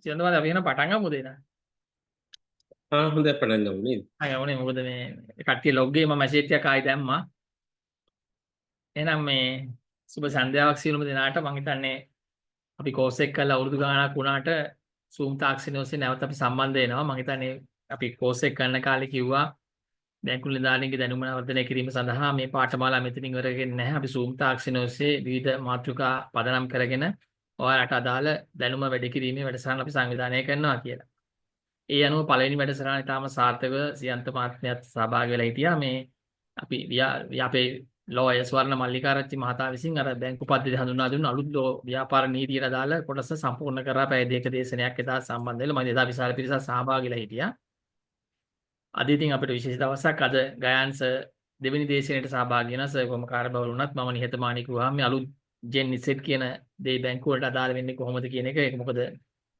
සියන්ත මහත්තයා, අපි එහෙනම් පටන් ගමුද එහෙනම්? ආ, හොඳයි, පටන් ගමු නේද? ආ ඕනේ, මොකද මේ කට්ටිය ලොග් එකේ මම මැසේජ් එකක් ආයි දැම්මා. එහෙනම් මේ සුබ සන්ධ්‍යාවක් සියලුම දෙනාට. මං හිතන්නේ අපි කෝස් එක කරලා අවුරුදු ගාණක් වුණාට Zoom තාක්ෂණය ඔස්සේ නැවත අපි සම්බන්ධ වෙනවා. මං හිතන්නේ අපි කෝස් එක කරන කාලේ කිව්වා බැංකු නිලධාරීන්ගේ දැනුම වර්ධනය කිරීම සඳහා මේ පාඨමාලා මෙතනින් ඉවර වෙන්නේ නැහැ. අපි Zoom තාක්ෂණය ඔස්සේ විවිධ මාතෘකා පදනම් කරගෙන ඔයාලට අදාළ දැනුම වැඩි කිරීමේ වැඩසටහන අපි සංවිධානය කරනවා කියලා. ඒ අනුව පළවෙනි වැඩසටහන ඉතාම සාර්ථකව සියන්ත මහත්මයාත් සහභාගී වෙලා හිටියා. මේ අපි අපේ ලෝයර් ස්වර්ණ මල්ලිකාරච්චි මහතා විසින් අර බැංකු පද්ධතිය හඳුන්වා දුන්න අලුත් ලෝ ව්‍යාපාර නීතියට අදාළ කොටස සම්පූර්ණ කරා. පැය දෙක දේශනයක් එදා සම්බන්ධ වෙලා මම එදා විශාල පිරිසක් සහභාගී වෙලා හිටියා. අද ඉතින් අපිට විශේෂ දවසක්. අද ගයාන් සර් දෙවෙනි දේශනයට සහභාගී වෙනවා. සර් කොහොම කාර්යබහුල වුණත් මම නිහතමානී කිව්වහම මේ අලුත් ජෙන් ඉසෙට් කියන දේ බැංකුව වලට අදාළ වෙන්නේ කොහොමද කියන එක, ඒක මොකද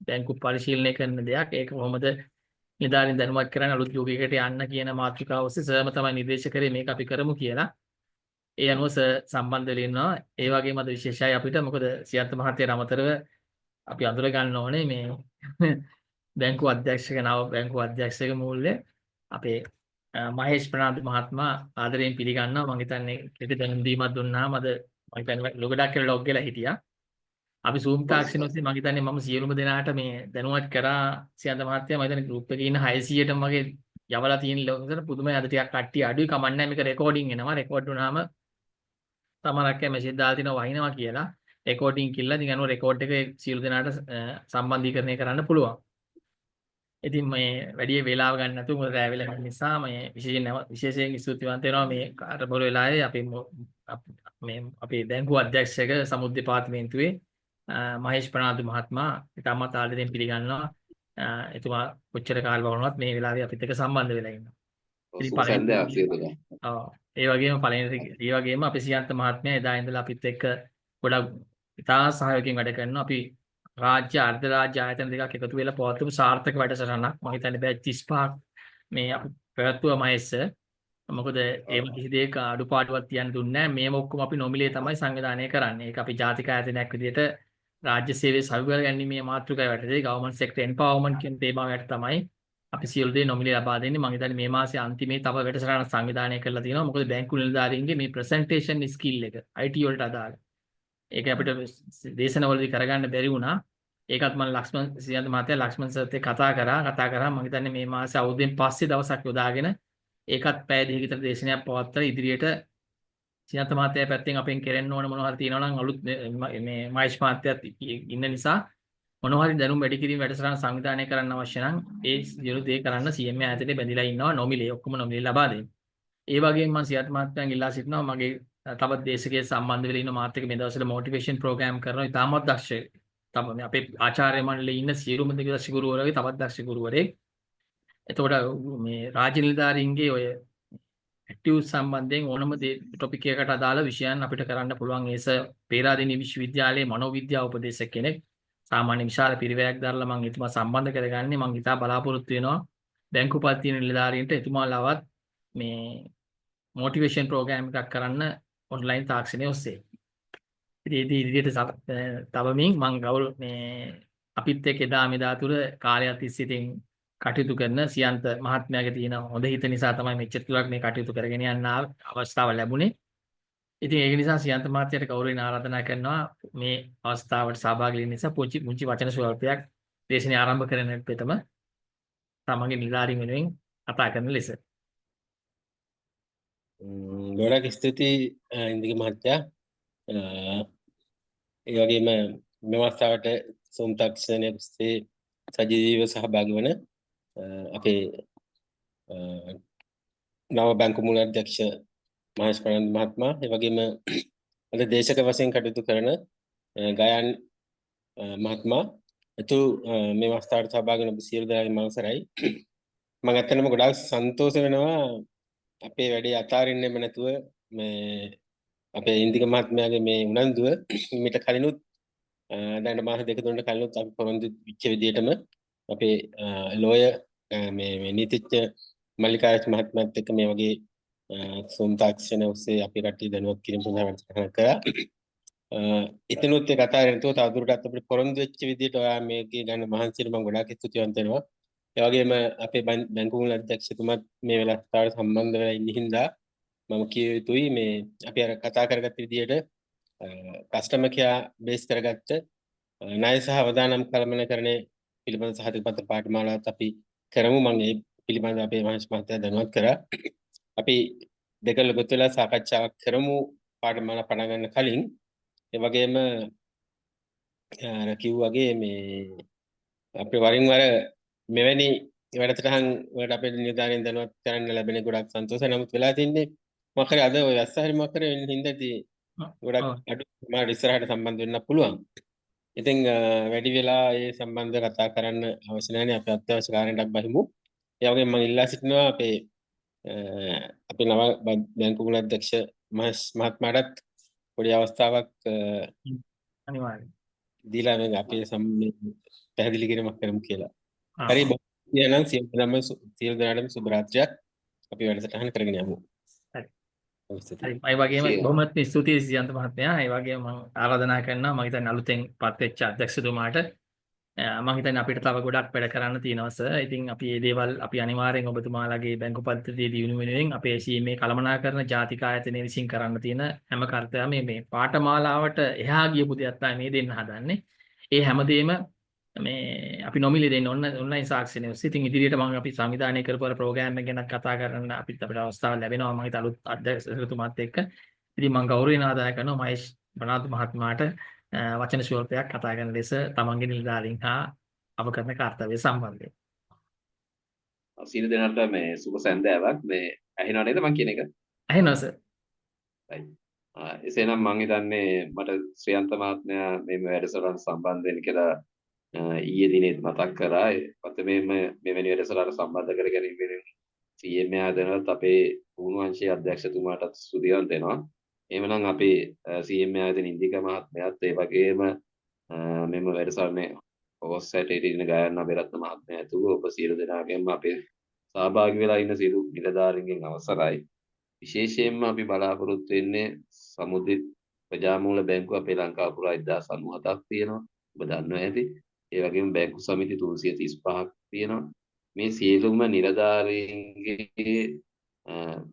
බැංකු පරිශීලනය කරන දෙයක්, ඒක කොහොමද නිලධාරීන් දැනුවත් කරන්නේ අලුත් යුගයකට යන්න කියන මාතෘකාව ඔස්සේ සර්ම තමයි නිර්දේශ කරේ මේක අපි කරමු කියලා. ඒ අනුව සර් සම්බන්ධ වෙලා ඉන්නවා. ඒ වගේම අද විශේෂයි අපිට, මොකද සියන්ත මහත්තයාට අමතරව අපි අඳුර ගන්න ඕනේ මේ බැංකු අධ්‍යක්ෂක, නව බැංකු අධ්‍යක්ෂක මූල්‍ය අපේ මහේෂ් ප්‍රනාන්දු මහත්මයා ආදරයෙන් පිළිගන්නවා. මං හිතන්නේ කෙටි දැනුම් දීමක් දුන්නාම අද මං හිතන්නේ ලොගඩක් කියලා ලොග් වෙලා හිටියා. අපි Zoom තාක්ෂණ ඔස්සේ මං හිතන්නේ මම සියලුම දෙනාට මේ දැනුවත් කරා සියන්ත මහත්තයා. මං හිතන්නේ ගෲප් එකේ ඉන්න 600ටම වගේ යවලා තියෙන ලොග් පුදුමයි. අද ටිකක් කට්ටිය අඩුයි, කමක් නැහැ, මේක රෙකෝඩින් එනවා. රෙකෝඩ් වුණාම සමහරක් අය මැසේජ් දාලා තිනවා වහිනවා කියලා. රෙකෝඩින් කියලා ඉතින් අනුව රෙකෝඩ් එක සියලු දෙනාට සම්බන්ධීකරණය කරන්න පුළුවන්. ඉතින් මේ වැඩි වේලාව ගන්න නැතුව, මොකද රෑ වෙලා යන නිසා, මේ විශේෂයෙන් ස්තුතිවන්ත වෙනවා මේ කාර්යබහුල වෙලාවේ අපේ මේ අපේ බැංකුව අධ්‍යක්ෂක සමුද්‍ර දෙපාර්තමේන්තුවේ මහේෂ් ප්‍රනාන්දු මහත්මයා ඉතාමත් ආදරයෙන් පිළිගන්නවා. එතුමා කොච්චර කාර්යබහුල වුණත් මේ වෙලාවේ අපිත් එක්ක සම්බන්ධ වෙලා ඉන්නවා. ඉතින් සුබ සන්ධ්‍යාවක් සියලු දෙනාට. ඔව්, ඒ වගේම පළවෙනි, ඒ වගේම අපේ සියන්ත මහත්මයා එදා ඉඳලා අපිත් එක්ක ගොඩක් ඉතා සහයෝගයෙන් වැඩ කරනවා. අපි රාජ්‍ය අර්ධ රාජ්‍ය ආයතන දෙකක් එකතු වෙලා පවත්වපු සාර්ථක වැඩසටහනක්. මම හිතන්නේ බැච් 35ක් මේ අපි පැවැත්වුවා මහේෂ් සර්. මොකද ඒව කිසි දෙයක අඩුපාඩුවක් තියන්න දුන්නේ නැහැ. මේව ඔක්කොම අපි නොමිලේ තමයි සංවිධානය කරන්නේ. ඒක අපි ජාතික ආයතනයක් විදිහට රාජ්‍ය සේවයේ සවිකර ගැනීමේ මාතෘකාව යටතේ ගවර්න්මන්ට් සෙක්ටර් එම්පවර්මන්ට් කියන තේමාව යට තමයි අපි සියලු දේ නොමිලේ ලබා දෙන්නේ. මම හිතන්නේ මේ මාසේ අන්තිමේ තව වැඩසටහනක් සංවිධානය කරලා තියෙනවා. මොකද බැංකු නිලධාරීන්ගේ මේ ප්‍රසන්ටේෂන් ස්කිල් එක IT වලට අදාළ. ඒක අපිට දේශනවලදී කරගන්න බැරි වුණා. ඒකත් මම ලක්ෂ්මන් සියන්ත මහත්තයා ලක්ෂ්මන් සර්ත් එක්ක කතා කරා. කතා කරා මම හිතන්නේ මේ මාසේ අවුරුද්දෙන් පස්සේ දවසක් යොදාගෙන ඒකත් පැය දෙකක විතර දේශනයක් පවත්වලා ඉදිරියට සියන්ත මහත්තයා පැත්තෙන් අපෙන් කෙරෙන්න ඕන මොනවා හරි තියෙනවා නම්, අලුත් මේ මහේෂ් මහත්තයාත් ඉන්න නිසා මොනවා හරි දැනුම් වැඩි කිරීම වැඩසටහන සංවිධානය කරන්න අවශ්‍ය නම් ඒ සියලු දේ කරන්න CMA ආයතනයේ බැඳිලා ඉන්නවා නොමිලේ, ඔක්කොම නොමිලේ ලබා දෙන්න. ඒ වගේම මම සියන්ත මහත්තයන් ඉල්ලා සිටිනවා, මගේ තවත් දේශකයෙක් සම්බන්ධ වෙලා ඉන්න මාත් එක්ක මේ දවස්වල මොටිවේෂන් ප්‍රෝග්‍රෑම් කරනවා. ඉතාමත් දක්ෂ තව මේ අපේ ආචාර්ය මණ්ඩලයේ ඉන්න සියලුම දක්ෂ ගුරුවරයෙක්, තවත් දක්ෂ ගුරුවරයෙක්. එතකොට මේ රාජ්‍ය නිලධාරීන්ගේ ඔය ඇක්ටිව් සම්බන්ධයෙන් ඕනම ටොපික් එකකට අදාළ විෂයන් අපිට කරන්න පුළුවන්. ඒස පේරාදෙණිය විශ්වවිද්‍යාලයේ මනෝවිද්‍යාව උපදේශක කෙනෙක්. සාමාන්‍ය විශාල පිරිවැයක් දරලා මම එතුමා සම්බන්ධ කරගන්නේ. මම ඉතා බලාපොරොත්තු වෙනවා බැංකු පද්ධතිය නිලධාරීන්ට එතුමාලවත් මේ මොටිවේෂන් ප්‍රෝග්‍රෑම් එකක් කරන්න ඔන්ලයින් තාක්ෂණය ඔස්සේ. ඉතින් ඒ ඉදිරියට තබමින් මං ගෞරව මේ අපිත් එක්ක එදා මෙදා තුර කාලයක් තිස්සේ ඉතින් කටයුතු කරන සියන්ත මහත්මයාගේ තියෙන හොඳ හිත නිසා තමයි මෙච්චර දුරක් මේ කටයුතු කරගෙන යන්න අවස්ථාව ලැබුණේ. ඉතින් ඒක නිසා සියන්ත මහත්තයාට ගෞරවයෙන් ආරාධනා කරනවා මේ අවස්ථාවට සහභාගී වෙන්න නිසා පුංචි පුංචි වචන ස්වල්පයක් දේශනය ආරම්භ කරන පෙතම තමන්ගේ නිලධාරීන් වෙනුවෙන් කතා කරන ලෙස. ගොඩක් ස්තුතියි ඉන්දික මහත්තයා. ඒ වගේම මෙම අවස්ථාවට සෝම් තාක්ෂණය ඔස්සේ සජීවීව සහභාගී වන අපේ නව බැංකු මූල්‍ය අධ්‍යක්ෂ මහේෂ් ප්‍රනාන්දු මහත්මයා, ඒ වගේම අද දේශක වශයෙන් කටයුතු කරන ගයන් මහත්මයා ඇතුළු මේ අවස්ථාවට සහභාගී වන ඔබ සියලු දෙනාගේම අවසරයි. මම ඇත්තටම ගොඩාක් සන්තෝෂ වෙනවා අපේ වැඩේ අතාරින්නෙම නැතුව මේ අපේ ඉන්දික මහත්මයාගේ මේ උනන්දුව. මීට කලිනුත්, දැන් මාස දෙක තුනකට කලිනුත් අපි පොරොන්දු වෙච්ච විදිහටම අපේ ලෝයර් මේ මේ නීතිඥ මල්ලිකාරච්චි මහත්මයාත් එක්ක මේ වගේ Zoom තාක්ෂණ ඔස්සේ අපි කට්ටිය දැනුවත් කිරීම සඳහා වැඩසටහනක් කරා. එතනොත් ඒ කතා කරන්නේ නැතුව තවදුරටත් අපිට පොරොන්දු වෙච්ච විදිහට ඔයා මේකේ ගන්න මහන්සියට මම ගොඩාක් ස්තුතිවන්ත වෙනවා. ඒ වගේම අපේ බැංකු මූල්‍ය අධ්‍යක්ෂතුමත් මේ වෙලාවට සම්බන්ධ වෙලා ඉන්න හින්දා මම කිය යුතුයි මේ අපි අර කතා කරගත්ත විදිහට කස්ටමර් කෙයා බේස් කරගත්ත ණය සහ අවදානම් කළමනාකරණය පිළිබඳ සහතික පත්‍ර පාඨමාලාවත් අපි කරමු. මම ඒ පිළිබඳව අපේ මහේෂ් මහත්තයා දැනුවත් කරා. අපි දෙකල ගොත් වෙලා සාකච්ඡාවක් කරමු පාඨමාලා පටන් ගන්න කලින්. ඒ වගේම අර කිව්වාගේ මේ අපි වරින් වර මෙවැනි වැඩසටහන් වලට අපේ නිලධාරීන් දැනුවත් කරන්න ලැබෙන ගොඩක් සන්තෝෂයි. නමුත් වෙලා තින්නේ මොකක් හරි අද ඔය වැස්ස හරි මොකක් හරි වෙන හින්දා ඉතින් ගොඩක් අඩු මට ඉස්සරහට සම්බන්ධ වෙන්න පුළුවන්. ඉතින් වැඩි වෙලා ඒ සම්බන්ධ කතා කරන්න අවශ්‍ය නැහැ. අපි අත්‍යවශ්‍ය කාරණයක් බහිමු. ඒ වගේම මම ඉල්ලා සිටිනවා අපේ අපේ නව බැංකු මූල්‍ය අධ්‍යක්ෂ මහේෂ් මහත්මයාටත් පොඩි අවස්ථාවක් අනිවාර්යයෙන් දීලා මේ අපේ පැහැදිලි කිරීමක් කරමු කියලා. හරි, බොහොම සියලු දෙනාටම සුබ රාත්‍රියක්. අපි වැඩසටහන කරගෙන යමු. හරි. හරි, ඒ වගේම බොහොමත්ම ස්තුතියි සියන්ත මහත්මයා. ඒ වගේම මම ආරාධනා කරනවා මම හිතන්නේ අලුතෙන් පත් වෙච්ච අධ්‍යක්ෂතුමාට. මම හිතන්නේ අපිට තව ගොඩක් වැඩ කරන්න තියෙනවා සර්. ඉතින් අපි මේ දේවල් අපි අනිවාර්යෙන් ඔබතුමාලාගේ බැංකු පද්ධතියේ දියුණුව වෙනුවෙන් අපේ CMA කළමනාකරන ජාතික ආයතනය විසින් කරන්න තියෙන හැම කර්තව්‍යම මේ පාඨමාලාවට එහා ගියපු දෙයක් තමයි මේ දෙන්න හදන්නේ. ඒ හැමදේම මේ අපි නොමිලේ දෙන්න ඔන්ලයින් සාක්ෂණය ඔස්සේ. ඉතින් ඉදිරියට මම අපි සංවිධානය කරපු අර ප්‍රෝග්‍රෑම් එක ගැන කතා කරන්න අපිට අවස්ථාවක් ලැබෙනවා මම හිත අලුත් අධ්‍යක්ෂකතුමාත් එක්ක. ඉතින් මම ගෞරවයෙන් ආදාය කරනවා මහේෂ් ප්‍රනාන්දු මහත්මයාට වචන ස්වල්පයක් කතා කරන ලෙස තමන්ගේ නිලධාරීන් හා අප කරන කර්තව්‍ය සම්බන්ධයෙන්. සියලු දෙනාට මේ සුබ සන්ධ්‍යාවක්. මේ ඇහෙනව නේද මං කියන එක? ඇහෙනවා සර්. රයිට්. එසේනම් මං හිතන්නේ මට ශ්‍රියන්ත මහත්මයා මේ වැඩසටහන සම්බන්ධ වෙන්න කියලා ඊයේ දිනේත් මතක් කරා. ප්‍රථමයෙන්ම මෙවැනි වැඩසටහන සම්බන්ධ කර ගැනීම වෙනුවෙන් CMA ආයතනයත් අපේ පුහුණු අංශයේ අධ්‍යක්ෂතුමාටත් ස්තුතිවන්ත වෙනවා. එහෙමනම් අපි CMA ආයතන ඉන්දික මහත්මයාත් ඒ වගේම මෙම වැඩසටහනේ හෝස්ට් හැටියට ඉන්න ගයන් අබේරත්න මහත්මයා ඇතුළු ඔබ සියලු දෙනාගෙන්ම අපේ සහභාගී වෙලා ඉන්න සියලු නිලධාරීන්ගෙන් අවසරයි. විශේෂයෙන්ම අපි බලාපොරොත්තු වෙන්නේ සමුදිත් ප්‍රජාමූල බැංකුව අපේ ලංකාව පුරා 1097ක් තියෙනවා. ඔබ දන්නවා ඇති. ඒ වගේම බැංකු සමිති 335ක් තියෙනවා. මේ සියලුම නිලධාරීන්ගේ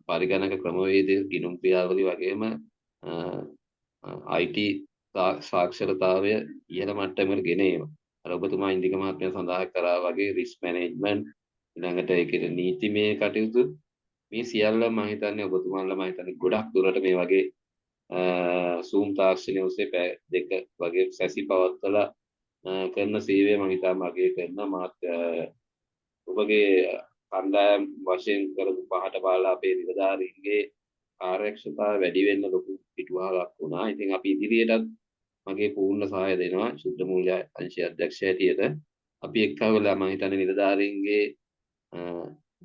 පරිගණක ක්‍රමවේද ගිණුම් ක්‍රියාවලිය වගේම IT සාක්ෂරතාවය ඉහළ මට්ටමකට ගෙන ඒම. අර ඔබතුමා ඉන්දික මහත්මයා සඳහන් කරා වගේ රිස්ක් මැනේජ්මන්ට් ඊළඟට ඒකේ නීතිමය කටයුතු මේ සියල්ල මම හිතන්නේ ඔබතුමාලා මම හිතන්නේ ගොඩක් දුරට මේ වගේ Zoom තාක්ෂණය ඔස්සේ පැය දෙක වගේ සැසි පවත්වලා කරන සේවය මම හිතාම අගය කරනවා. මාත් ඔබගේ කණ්ඩායම් වශයෙන් කරපු පහට බලලා අපේ නිලධාරීන්ගේ කාර්යක්ෂමතාව වැඩි වෙන්න ලොකු පිටුවහලක් වුණා. ඉතින් අපි ඉදිරියටත් මගේ පූර්ණ සහාය දෙනවා ශුද්ධ මූල්‍ය අංශයේ අධ්‍යක්ෂ හැටියට. අපි එක්ක වෙලා මම හිතන්නේ නිලධාරීන්ගේ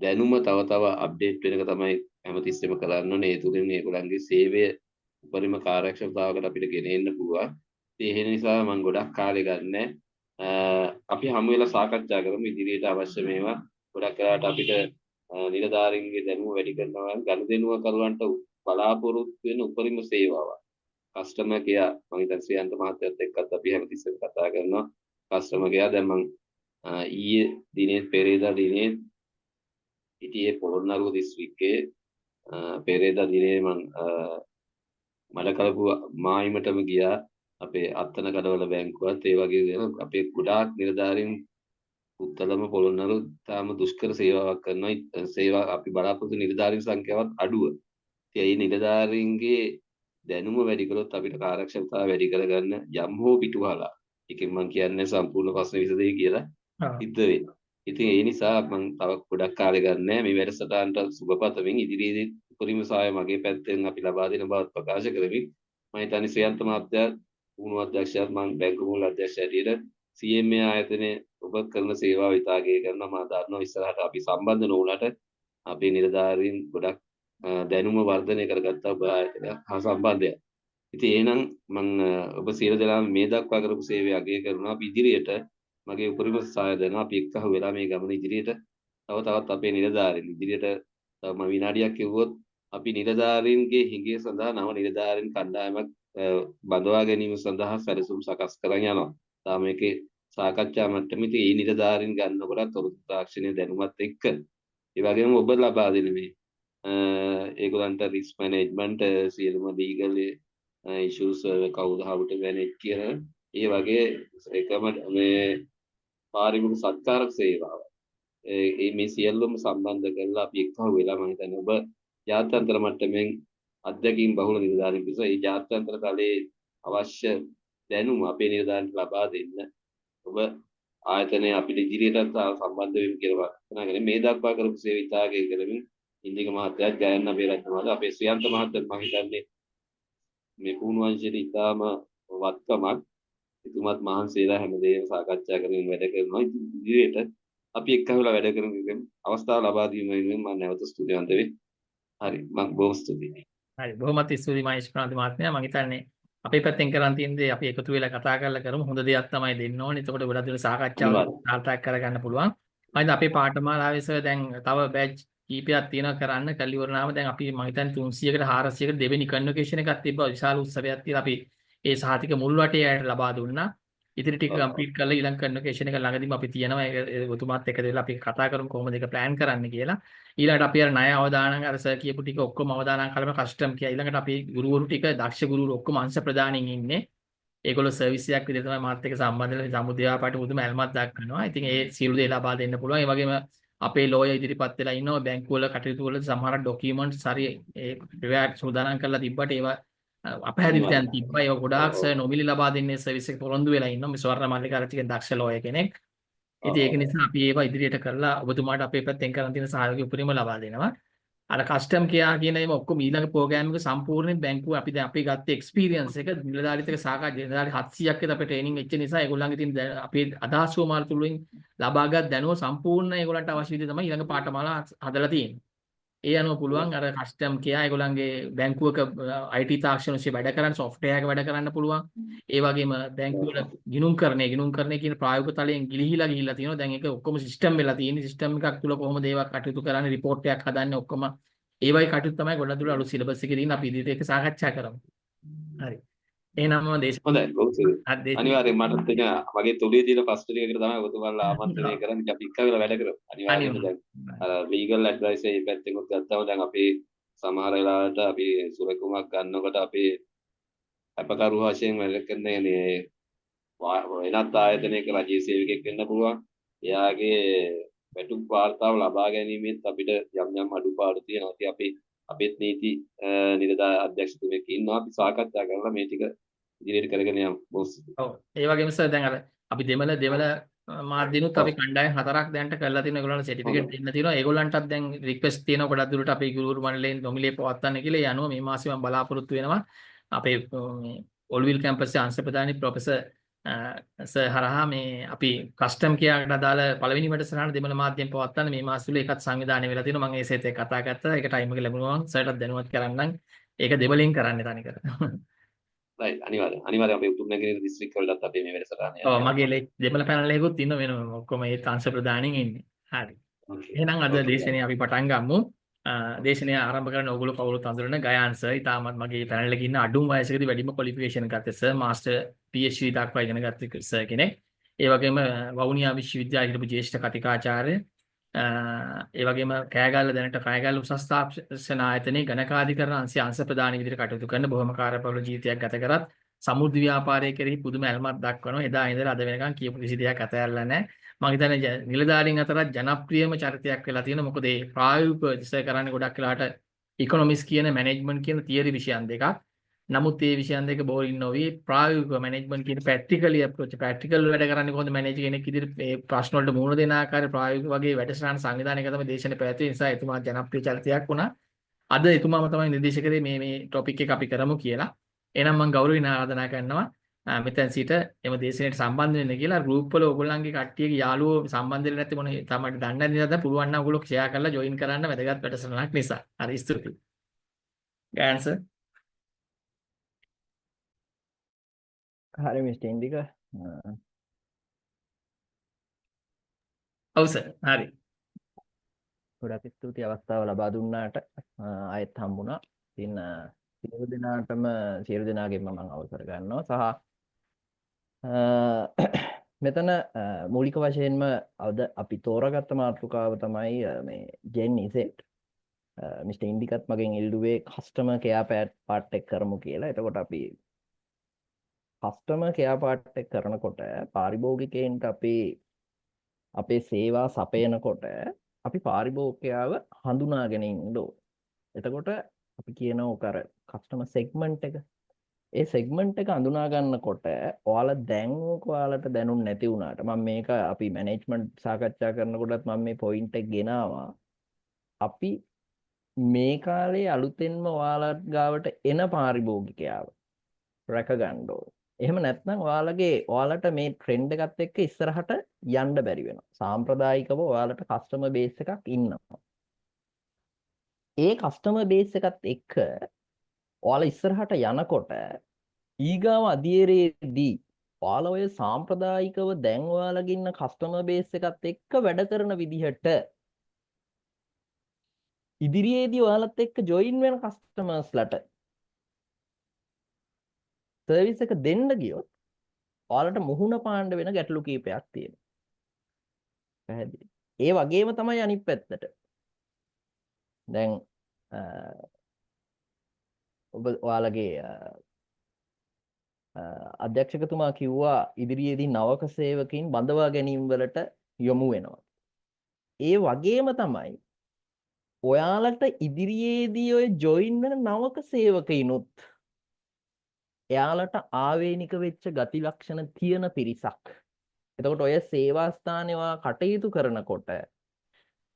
දැනුම තව තව අප්ඩේට් වෙන එක තමයි හැමතිස්සෙම කරන්න ඕනේ. ඒ තුලින් ඒගොල්ලන්ගේ සේවය උපරිම කාර්යක්ෂමතාවකට අපිට ගෙන එන්න පුළුවන්. ඉතින් ඒ නිසා මම ගොඩක් කාලෙ ගන්නෑ. අපි හමු වෙලා සාකච්ඡා කරමු ඉදිරියට අවශ්‍ය මේවා. ගොඩක් වෙලාවට අපිට නිලධාරීන්ගේ දැනුම වැඩි කරනවා ගනුදෙනුව කරුවන්ට බලාපොරොත්තු වෙන උපරිම සේවාවක්. කස්ටමර් කෙයා මම හිතන්නේ ශ්‍රියන්ත මහත්තයත් එක්කත් අපි හැමතිස්සෙම කතා කරනවා. කස්ටමර් කෙයා දැන් මං ඊයේ දිනේ පෙරේදා දිනේ හිටියේ පොළොන්නරුව දිස්ත්‍රික්කයේ. පෙරේදා දිනේ මං මඩකලපුව මායිමටම ගියා. අපේ අත්තන කඩවල බැංකුවත් ඒ වගේ දේවල් අපේ ගොඩාක් නිලධාරීන් පුත්තලම පොළොන්නරුව තාම දුෂ්කර සේවාවක් කරනවා. සේවා අපි බලාපොරොත්තු නිලධාරීන් සංඛ්‍යාවත් අඩුව. ඉතින් ඒ නිලධාරීන්ගේ දැනුම වැඩි කළොත් අපිට කාර්යක්ෂමතාව වැඩි කරගන්න යම් හෝ පිටුවහලක්. ඒකෙන් මං කියන්නේ සම්පූර්ණ ප්‍රශ්න විසඳෙයි කියලා සිද්ධ වෙනවා. ඉතින් ඒ නිසා මං තව ගොඩක් කාලෙ ගන්නෑ. මේ වැඩසටහනට සුබ පතමින් ඉදිරියේදී උපරිම සහාය මගේ පැත්තෙන් අපි ලබා දෙන බවත් ප්‍රකාශ කරමින් මම හිතන්නේ ශ්‍රියන්ත මහත්තයා පුහුණු අධ්‍යක්ෂයාත් මං බැංකු මූල්‍ය අධ්‍යක්ෂ හැටියට CMA ආයතනයේ ඔබ කරන සේවාව ඉතාලගේ කරනවා. මම දන්නවා ඉස්සරහට අපි සම්බන්ධ නොවුනට අපේ නිලධාරීන් ගොඩක් දැනුම වර්ධනය කරගත්තා ඔබ ආයතනය හා සම්බන්ධය. ඉතින් එහෙනම් මං ඔබ සියලු දෙනාම මේ දක්වා කරපු සේවය අගය කරනවා. අපි ඉදිරියට මගේ උපරිම සහාය දෙනවා. අපි එක්කහුව වෙලා මේ ගමන ඉදිරියට තව තවත් අපේ නිලධාරීන් ඉදිරියට තව මම විනාඩියක් කිව්වොත් අපි නිලධාරීන්ගේ හිඟය සඳහා නව නිලධාරීන් කණ්ඩායමක් බඳවා ගැනීම සඳහා සැලසුම් සකස් කරන් යනවා. තාම මේකේ සාකච්ඡා මට්ටමේ ඉතින් මේ නිලධාරීන් ගන්නකොටත් තොරතුරු තාක්ෂණයේ දැනුමත් එක්ක ඒ වගේම ඔබ ලබා දෙන මේ ඒගොල්ලන්ට රිස්ක් මැනේජ්මන්ට් සියලුම ලීගල් ඉෂුස් කවුද how to manage කියන ඒ වගේ එකම මේ පාරිභෝගික සත්කාරක සේවාව ඒ මේ සියල්ලම සම්බන්ධ කරලා අපි එක්කව වෙලා මම හිතන්නේ ඔබ ජාත්‍යන්තර මට්ටමින් අත්දැකීම් බහුල නිලධාරීන් පිරිස ඒ ජාත්‍යන්තර තලයේ අවශ්‍ය දැනුම අපේ නිලධාරීන්ට ලබා දෙන්න ඔබ ආයතනය අපිට ඉදිරියටත් සම්බන්ධ වෙමු කියලා වචනා මේ දක්වා කරපු සේවය ඉතාලගේ කරමින් ඉන්දික මහත්තයාත් ගයන්න අපේ රත්න මහත්තයා අපේ ශ්‍රියන්ත මහත්තයාත් මම හිතන්නේ මේ පුහුණු අංශයට ඉතාම වත්කමක් එතුමාත් මහන්සි වෙලා හැමදේම සාකච්ඡා කරමින් වැඩ කරනවා. ඉතින් ඉදිරියට අපි එක්ක වෙලා වැඩ කරමු කියන අවස්ථාව ලබා දීම වෙනුවෙන් මම නැවත ස්තුතිවන්ත වෙයි. හරි, මම බොහොම ස්තුතියි. හරි, බොහොමත් ස්තුතියි මහේෂ් ප්‍රනාන්දු මහත්මයා. මම හිතන්නේ අපේ පැත්තෙන් කරන් තියෙන දේ අපි එකතු වෙලා කතා කරලා කරමු. හොඳ දෙයක් තමයි දෙන්න ඕනේ. එතකොට ගොඩක් දුරට සාකච්ඡාව සාර්ථක කරගන්න පුළුවන්. මම හිතන්නේ අපේ පාඨමාලාවේ සර් දැන් තව බැච් කීපයක් තියෙනවා කරන්න. කරලා ඉවරනාම දැන් අපි මම හිතන්නේ 300කට 400කට දෙවෙනි කන්වොකේෂන් එකක් තිබ්බා. විශාල උත්සවයක් තියලා අපි ඒ සහතික මුල් වටේ අයට ලබා දුන්නා. ඉතිරි ටික කම්ප්ලීට් කරලා ඊළඟ කන්වොකේෂන් එක ළඟදීම අපි තියනවා. ඒක ඔතුමාත් එක්ක දෙලා අපි කතා කරමු කොහොමද ඒක ප්ලෑන් කරන්න කියලා. ඊළඟට අපි අර ණය අවදානම් අර සර් කියපු ටික ඔක්කොම අවදානම් කලම කස්ටම් කියා. ඊළඟට අපි ගුරුවරු ටික දක්ෂ ගුරුවරු ඔක්කොම අංශ ප්‍රදානින් ඉන්නේ. ඒගොල්ලෝ සර්විස් එකක් විදිහට තමයි මාත් එක්ක සම්බන්ධ වෙලා සමුද්‍ර ව්‍යාපාරට පුදුම ඇල්මක් දක්වනවා. ඉතින් ඒ සියලු දේ ලබා දෙන්න පුළුවන්. ඒ වගේම අපේ ලෝයර් ඉදිරිපත් වෙලා ඉන්නවා. බැංකු වල කටයුතු වල සමහර ඩොකියුමන්ට්ස් හරි ඒ ප්‍රවැට් සූදානම් කරලා තිබ්බට ඒවා අපහැදිලි තැන් තිබ්බා. ඒවා ගොඩාක් සර් නොමිලේ ලබා දෙන්නේ සර්විස් එක පොරොන්දු වෙලා ඉන්නවා. මේ ස්වර්ණ මල්ලිකාරච්චි කියන දක්ෂ ලෝයර් කෙනෙක්. ඉතින් ඒක නිසා අපි ඒවා ඉදිරියට කරලා ඔබතුමාට අපේ පැත්තෙන් කරන් තියෙන සහයෝගය උපරිම ලබා දෙනවා. අර කස්ටම් කෙයා කියන ඒවා ඔක්කොම ඊළඟ ප්‍රෝග්‍රෑම් එක සම්පූර්ණයෙන් බැංකුව අපි දැන් අපි ගත්ත එක්ස්පීරියන්ස් එක නිලධාරීත් එක්ක සාකච්ඡා නිලධාරි 700ක් විතර අපේ ට්‍රේනින් වෙච්ච නිසා ඒගොල්ලන්ගේ තියෙන අපේ අදහස් හුවමාරු තුලින් ලබාගත් දැනුම සම්පූර්ණ ඒගොල්ලන්ට අවශ්‍ය විදිහ තමයි ඊළඟ පාඨමාලා හදලා තියෙන්නේ. ඒ අනුව පුළුවන් අර කස්ටම් කෙයා ඒගොල්ලන්ගේ බැංකුවක IT තාක්ෂණ ඔස්සේ වැඩ කරන්න සොෆ්ට්වෙයාර් එක වැඩ කරන්න පුළුවන්. ඒ වගේම බැංකුව වල ගිණුම්කරණය කියන ප්‍රායෝගික තලයෙන් ගිලිහිලා ගිහිල්ලා තියෙනවා. දැන් ඒක ඔක්කොම සිස්ටම් වෙලා තියෙන්නේ. සිස්ටම් එකක් තුල කොහොමද ඒවා කටයුතු කරන්නේ, රිපෝට් එකක් හදන්නේ ඔක්කොම ඒ වගේ කටයුතු තමයි ගොඩක් දුරට අලුත් සිලබස් එකේ තියෙන. අපි ඉදිරියට ඒක සාකච්ඡා කරමු. හරි. එහෙනම් මම දේශ හොඳයි, බොහොම ස්තුතියි. අනිවාර්යෙන් මටත් එක මගේ තුලියේ තියෙන ප්‍රශ්න ටිකකට තමයි ඔබතුමාලා ආමන්ත්‍රණය කරන්නේ. අපි එක්ක වෙලා වැඩ කරමු. අනිවාර්යෙන්ම දැන් අර ලීගල් ඇඩ්වයිස් ඒ පැත්තෙන් ගත්තම දැන් අපි සමහර වෙලාවට අපි සුරකුමක් ගන්නකොට අපි අපකරු වශයෙන් වැඩ කරන වෙනත් ආයතනයක රජයේ සේවකයෙක් වෙන්න පුළුවන්. එයාගේ වැටුප් වාර්තාව ලබා ගැනීමෙත් අපිට යම් යම් අඩුපාඩු තියෙනවා. ඉතින් අපි අපේත් නීති නිලධාරී අධ්‍යක්ෂතුමෙක් ඉන්නවා. අපි සාකච්ඡා කරලා මේ ටික ඉදිරියට කරගෙන යමු. බොස්. ඔව්. ඒ වගේම සර් දැන් අර අපි දෙමළ දෙමළ මාධ්‍යනුත් අපි කණ්ඩායම් හතරක් දැන්ට කරලා තියෙනවා. ඒගොල්ලන්ට සර්ටිෆිකේට් දෙන්න තියෙනවා. ඒගොල්ලන්ටත් දැන් රික්වෙස්ට් තියෙනවා ගොඩක් දුරට අපේ ගුරුවරු මණ්ඩලයෙන් නොමිලේ පවත්වන්න කියලා. ඒ අනුව මේ මාසේ මම බලාපොරොත්තු වෙනවා අපේ මේ ඔල්විල් කැම්පස් එකේ අංශ ප්‍රධානී ප්‍රොෆෙසර් සර් හරහා මේ අපි කස්ටම් කෙයාට අදාළ පළවෙනි වැඩසටහන දෙමළ මාධ්‍යයෙන් පවත්වන්න මේ මාස තුල ඒකත් සංවිධානය වෙලා තියෙනවා. මම ඒ සෙත් එක්ක කතා කරා. ඒක ටයිම් එක ලැබුණා මම සර්ටත් දැනුවත් කරන්නම්. ඒක දෙමළෙන් කරන්නේ තනිකර. රයිට්, අනිවාර්යෙන් අනිවාර්යෙන් අපේ උතුම් නැගෙනහිර දිස්ත්‍රික් වලටත් අපි මේ වැඩසටහන යනවා. ඔව්, මගේ දෙමළ පැනල් එකකුත් ඉන්න වෙනම ඔක්කොම ඒ අංශ ප්‍රධානීන් ඉන්නේ. හරි. එහෙනම් අද දේශනය අපි පටන් ගමු. දේශනය ආරම්භ කරන්න ඕගොල්ලෝ කවුරුත් අඳුරන ගයාන් සර්. ඉතාමත් මගේ පැනල් එකේ ඉන්න අඩුම වයසකදී වැඩිම ක්වොලිෆිකේෂන් ගත්ත සර්, මාස්ටර් PhD දක්වා ඉගෙන ගත්ත සර් කෙනෙක්. ඒ වගේම වවුනියා විශ්වවිද්‍යාලයේ හිටපු ජ්‍යෙෂ්ඨ කතිකාචාර්ය. ඒ වගේම කෑගල්ල දැනට කෑගල්ල උසස් තාක්ෂණ ආයතනයේ ගණකාධිකරණ අංශයේ අංශ ප්‍රධානී විදිහට කටයුතු කරන බොහොම කාර්යබහුල ජීවිතයක් ගත කරත් සමෘද්ධි ව්‍යාපාරයේ කෙරෙහි පුදුම ඇල්මක් දක්වනවා. එදා ඉඳලා අද වෙනකන් කියපු කිසි දෙයක් අතහැරලා නැහැ. මම හිතන්නේ නිලධාරීන් අතරත් ජනප්‍රියම චරිතයක් වෙලා තියෙනවා. මොකද ඒ ප්‍රායෝගිකව දිස කරන්නේ ගොඩක් වෙලාවට ඉකොනොමික්ස් කියන මැනේජ්මන්ට් කියන තියරි විෂයන් දෙකක්. නමුත් මේ විෂයන් දෙක බෝරින් නොවි ප්‍රායෝගිකව මැනේජ්මන්ට් කියන ප්‍රැක්ටිකලි අප්‍රෝච් ප්‍රැක්ටිකල් වැඩ කරන්නේ කොහොමද මැනේජර් කෙනෙක් විදිහට මේ ප්‍රශ්න වලට මුහුණ දෙන ආකාරය ප්‍රායෝගික වගේ වැඩසටහන සංවිධානය එක තමයි දේශන පැවැත්වුවේ. නිසා එතුමා ජනප්‍රිය චරිතයක් වුණා. අද එතුමාම තමයි නිර්දේශ කරේ මේ මේ ටොපික් එක අපි කරමු කියලා. එහෙනම් මම ගෞරවයෙන් ආරාධනා කරනවා මෙතෙන් සිට එම දේශනයට සම්බන්ධ වෙන්න කියලා. ගෲප් වල ඔයගොල්ලන්ගේ කට්ටියගේ යාළුවෝ සම්බන්ධ වෙලා නැත්නම් මොන තමයි දන්නේ නැති නිසා පුළුවන් නම් ඔයගොල්ලෝ ෂෙයා කරලා ජොයින් කරන්න වැදගත් වැඩසටහනක් නිසා. හරි, ස්තුතියි. ගයන් සර්. හරි මිස්ටර් ඉන්දික. ඔව් සර්. හරි. ගොඩක් ස්තුතියි අවස්ථාව ලබා දුන්නාට. ආයෙත් හම්බුණා. ඉතින් සියලු දෙනාටම සියලු දෙනාගෙන්ම මම අවසර ගන්නවා සහ මෙතන මූලික වශයෙන්ම අද අපි තෝරාගත්ත මාතෘකාව තමයි මේ Gen Z. Mister ඉන්දිකත් මගෙන් ඉල්ලුවේ කස්ටමර් කෙයාර් පාර්ට් එක කරමු කියලා. එතකොට අපි කස්ටමර් කෙයාර් පාර්ට් එක කරනකොට පාරිභෝගිකයින්ට අපි අපේ සේවා සපයනකොට අපි පාරිභෝගිකයාව හඳුනාගෙන ඉන්න ඕන. එතකොට අපි කියන ඕක අර කස්ටමර් සෙග්මන්ට් එක. ඒ සෙග්මන්ට් එක හඳුනා ගන්නකොට ඔයාලා දැන් ඕක ඔයාලට දැනුම් නැති වුණාට මම මේක අපි මැනේජ්මන්ට් සාකච්ඡා කරනකොටත් මම මේ පොයින්ට් එක ගෙනාවා. අපි මේ කාලේ අලුතෙන්ම ඔයාලා ගාවට එන පාරිභෝගිකයාව රැක ගන්න ඕන. එහෙම නැත්නම් ඔයාලට මේ ට්‍රෙන්ඩ් එකත් එක්ක ඉස්සරහට යන්න බැරි වෙනවා. සාම්ප්‍රදායිකව ඔයාලට කස්ටමර් බේස් එකක් ඉන්නවා. ඒ කස්ටමර් බේස් එකත් එක්ක ඔයාලා ඉස්සරහට යනකොට ඊගාව අධියරයේදී ඔයාලා ඔය සාම්ප්‍රදායිකව දැන් ඔයාලගේ ඉන්න කස්ටමර් බේස් එකත් එක්ක වැඩ කරන විදිහට ඉදිරියේදී ඔයාලත් එක්ක ජොයින් වෙන කස්ටමර්ස්ලට සර්විස් එක දෙන්න ගියොත් ඔයාලට මුහුණ පාන්න වෙන ගැටලු කීපයක් තියෙනවා. පැහැදිලි. ඒ වගේම තමයි අනිත් පැත්තට. දැන් ඔබ ඔයාලගේ අධ්‍යක්ෂකතුමා කිව්වා ඉදිරියේදී නවක සේවකයින් බඳවා ගැනීම වලට යොමු වෙනවා. ඒ වගේම තමයි ඔයාලට ඉදිරියේදී ඔය ජොයින් වෙන නවක සේවකයිනුත් එයාලට ආවේනික වෙච්ච ගති ලක්ෂණ තියෙන පිරිසක්. එතකොට ඔය සේවා ස්ථානේ ඔයා කටයුතු කරනකොට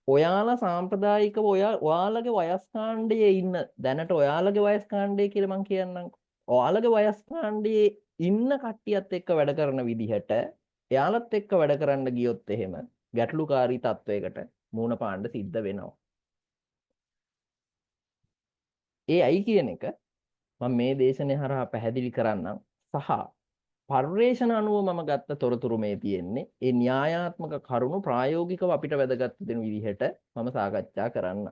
ඔයාලා සාම්ප්‍රදායිකව ඔයාලගේ වයස් කාණ්ඩයේ ඉන්න දැනට ඔයාලගේ වයස් කාණ්ඩය කියලා මං කියන්නම්කෝ. ඔයාලගේ වයස් කාණ්ඩයේ ඉන්න කට්ටියත් එක්ක වැඩ කරන විදිහට එයාලත් එක්ක වැඩ කරන්න ගියොත් එහෙම ගැටලුකාරී තත්වයකට මුහුණ පාන්න සිද්ධ වෙනවා. ඒ ඇයි කියන එක මම මේ දේශනය හරහා පැහැදිලි කරන්නම්. සහ පර්යේෂණ අනුව මම ගත්ත තොරතුරු මේ තියෙන්නේ. ඒ න්‍යායාත්මක කරුණු ප්‍රායෝගිකව අපිට වැදගත් වෙන විදිහට මම සාකච්ඡා කරන්න.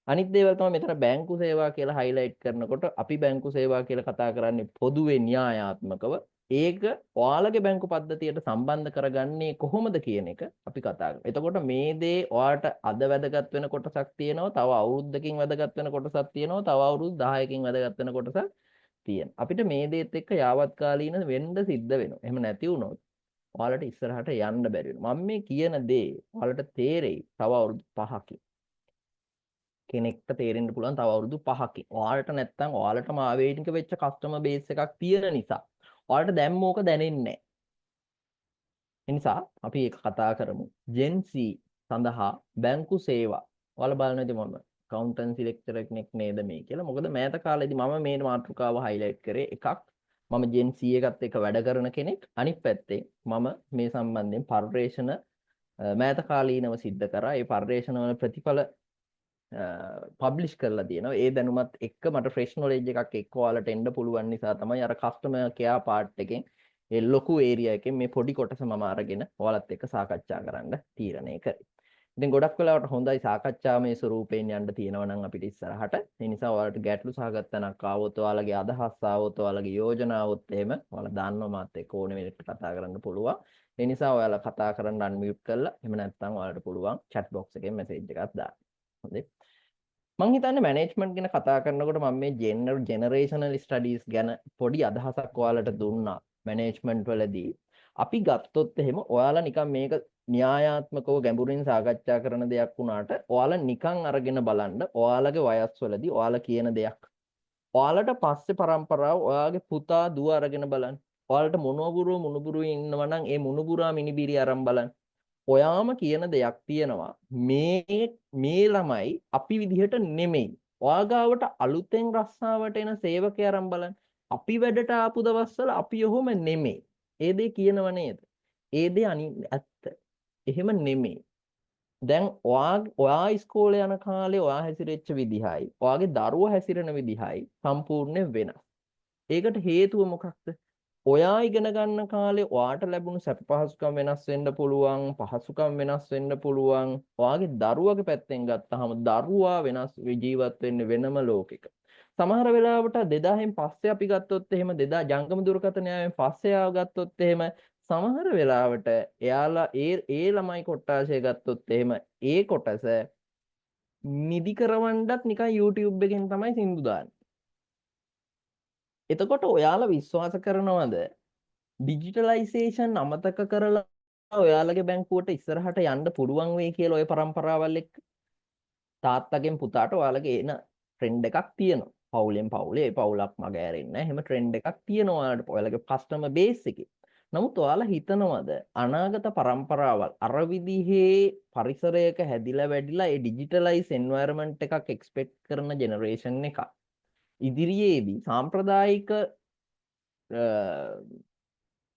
අනිත් දේවල් තමයි මෙතන බැංකු සේවා කියලා හයිලයිට් කරනකොට අපි බැංකු සේවා කියලා කතා කරන්නේ පොදුවේ න්‍යායාත්මකව. ඒක ඔයාලගේ බැංකු පද්ධතියට සම්බන්ධ කරගන්නේ කොහොමද කියන එක අපි කතා කරනවා. එතකොට මේ දේ ඔයාලට අද වැදගත් වෙන කොටසක් තියෙනවා, තව අවුරුද්දකින් වැදගත් වෙන කොටසක් තියෙනවා, තව අවුරුදු 10කින් වැදගත් වෙන කොටසක් තියෙනවා. අපිට මේ දේත් එක්ක යාවත්කාලීන වෙන්න සිද්ධ වෙනවා. එහෙම නැති වුණොත් ඔයාලට ඉස්සරහට යන්න බැරි වෙනවා. මම මේ කියන දේ ඔයාලට තේරෙයි තව අවුරුදු 5කින්. කෙනෙක්ට තේරෙන්න පුළුවන් තව අවුරුදු 5කින්. ඔයාලට නැත්තම් ඔයාලටම ආවේනික වෙච්ච කස්ටමර් බේස් එකක් තියෙන නිසා ඔයාලට දැන් මේක දැනෙන්නේ නැහැ. ඒ නිසා අපි ඒක කතා කරමු. Gen Z සඳහා බැංකු සේවා. ඔයාලා බලනවා ඉතින් මම ඇකවුන්ටන්සි ලෙක්චරර් කෙනෙක් නේද මේ කියලා. මොකද මෑත කාලේදී මම මේ මාතෘකාව හයිලයිට් කරේ. එකක් මම Gen Z එකත් එක්ක වැඩ කරන කෙනෙක්. අනිත් පැත්තේ මම මේ සම්බන්ධයෙන් පර්යේෂණ මෑත කාලීනව සිද්ධ කරා. ඒ පර්යේෂණ වල ප්‍රතිඵල පබ්ලිෂ් කරලා තියෙනවා. ඒ දැනුමත් එක්ක මට ෆ්‍රෙෂ් නොලෙජ් එකක් එක්ක ඔයාලට එන්න පුළුවන් නිසා තමයි අර කස්ටමර් කෙයාර් පාර්ට් එකෙන් ඒ ලොකු ඒරියා එකෙන් මේ පොඩි කොටස මම අරගෙන ඔයාලත් එක්ක සාකච්ඡා කරන්න තීරණය කරේ. ඉතින් ගොඩක් වෙලාවට හොඳයි සාකච්ඡාමය ස්වරූපයෙන් යන්න තියෙනවා නම් අපිට ඉස්සරහට. ඒ නිසා ඔයාලට ගැටලු සහගත තැනක් ආවොත්, ඔයාලගේ අදහස් ආවොත්, ඔයාලගේ යෝජනා ආවොත් එහෙම ඔයාලා දන්නවා මාත් එක්ක ඕන වෙලෙට කතා කරන්න පුළුවන්. ඒ නිසා ඔයාලා කතා කරන්න අන්මියුට් කරලා එහෙම නැත්නම් ඔයාලට පුළුවන් chat box එකෙන් මැසේජ් එකක් දාන්න. හොඳයි. මං හිතන්නේ මැනේජ්මන්ට් ගැන කතා කරනකොට මම මේ ජෙනරේෂනල් ස්ටඩීස් ගැන පොඩි අදහසක් ඔයාලට දුන්නා. මැනේජ්මන්ට් වලදී අපි ගත්තොත් එහෙම ඔයාලා නිකන් මේක න්‍යායාත්මකව ගැඹුරින් සාකච්ඡා කරන දෙයක් වුණාට ඔයාලා නිකන් අරගෙන බලන්න ඔයාලගේ වයස් වලදී ඔයාලා කියන දෙයක් ඔයාලට පස්සේ පරම්පරාව ඔයාගේ පුතා දුව අරගෙන බලන්න. ඔයාලට මොනෝබුරුව මුණුබුරුව ඉන්නවා නම් ඒ මුණුබුරා මිනිබිරි අරන් බලන්න. ඔයාම කියන දෙයක් තියෙනවා මේ මේ ළමයි අපි විදිහට නෙමෙයි. ඔයා ගාවට අලුතෙන් රස්සාවට එන සේවකයා අරන් බලන්න. අපි වැඩට ආපු දවස්වල අපි ඔහොම නෙමෙයි. ඒ දේ කියනව නේද? ඒ දේ ඇත්ත. එහෙම නෙමෙයි. දැන් ඔයා ඉස්කෝලේ යන කාලේ ඔයා හැසිරෙච්ච විදිහයි ඔයාගේ දරුවා හැසිරෙන විදිහයි සම්පූර්ණයෙන් වෙනස්. ඒකට හේතුව මොකක්ද? ඔයා ඉගෙන ගන්න කාලේ ඔයාට ලැබුණු සැප පහසුකම් වෙනස් වෙන්න පුළුවන්, පහසුකම් වෙනස් වෙන්න පුළුවන්. ඔයාගේ දරුවගේ පැත්තෙන් ගත්තාම දරුවා වෙනස් ජීවත් වෙන්නේ වෙනම ලෝකෙක. සමහර වෙලාවට 2000න් පස්සේ අපි ගත්තොත් එහෙම 2000 ජංගම දුරකථන යාමෙන් පස්සේ ආව ගත්තොත් එහෙම සමහර වෙලාවට එයාලා ඒ ඒ ළමයි කොට්ටාශය ගත්තොත් එහෙම ඒ කොටස නිදි කරවන්නත් නිකන් YouTube එකෙන් තමයි සින්දු දාන්නේ. එතකොට ඔයාලා විශ්වාස කරනවද ඩිජිටලයිසේෂන් අමතක කරලා ඔයාලගේ බැංකුවට ඉස්සරහට යන්න පුළුවන් වෙයි කියලා ඔය පරම්පරාවල් එක්ක? තාත්තගෙන් පුතාට ඔයාලගේ එන ට්‍රෙන්ඩ් එකක් තියෙනවා. පවුලෙන් පවුලේ ඒ පවුලක් මග ඇරෙන්නේ නැහැ. එහෙම ට්‍රෙන්ඩ් එකක් තියෙනවා ඔයාලට ඔයාලගේ කස්ටමර් බේස් එකේ. නමුත් ඔයාලා හිතනවද අනාගත පරම්පරාවල් අර විදිහේ පරිසරයක හැදිලා වැඩිලා ඒ ඩිජිටලයිස් එන්වයරන්මන්ට් එකක් එක්ස්පෙක්ට් කරන ජෙනරේෂන් එකක් ඉදිරියේදී සාම්ප්‍රදායික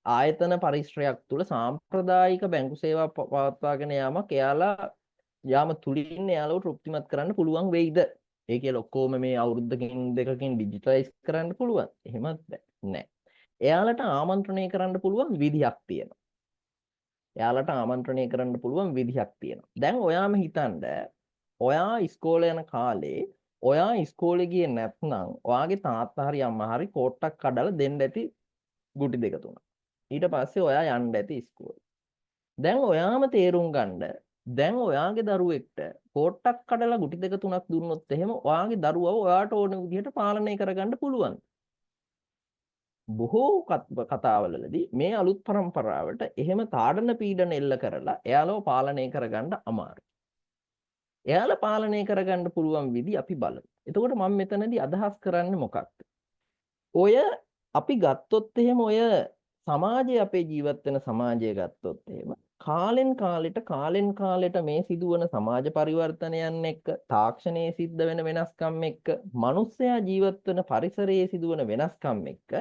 ආයතන පරිශ්‍රයක් තුළ සාම්ප්‍රදායික බැංකු සේවා පවත්වාගෙන යාමක් එයාලා යාම තුලින් එයාලව තෘප්තිමත් කරන්න පුළුවන් වෙයිද? ඒ කියලා ඔක්කොම මේ අවුරුද්දකින් දෙකකින් ඩිජිටලයිස් කරන්න පුළුවන්. එහෙමත් බෑ. නෑ. එයාලට ආමන්ත්‍රණය කරන්න පුළුවන් විදිහක් තියෙනවා. එයාලට ආමන්ත්‍රණය කරන්න පුළුවන් විදිහක් තියෙනවා. දැන් ඔයාම හිතන්න, ඔයා ඉස්කෝලේ යන කාලේ ඔයා ඉස්කෝලේ ගියේ නැත්නම් ඔයාගේ තාත්තා හරි අම්මා හරි කෝට්ටක් කඩලා දෙන්න ඇති ගුටි දෙක තුනක්. ඊට පස්සේ ඔයා යන්න ඇති ඉස්කෝලේ. දැන් ඔයාම තේරුම් ගන්න, දැන් ඔයාගේ දරුවෙක්ට කෝට්ටක් කඩලා ගුටි දෙක තුනක් දුන්නොත් එහෙම ඔයාගේ දරුවව ඔයාට ඕන විදිහට පාලනය කරගන්න පුළුවන්. බොහෝ කතාවලදී මේ අලුත් පරම්පරාවට එහෙම තාඩන පීඩන එල්ල කරලා එයාලව පාලනය කරගන්න අමාරුයි. එයාලා පාලනය කරගන්න පුළුවන් විදි අපි බලමු. එතකොට මම මෙතනදී අදහස් කරන්නේ මොකක්ද? ඔය අපි ගත්තොත් එහෙම ඔය සමාජය, අපේ ජීවත් වෙන සමාජය ගත්තොත් එහෙම කාලෙන් කාලෙට කාලෙන් කාලෙට මේ සිදුවන සමාජ පරිවර්තනයන් එක්ක, තාක්ෂණයේ සිද්ධ වෙන වෙනස්කම් එක්ක, මනුස්සයා ජීවත් වෙන පරිසරයේ සිදුවන වෙනස්කම් එක්ක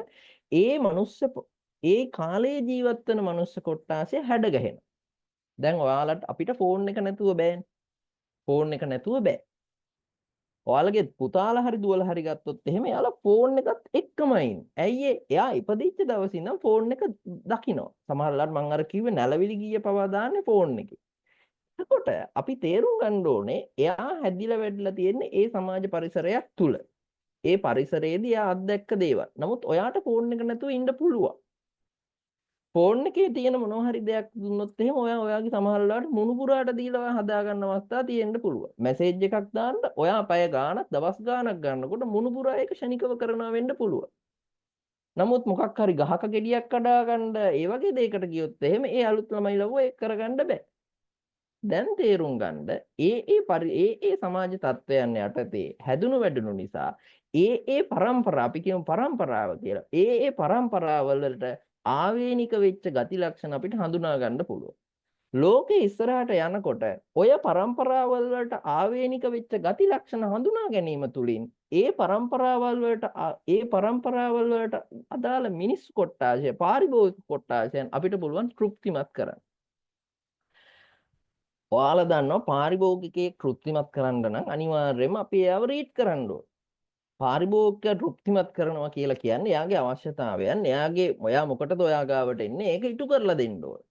ඒ මනුස්ස ඒ කාලයේ ජීවත් වෙන මනුස්ස කොට්ටාසය හැඩ ගැහෙනවා. දැන් ඔයාලට අපිට ෆෝන් එක නැතුව බෑනේ. ෆෝන් එක නැතුව බෑ. ඔයාලගේ පුතාලා හරි දුවලා හරි ගත්තොත් එහෙම එයාලා ෆෝන් එකත් එක්කම ඉන්නේ. ඇයි ඒ? එයා ඉපදිච්ච දවසේ ඉඳන් ෆෝන් එක දකිනවා. සමහර වෙලාවට මං අර කිව්වේ නැලවිලි ගීය පවා දාන්නේ ෆෝන් එකේ. එතකොට අපි තේරුම් ගන්න ඕනේ එයා හැදිලා වැඩිලා තියෙන්නේ ඒ සමාජ පරිසරයක් තුල. ඒ පරිසරයේදී එයා අත්දැක්ක දේවල්. නමුත් ඔයාට ෆෝන් එක නැතුව ඉන්න පුළුවන්. ෆෝන් එකේ තියෙන මොනවා හරි දෙයක් දුන්නොත් එහෙම ඔයා ඔයාගේ සමහර වෙලාවට මුණුපුරාට දීලා ඔයා හදා ගන්න අවස්ථා තියෙන්න පුළුවන්. මැසේජ් එකක් දාන්න ඔයා පැය ගාණක් දවස් ගාණක් ගන්නකොට මුණුපුරා ඒක ක්ෂණිකව කරනවා වෙන්න පුළුවන්. නමුත් මොකක් හරි ගහක ගෙඩියක් කඩා ගන්න ඒ වගේ දෙයකට ගියොත් එහෙම ඒ අලුත් ළමයි ලව්ව ඒක කරගන්න බෑ. දැන් තේරුම් ගන්න ඒ ඒ ඒ ඒ සමාජ තත්ත්වයන් යටතේ හැදුණු වැඩුණු නිසා ඒ ඒ පරම්පරා, අපි කියමු පරම්පරාව කියලා. ඒ ඒ පරම්පරාවල් වලට ආවේනික වෙච්ච ගති ලක්ෂණ අපිට හඳුනා ගන්න පුළුවන්. ලෝකේ ඉස්සරහට යනකොට ඔය පරම්පරාවල් වලට ආවේනික වෙච්ච ගති ලක්ෂණ හඳුනා ගැනීම තුලින් ඒ පරම්පරාවල් වලට ඒ පරම්පරාවල් වලට අදාළ මිනිස් කොට්ටාශය, පාරිභෝගික කොට්ටාශයන් අපිට පුළුවන් තෘප්තිමත් කරන්න. ඔයාලා දන්නවා පාරිභෝගිකයෙක් තෘප්තිමත් කරන්න නම් අනිවාර්යයෙන්ම අපි එයාව රීඩ් කරන්න ඕන. පාරිභෝගිකයා තෘප්තිමත් කරනවා කියලා කියන්නේ එයාගේ අවශ්‍යතාවයන්, එයාගේ ඔයා මොකටද ඔයා ගාවට එන්නේ ඒක ඉටු කරලා දෙන්න ඕන.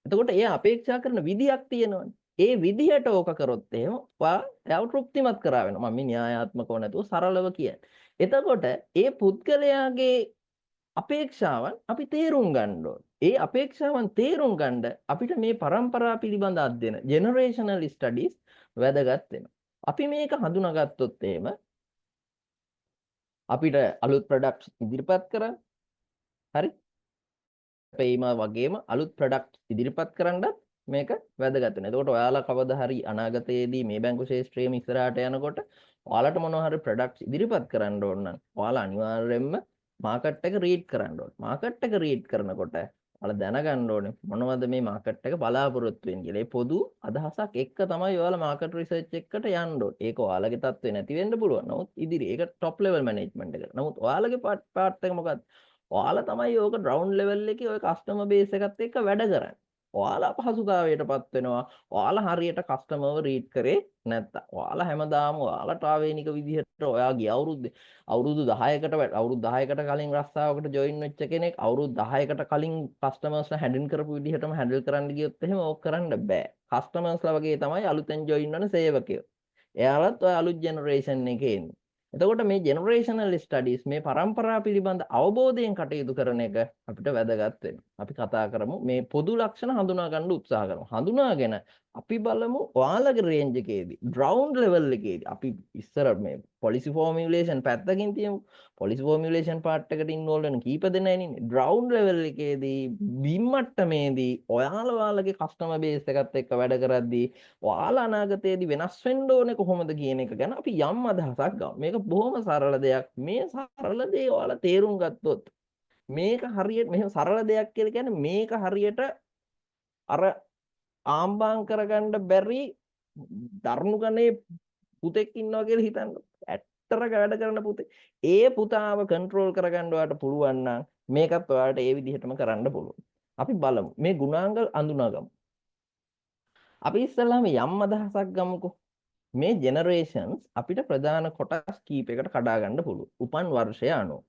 එතකොට එයා අපේක්ෂා කරන විදියක් තියෙනවනේ. ඒ විදියට ඕක කරොත් එහෙම ඔයා එයාව තෘප්තිමත් කරා වෙනවා. මම මේ න්‍යායාත්මකව නැතුව සරලව කියන්නේ. එතකොට ඒ පුද්ගලයාගේ අපේක්ෂාවන් අපි තේරුම් ගන්න ඕන. ඒ අපේක්ෂාවන් තේරුම් ගන්න අපිට මේ පරම්පරා පිළිබඳ අධ්‍යයන, ජෙනරේෂනල් ස්ටඩීස් වැදගත් වෙනවා. අපි මේක හඳුනාගත්තොත් එහෙම අපිට අලුත් ප්‍රොඩක්ට්ස් ඉදිරිපත් කරන්න, හරි, පේම වගේම අලුත් ප්‍රොඩක්ට් ඉදිරිපත් කරන්නත් මේක වැදගත් වෙනවා. එතකොට ඔයාලා කවදා හරි අනාගතයේදී මේ බැංකු ක්ෂේත්‍රයේම ඉස්සරහට යනකොට ඔයාලට මොනවා හරි ප්‍රොඩක්ට්ස් ඉදිරිපත් කරන්න ඕන නම් ඔයාලා අනිවාර්යයෙන්ම මාකට් එක රීඩ් කරන්න ඕන. මාකට් එක රීඩ් කරනකොට ඔයාලා දැනගන්න ඕනේ මොනවද මේ මාකට් එක බලාපොරොත්තු වෙන්නේ කියලා. ඒ පොදු අදහසක් එක්ක තමයි ඔයාලා මාකට් රිසර්ච් එකකට යන්න ඕනේ. ඒක ඔයාලගේ තත්ත්වේ නැති වෙන්න පුළුවන්. නමුත් ඉදිරි ඒක টොප් ලෙවල් මැනේජ්මන්ට් එකට. නමුත් ඔයාලගේ පාර්ට් එක මොකද්ද? ඔයාලා තමයි ඕක ග්‍රවුන්ඩ් ලෙවල් එකේ ඔය කස්ටමර් බේස් එකත් එක්ක වැඩ කරන්නේ. ඔයාලා අපහසුතාවයටපත් වෙනවා. ඔයාලා හරියට කස්ටමර්ව රීඩ් කරේ නැත්තම්. ඔයාලා හැමදාම ඔයාලට ආවේනික විදිහට ඔයා ගිය අවුරුද්දේ අවුරුදු 10කට අවුරුදු 10කට කලින් රස්සාවකට ජොයින් වෙච්ච කෙනෙක් අවුරුදු 10කට කලින් කස්ටමර්ස්ලා හැන්ඩල් කරපු විදිහටම හැන්ඩල් කරන්න ගියොත් එහෙම ඕක කරන්න බෑ. කස්ටමර්ස්ලා වගේ තමයි අලුතෙන් ජොයින් වෙන සේවකයෝ. එයාලත් ඔය අලුත් ජෙනරේෂන් එකේ එන්නේ. එතකොට මේ ජෙනරේෂනල් ස්ටඩීස්, මේ පරම්පරා පිළිබඳ අවබෝධයෙන් කටයුතු කරන එක අපිට වැදගත් වෙනවා. අපි කතා කරමු, මේ පොදු ලක්ෂණ හඳුනා ගන්න උත්සාහ කරමු. හඳුනාගෙන අපි බලමු ඔයාලගේ රේන්ජ් එකේදී, ග්‍රවුන්ඩ් ලෙවල් එකේදී, අපි ඉස්සර මේ පොලිසි ෆෝමියුලේෂන් පැත්තකින් තියමු. පොලිසි ෆෝමියුලේෂන් පාර්ට් එකට ඉන්වෝල්ව් වෙන කීප දෙනා ඉන්නේ. ග්‍රවුන්ඩ් ලෙවල් එකේදී, බිම් මට්ටමේදී ඔයාලා ඔයාලගේ කස්ටමර් බේස් එකත් එක්ක වැඩ කරද්දී ඔයාලා අනාගතයේදී වෙනස් වෙන්න ඕනේ කොහොමද කියන එක ගැන අපි යම් අදහසක් ගමු. මේක බොහොම සරල දෙයක්. මේ සරල දේ ඔයාලා තේරුම් ගත්තොත්, මේක හරියට මෙහෙම සරල දෙයක් කියලා කියන්නේ මේක හරියට අර ආම්බාම් කරගන්න බැරි දරුණු ගණේ පුතෙක් ඉන්නවා කියලා හිතන්න. ඇත්තට වැඩ කරන පුතේ. ඒ පුතාව කන්ට්‍රෝල් කරගන්න ඔයාලට පුළුවන් නම් මේකත් ඔයාලට ඒ විදිහටම කරන්න පුළුවන්. අපි බලමු. මේ ගුණාංග අඳුනාගමු. අපි ඉස්සෙල්ලාම යම් අදහසක් ගමුකෝ. මේ ජෙනරේෂන්ස් අපිට ප්‍රධාන කොටස් කීපයකට කඩා ගන්න පුළුවන්. උපන් වර්ෂය අනුව.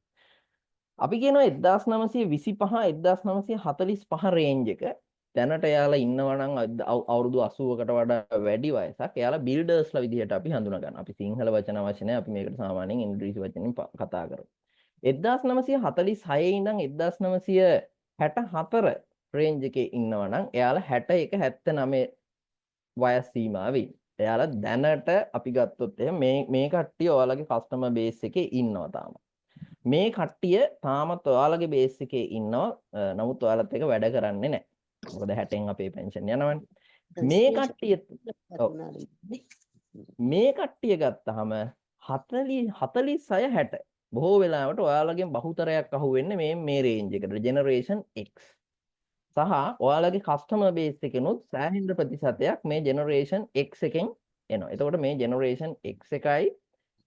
අපි කියනවා 1925 1945 රේන්ජ් එක දැනට එයාලා ඉන්නවා නම් අවුරුදු 80කට වඩා වැඩි වයසක්, එයාලා බිල්ඩර්ස්ලා විදිහට අපි හඳුනා ගන්නවා. අපි සිංහල වචන අවශ්‍ය නැහැ. අපි මේකට සාමාන්‍යයෙන් ඉංග්‍රීසි වචනෙන් කතා කරමු. 1946 ඉඳන් 1964 රේන්ජ් එකේ ඉන්නවා නම් එයාලා 61 79 වයස් සීමාවේ. එයාලා දැනට අපි ගත්තොත් එහෙම මේ මේ කට්ටිය ඔයාලගේ කස්ටමර් බේස් එකේ ඉන්නවා තාම. මේ කට්ටිය තාමත් ඔයාලගේ බේස් එකේ ඉන්නවා. නමුත් ඔයාලත් එක්ක වැඩ කරන්නේ නැහැ. මොකද 60න් අපේ පෙන්ෂන් යනවනේ. මේ කට්ටිය, ඔව්, මේ කට්ටිය ගත්තාම 40 46 60 බොහෝ වෙලාවට ඔයාලගෙන් බහුතරයක් අහුවෙන්නේ මේ මේ රේන්ජ් එකට, ජෙනරේෂන් X. සහ ඔයාලගේ කස්ටමර් බේස් එකෙනුත් සෑහෙන ප්‍රතිශතයක් මේ ජෙනරේෂන් X එකෙන් එනවා. එතකොට මේ ජෙනරේෂන් X එකයි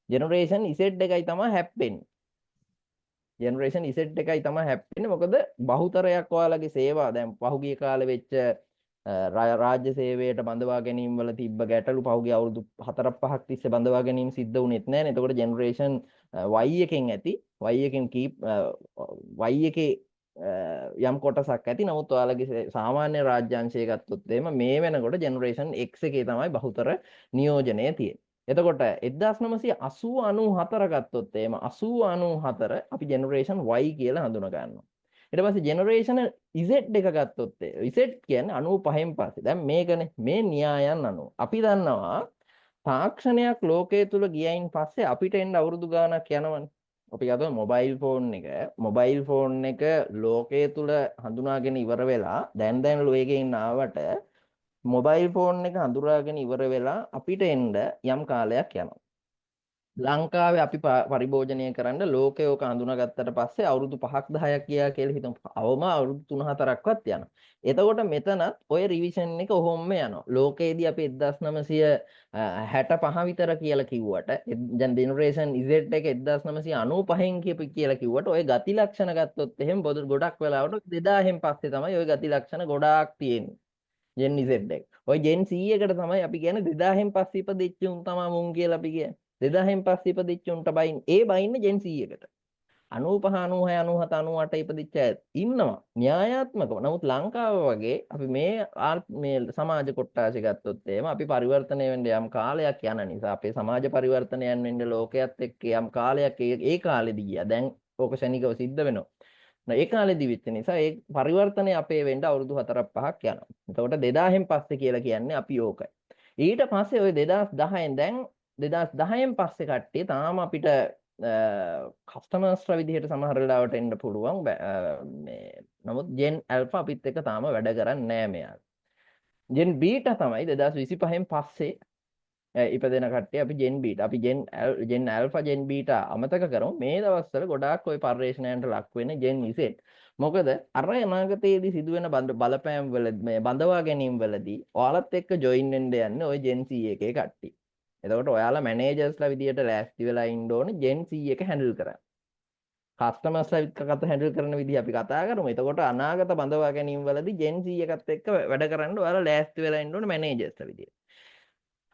ජෙනරේෂන් Z එකයි තමයි හැප්පෙන්නේ. ජෙනරේෂන් Z එකයි තමයි හැප්පෙන්නේ. මොකද බහුතරයක් ඔයාලගේ සේවා දැන් පහුගිය කාලේ වෙච්ච රාජ්‍ය සේවයට බඳවා ගැනීම වල තිබ්බ ගැටලු, පහුගිය අවුරුදු 4ක් 5ක් තිස්සේ බඳවා ගැනීම සිද්ධ වුණෙත් නෑනේ. එතකොට ජෙනරේෂන් Y එකෙන් ඇති, Y එකෙන් කීප් Y එකේ යම් කොටසක් ඇති. නමුත් ඔයාලගේ සාමාන්‍ය රාජ්‍යාංශය ගත්තොත් එහෙම මේ වෙනකොට ජෙනරේෂන් X එකේ තමයි බහුතර නියෝජනය තියෙන්නේ. එතකොට 1980 94 ගත්තොත් එහෙම 80 94 අපි ජෙනරේෂන් Y කියලා හඳුනා ගන්නවා. ඊට පස්සේ ජෙනරේෂන් Z එක ගත්තොත්, Z කියන්නේ 95න් පස්සේ. දැන් මේකනේ මේ න්‍යායන් අනුව අපි දන්නවා තාක්ෂණයක් ලෝකයේ තුල ගියයින් පස්සේ අපිට එන්න අවුරුදු ගාණක් යනවනේ. අපි ගත්තොත් මොබයිල් ෆෝන් එක, මොබයිල් ෆෝන් එක ලෝකයේ තුල හඳුනාගෙන ඉවර වෙලා දැන් දැන් වේගයෙන් ආවට මොබයිල් ෆෝන් එක හඳුනාගෙන ඉවර වෙලා අපිට එන්න යම් කාලයක් යනවා. ලංකාවේ අපි පරිභෝජනය කරන්න ලෝකය ඕක හඳුනාගත්තට පස්සේ අවුරුදු 5ක් 10ක් ගියා කියලා හිතමු. අවම අවුරුදු 3-4ක්වත් යනවා. එතකොට මෙතනත් ඔය රිවිෂන් එක ඔහොම්ම යනවා. ලෝකයේදී අපි 1965 විතර කියලා කිව්වට, දැන් ජෙනරේෂන් Z එක 1995න් කියපු කියලා කිව්වට ඔය ගති ලක්ෂණ ගත්තොත් එහෙම ගොඩක් වෙලාවට 2000න් පස්සේ තමයි ඔය ගති ලක්ෂණ ගොඩාක් තියෙන්නේ. ජෙන් Z එක. ඔය ජෙන් C එකට තමයි අපි කියන්නේ 2000න් පස්සේ ඉපදෙච්ච උන් තමයි මුන් කියලා අපි කියන්නේ. 2000න් පස්සේ ඉපදිච්ච උන්ට බයින්, ඒ බයින්නේ ජෙන් C එකට. 95 96 97 98 ඉපදිච්ච අය ඉන්නවා න්‍යායාත්මකව. නමුත් ලංකාව වගේ අපි මේ මේ සමාජ කොට්ටාශය ගත්තොත් එහෙම අපි පරිවර්තනය වෙන්න යම් කාලයක් යන නිසා, අපේ සමාජ පරිවර්තනයන් වෙන්න ලෝකයේත් එක්ක යම් කාලයක් ඒ කාලෙදි ගියා. දැන් ඕක ෂණිකව සිද්ධ වෙනවා. ඒ කාලෙදි වෙච්ච නිසා ඒ පරිවර්තනය අපේ වෙන්න අවුරුදු 4ක් 5ක් යනවා. එතකොට 2000න් පස්සේ කියලා කියන්නේ අපි ඕකයි. ඊට පස්සේ ඔය 2010න්, දැන් 2010න් පස්සේ කට්ටිය තාම අපිට කස්ටමර්ස්ලා විදිහට සමහර වෙලාවට එන්න පුළුවන්. මේ නමුත් ජෙන් ඇල්ෆා අපිත් එක්ක තාම වැඩ කරන්නේ නෑ මෙයාලා. ජෙන් බීටා තමයි 2025න් පස්සේ ඉපදෙන කට්ටිය අපි ජෙන් බීටා. අපි ජෙන් ඇල්ෆා ජෙන් බීටා අමතක කරමු. මේ දවස්වල ගොඩාක් ඔය පර්යේෂණයන්ට ලක් වෙන ජෙන් Z. මොකද අර අනාගතයේදී සිදුවෙන බලපෑම් වල මේ බඳවා ගැනීම වලදී ඔයාලත් එක්ක ජොයින් වෙන්න යන්නේ ඔය ජෙන් C එකේ කට්ටිය. එතකොට ඔයාලා මැනේජර්ස්ලා විදියට ලෑස්ති වෙලා ඉන්න ඕනේ ජෙන් C එක හැන්ඩල් කරන්න. කස්ටමර්ස්ලා එක්ක කතා හැන්ඩල් කරන විදිහ අපි කතා කරමු. එතකොට අනාගත බඳවා ගැනීම වලදී Gen Z එකත් එක්ක වැඩ කරන්න ඔයාලා ලෑස්ති වෙලා ඉන්න ඕනේ මැනේජර්ස්ලා විදියට.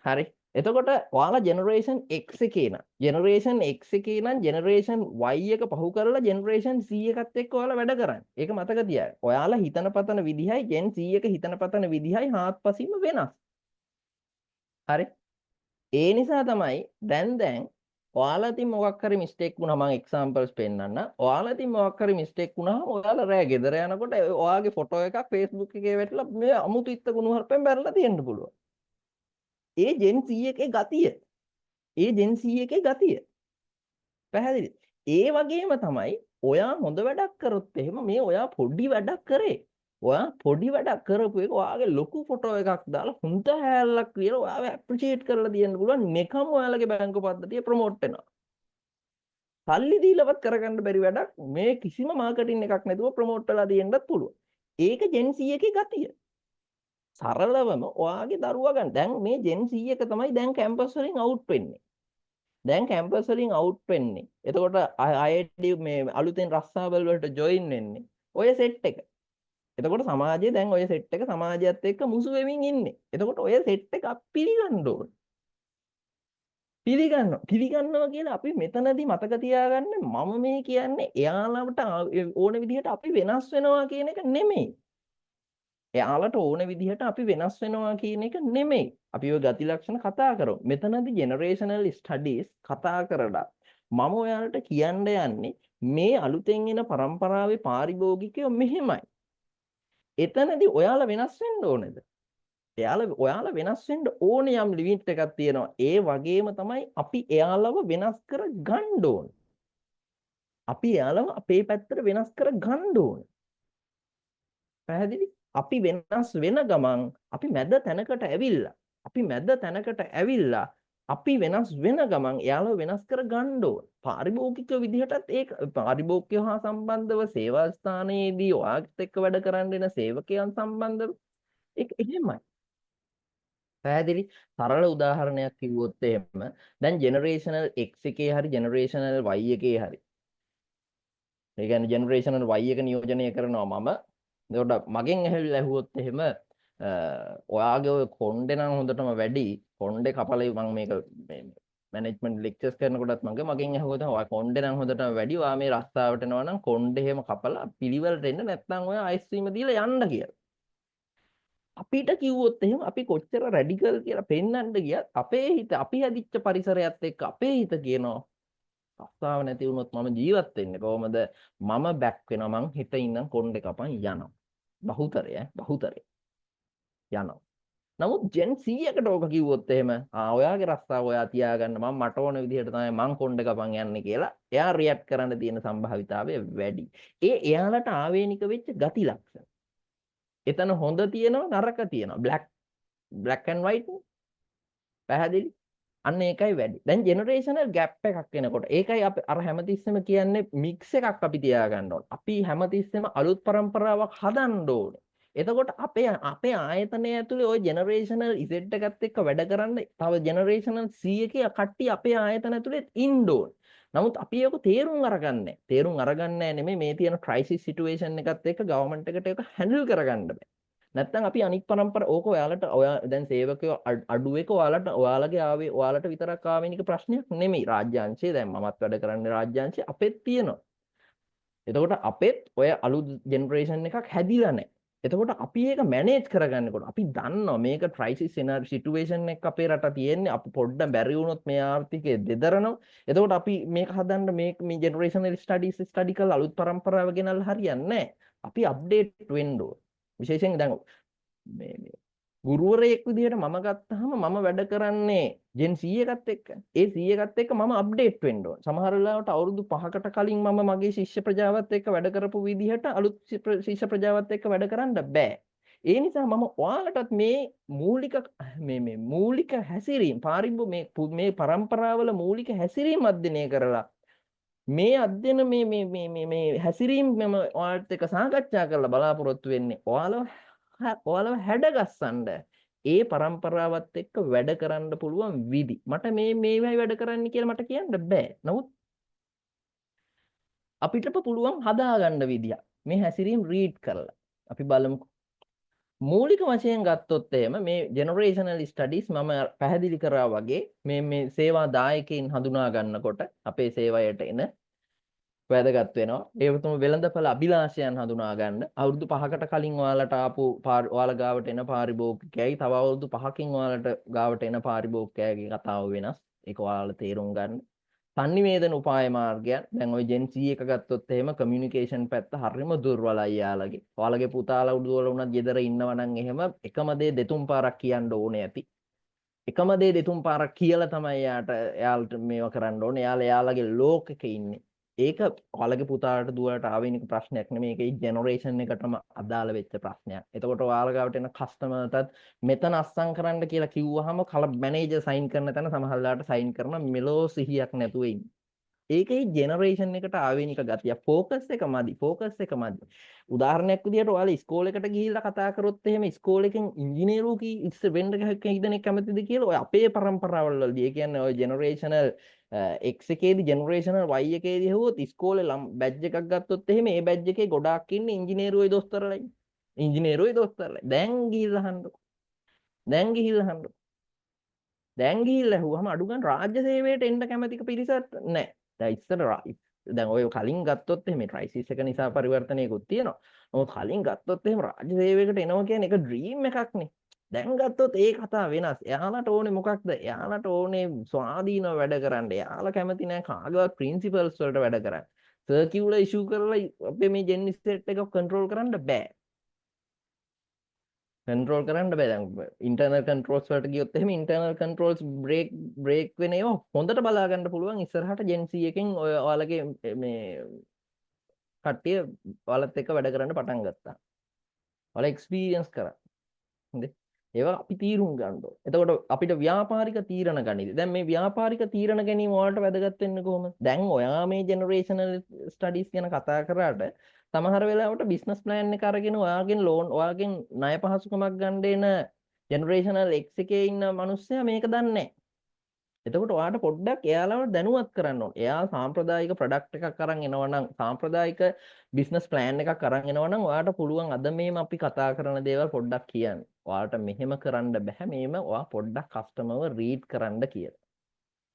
හරි. එතකොට ඔයාලා ජෙනරේෂන් X එකේ නම්, ජෙනරේෂන් X එකේ නම් ජෙනරේෂන් Y එක පහු කරලා ජෙනරේෂන් C එකත් එක්ක ඔයාලා වැඩ කරන්න. ඒක මතක තියාගන්න. ඔයාලා හිතන පතන විදිහයි Gen Z එක හිතන පතන විදිහයි හාත්පසින්ම වෙනස්. හරි. ඒ නිසා තමයි දැන් දැන් ඔයාලා ඉතින් මොකක් හරි මිස්ටේක් වුණා, මම එක්සැම්පල්ස් පෙන්නන්න. ඔයාලා ඉතින් මොකක් හරි මිස්ටේක් වුණාම ඔයාලා රෑ ගෙදර යනකොට ඔයාගේ ෆොටෝ එකක් Facebook එකේ වැටිලා මේ අමුතු ඉත්ත කුණු හarpෙන් බැරලා තියෙන්න පුළුවන්. ඒ Gen Z එකේ ගතිය. ඒ Gen Z එකේ ගතිය. පැහැදිලිද? ඒ වගේම තමයි ඔයා හොඳ වැඩක් කරොත් එහෙම, මේ ඔයා පොඩි වැඩක් කරේ. ඔයා පොඩි වැඩක් කරපු එක ඔයාගේ ලොකු ෆොටෝ එකක් දාලා හොඳ හැල්ලක් කියලා ඔයාව ඇප්‍රීෂিয়েට් කරලා දෙන්න පුළුවන්. නිකම් ඔයාලගේ බැංකු පද්ධතිය ප්‍රොමෝට් වෙනවා. සල්ලි දීලවත් කරගන්න බැරි වැඩක් මේ කිසිම මාකටිං එකක් නැතුව ප්‍රොමෝට් වෙලා තියෙන්නත් පුළුවන්. ඒක Gen Z එකේ ගතිය. සරලවම ඔයාගේ දරුවා ගන්න. දැන් මේ Gen Z එක තමයි දැන් කැම්පස් වලින් අවුට් වෙන්නේ. දැන් කැම්පස් වලින් අවුට් වෙන්නේ. එතකොට IIT මේ අලුතෙන් රස්සාවල් වලට ජොයින් වෙන්නේ. ඔය සෙට් එක. එතකොට සමාජයේ දැන් ඔය සෙට් එක සමාජයත් එක්ක මුසු වෙමින් ඉන්නේ. එතකොට ඔය සෙට් එක අපි පිළිගන්න ඕනේ. පිළිගන්නවා. පිළිගන්නවා කියලා අපි මෙතනදී මතක තියාගන්න, මම මේ කියන්නේ එයාලට ඕන විදිහට අපි වෙනස් වෙනවා කියන එක නෙමෙයි. එයාලට ඕන විදිහට අපි වෙනස් වෙනවා කියන එක නෙමෙයි. අපි ඔය ගති ලක්ෂණ කතා කරමු. මෙතනදී ජෙනරේෂනල් ස්ටඩීස් කතා කරලා මම ඔයාලට කියන්න යන්නේ මේ අලුතෙන් එන පරම්පරාවේ පාරිභෝගිකයෝ මෙහෙමයි. එතනදී ඔයාලා වෙනස් වෙන්න ඕනේද? එයාලා ඔයාලා වෙනස් වෙන්න ඕනේ යම් ලිමිට් එකක් තියෙනවා. ඒ වගේම තමයි අපි එයාලව වෙනස් කර ගන්න ඕනේ. අපි එයාලව අපේ පැත්තට වෙනස් කර ගන්න ඕනේ. පැහැදිලි? අපි වෙනස් වෙන ගමන් අපි මැද තැනකට ඇවිල්ලා, අපි මැද තැනකට ඇවිල්ලා අපි වෙනස් වෙන ගමන් එයාලව වෙනස් කර ගන්න ඕන. පාරිභෝගික විදිහටත් ඒක පාරිභෝගිකයෝ හා සම්බන්ධව සේවා ස්ථානයේදී ඔයාත් එක්ක වැඩ කරන්න එන සේවකයන් සම්බන්ධව ඒක එහෙමයි. පැහැදිලි? සරල උදාහරණයක් කිව්වොත් එහෙම, දැන් ජෙනරේෂනල් X එකේ හරි ජෙනරේෂනල් Y එකේ හරි, ඒ කියන්නේ ජෙනරේෂනල් Y එක නියෝජනය කරනවා මම. එතකොට මගෙන් ඇහිලා ඇහුවොත් එහෙම, ඔයාගේ ඔය කොණ්ඩේ නම් හොඳටම වැඩි, කොණ්ඩේ කපලා, මම මේක මේ මැනේජ්මන්ට් ලෙක්චර්ස් කරනකොටත් මගෙන් ඇහුවොත්, ඔයා කොණ්ඩේ නම් හොඳටම වැඩි, ඔයා මේ රස්සාවට එනවා නම් කොණ්ඩේ එහෙම කපලා පිළිවෙලට එන්න, නැත්නම් ඔයා අයිස්ක්‍රීම දීලා යන්න කියලා. අපිට කිව්වොත් එහෙම, අපි කොච්චර රැඩිකල් කියලා පෙන්වන්න ගියත් අපේ හිත, අපි හැදිච්ච පරිසරයත් එක්ක අපේ හිත කියනවා රස්සාව නැති වුණොත් මම ජීවත් වෙන්නේ කොහොමද? මම බැක් වෙනවා, මං හිත ඉන්නම් කොණ්ඩේ කපන් යනවා. බහුතරය ඈ, බහුතරය යනවා. නමුත් ජෙන් Z එකට ඕක කිව්වොත් එහෙම, ආ ඔයාගේ රස්සාව ඔයා තියාගන්න, මං මට ඕන විදිහට තමයි මං කොණ්ඩේ කපන් යන්නේ කියලා එයා රියැක්ට් කරන්න තියෙන සම්භාවිතාවය වැඩි. ඒ එයාලට ආවේනික වෙච්ච ගති ලක්ෂණ. එතන හොඳ තියෙනවා නරක තියෙනවා. බ්ලැක් බ්ලැක් ඇන්ඩ් වයිට් නේ. පැහැදිලි? අන්න ඒකයි වැඩි. දැන් ජෙනරේෂනල් ගැප් එකක් එනකොට ඒකයි අපි අර හැමතිස්සෙම කියන්නේ මික්ස් එකක් අපි තියාගන්න ඕන. අපි හැමතිස්සෙම අලුත් පරම්පරාවක් හදන්න ඕනේ. එතකොට අපේ අපේ ආයතනය ඇතුලේ ඔය ජෙනරේෂනල් Z එකත් එක්ක වැඩ කරන්න තව ජෙනරේෂනල් C එකේ කට්ටිය අපේ ආයතන ඇතුලේ ඉන්න ඕනේ. නමුත් අපි ඒක තේරුම් අරගන්නේ. තේරුම් අරගන්නේ නෙමෙයි, මේ තියෙන ක්‍රයිසිස් සිටුේෂන් එකත් එක්ක ගවර්න්මන්ට් එකට ඒක හැන්ඩල් කරගන්න බෑ. නැත්තම් අපි අනික් පරම්පර ඕක ඔයාලට, ඔයා දැන් සේවකයෝ අඩු එක ඔයාලට ඔයාලගේ ආවේ ඔයාලට විතරක් ආවේනික ප්‍රශ්නයක් නෙමෙයි. රාජ්‍ය අංශයේ දැන් මමත් වැඩ කරන්නේ රාජ්‍ය අංශයේ, අපෙත් තියෙනවා. එතකොට අපෙත් ඔය අලුත් ජෙනරේෂන් එකක් හැදිලා නැහැ. එතකොට අපි ඒක මැනේජ් කරගන්නකොට අපි දන්නවා මේක ක්‍රයිසිස් සිටුේෂන් එක අපේ රට තියෙන්නේ. අපි පොඩ්ඩක් බැරි වුණොත් මේ ආර්ථිකය දෙදරනවා. එතකොට අපි මේක හදන්න මේ මේ ජෙනරේෂනල් ස්ටඩීස් ස්ටඩි කරලා අලුත් පරම්පරාව ගෙනල්ලා හරියන්නේ නැහැ. අපි අප්ඩේට් වෙන්න ඕන. විශේෂයෙන් දැන් මේ මේ ගුරුවරයෙක් විදිහට මම ගත්තාම මම වැඩ කරන්නේ ජෙන් C එකත් එක්ක. ඒ C එකත් එක්ක මම අප්ඩේට් වෙන්න ඕන. සමහර වෙලාවට අවුරුදු 5කට කලින් මම මගේ ශිෂ්‍ය ප්‍රජාවත් එක්ක වැඩ කරපු විදිහට අලුත් ශිෂ්‍ය ප්‍රජාවත් එක්ක වැඩ කරන්න බෑ. ඒ නිසා මම ඔයාලටත් මේ මූලික මේ මේ මූලික හැසිරීම පාරිභෝ මේ මේ පරම්පරාවල මූලික හැසිරීම අධ්‍යයනය කරලා මේ අධ්‍යයන මේ මේ මේ මේ මේ හැසිරීම මම ඔයාලත් එක්ක සාකච්ඡා කරලා බලාපොරොත්තු වෙන්නේ ඔයාලව ඔයාලව හැඩගස්සන්න ඒ පරම්පරාවත් එක්ක වැඩ කරන්න පුළුවන් විදි. මට මේ මේවයි වැඩ කරන්න කියලා මට කියන්න බෑ. නමුත් අපිට පුළුවන් හදාගන්න විදියක්. මේ හැසිරීම් රීඩ් කරලා. අපි බලමුකෝ. මූලික වශයෙන් ගත්තොත් එහෙම මේ ජෙනරේෂනල් ස්ටඩීස් මම පැහැදිලි කරා වගේ මේ මේ සේවා දායකයින් හඳුනා ගන්නකොට අපේ සේවයට එන වැදගත් වෙනවා. ඒ වගේම වෙළඳපළ අභිලාෂයන් හඳුනා ගන්න. අවුරුදු 5කට කලින් ඔයාලට ආපු ඔයාලා ගාවට එන පාරිභෝගිකයයි තව අවුරුදු 5කින් ඔයාලට ගාවට එන පාරිභෝගිකයාගේ කතාව වෙනස්. ඒක ඔයාලා තේරුම් ගන්න. සන්නිවේදන උපාය මාර්ගයන් දැන් ඔය ජෙන් C එක ගත්තොත් එහෙම කමියුනිකේෂන් පැත්ත හරිම දුර්වලයි යාළගේ. ඔයාලගේ පුතාලා උඩුවල වුණත් ගෙදර ඉන්නවා නම් එහෙම එකම දේ දෙතුන් පාරක් කියන්න ඕනේ ඇති. එකම දේ දෙතුන් පාරක් කියලා තමයි එයාලට මේවා කරන්න ඕනේ. එයාලා එයාලගේ ලෝකෙක ඉන්නේ. ඒක ඔයාලගේ පුතාලට දුවලට ආවේනික ප්‍රශ්නයක් නෙමෙයි. ඒක ඒ ජෙනරේෂන් එකටම අදාළ වෙච්ච ප්‍රශ්නයක්. එතකොට ඔයාලා ගාවට එන කස්ටමර්ටත් මෙතන අස්සම් කරන්න කියලා කිව්වහම කල මැනේජර් සයින් කරන තැන සමහර වෙලාවට සයින් කරන මෙලෝ සිහියක් නැතුව ඉන්නේ. ඒක ඒ ජෙනරේෂන් එකට ආවේනික ගතිය. ෆෝකස් එක මදි. ෆෝකස් එක මදි. උදාහරණයක් විදිහට ඔයාලා ඉස්කෝලේකට ගිහිල්ලා කතා කරොත් එහෙම ඉස්කෝලේකින් ඉංජිනේරුවෝ කී ඉස්සර වෙන්න කී දෙනෙක් කැමතිද කියලා ඔය අපේ පරම්පරාවල් වලදී ඒ කියන්නේ ඔය ජෙනරේෂනල් X එකේදී ජෙනරේෂනල් Y එකේදී ඇහුවොත් ඉස්කෝලේ බැච් එකක් ගත්තොත් එහෙම ඒ බැච් එකේ ගොඩාක් ඉන්නේ ඉංජිනේරුවෝයි දොස්තරලයි. ඉංජිනේරුවෝයි දොස්තරලයි. දැන් ගිහිල්ලා අහන්නකෝ. දැන් ගිහිල්ලා අහන්නකෝ. දැන් ගිහිල්ලා ඇහුවම අඩු ගන්න රාජ්‍ය සේවයට එන්න කැමති පිරිසක් නැහැ. දැන් ඉස්සර දැන් ඔය කලින් ගත්තොත් එහෙම ක්‍රයිසිස් එක නිසා පරිවර්තනයකුත් තියෙනවා. නමුත් කලින් ගත්තොත් එහෙම රාජ්‍ය සේවයකට එනවා කියන්නේ ඒක ඩ්‍රීම් එකක් නේ. දැන් ගත්තොත් ඒ කතාව වෙනස්. එයාලට ඕනේ මොකක්ද? එයාලට ඕනේ ස්වාධීනව වැඩ කරන්න. එයාලා කැමති නෑ කාගේවත් ප්‍රින්සිපල්ස් වලට වැඩ කරන්න. සර්කියුලර් ඉෂුව කරලා අපේ මේ ජෙන් සෙට් එක කන්ට්‍රෝල් කරන්න බෑ. කන්ට්‍රෝල් කරන්න බෑ. දැන් ඉන්ටර්නල් කන්ට්‍රෝල්ස් වලට ගියොත් එහෙම ඉන්ටර්නල් කන්ට්‍රෝල්ස් බ්‍රේක් වෙන ඒවා හොඳට බලා ගන්න පුළුවන් ඉස්සරහට ජෙන් C එකෙන් ඔය ඔයාලගේ මේ කට්ටිය ඔයාලත් එක්ක වැඩ කරන්න පටන් ගත්තා. ඔයාලා එක්ස්පීරියන්ස් කරා. හරිද? ඒවා අපි තීරුම් ගන්න ඕනේ. එතකොට අපිට ව්‍යාපාරික තීරණ ගනිද්දී දැන් මේ ව්‍යාපාරික තීරණ ගැනීම ඔයාලට වැදගත් වෙන්නේ කොහොමද? දැන් ඔයා මේ ජෙනරේෂනල් ස්ටඩීස් ගැන කතා කරාට සමහර වෙලාවට බිස්නස් ප්ලෑන් එක අරගෙන ඔයාගෙන් ලෝන් ඔයාගෙන් ණය පහසුකමක් ගන්න එන ජෙනරේෂනල් X එකේ ඉන්න මිනිස්සයා මේක දන්නේ නැහැ. එතකොට ඔයාට පොඩ්ඩක් එයාලව දැනුවත් කරන්න ඕනේ. එයා සාම්ප්‍රදායික ප්‍රොඩක්ට් එකක් අරන් එනවා නම් සාම්ප්‍රදායික බිස්නස් ප්ලෑන් එකක් අරන් එනවා නම් ඔයාට පුළුවන් අද මේම අපි කතා කරන දේවල් පොඩ්ඩක් කියන්න. ඔයාලට මෙහෙම කරන්න බෑ මේම ඔයා පොඩ්ඩක් කස්ටමර්ව රීඩ් කරන්න කියලා.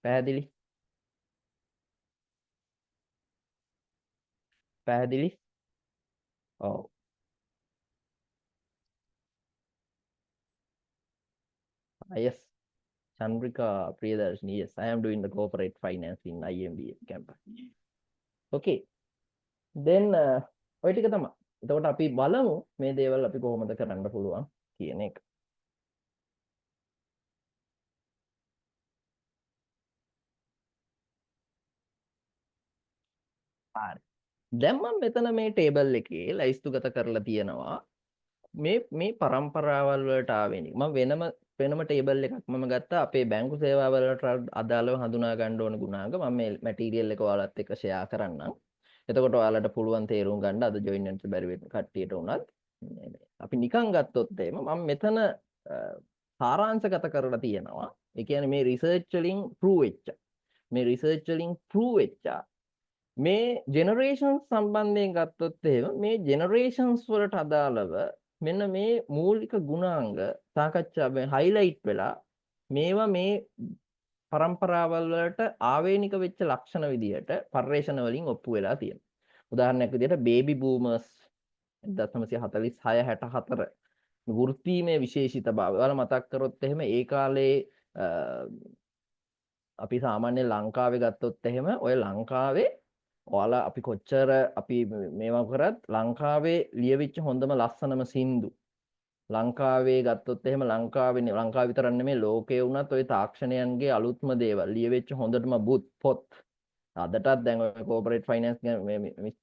පැහැදිලි? පැහැදිලි? ඔව්. Yes. Chandrika Priyadarshini, yes, I am doing the corporate finance in IMBA campus. Okay. Then ඔය ටික තමයි. එතකොට අපි බලමු මේ දේවල් අපි කොහොමද කරන්න පුළුවන් කියන එක. හරි. දැන් මම මෙතන මේ ටේබල් එකේ ලැයිස්තුගත කරලා තියෙනවා මේ මේ පරම්පරාවල් වලට ආවෙනික. මම වෙනම වෙනම ටේබල් එකක් මම ගත්තා අපේ බැංකු සේවා වලට අදාළව හඳුනා ගන්න ඕන ගුණාංග. මම මේ මැටීරියල් එක ඔයාලත් එක්ක ෂෙයා කරන්නම්. එතකොට ඔයාලට පුළුවන් තේරුම් ගන්න අද ජොයින් වෙන්න බැරි වෙන කට්ටියට උනත්. අපි නිකන් ගත්තොත් එහෙම මම මෙතන සාරාංශගත කරලා තියෙනවා. ඒ කියන්නේ මේ රිසර්ච් වලින් ප්‍රූව් වෙච්ච. මේ රිසර්ච් වලින් ප්‍රූව් වෙච්ච මේ ජෙනරේෂන්ස් සම්බන්ධයෙන් ගත්තොත් එහෙම මේ ජෙනරේෂන්ස් වලට අදාළව මෙන්න මේ මූලික ගුණාංග සාකච්ඡා මේ හයිලයිට් වෙලා මේවා මේ පරම්පරාවල් වලට ආවේනික වෙච්ච ලක්ෂණ විදිහට පර්යේෂණ වලින් ඔප්පු වෙලා තියෙනවා. උදාහරණයක් විදිහට බේබි බූමර්ස් 1946 64 වෘත්තීමය විශේෂිතභාවය. ඔයාලා මතක් කරොත් එහෙම ඒ කාලේ අපි සාමාන්‍ය ලංකාවේ ගත්තොත් එහෙම ඔය ලංකාවේ ඔයාලා අපි කොච්චර අපි මේවා කරත් ලංකාවේ ලියවිච්ච හොඳම ලස්සනම සින්දු ලංකාවේ ගත්තොත් එහෙම ලංකාවේ ලංකාව විතරක් නෙමෙයි ලෝකේ වුණත් ඔය තාක්ෂණයන්ගේ අලුත්ම දේවල් ලියවිච්ච හොඳටම පොත් අදටත් දැන් ඔය කෝපරේට් ෆයිනෑන්ස් ගැන මේ මිස්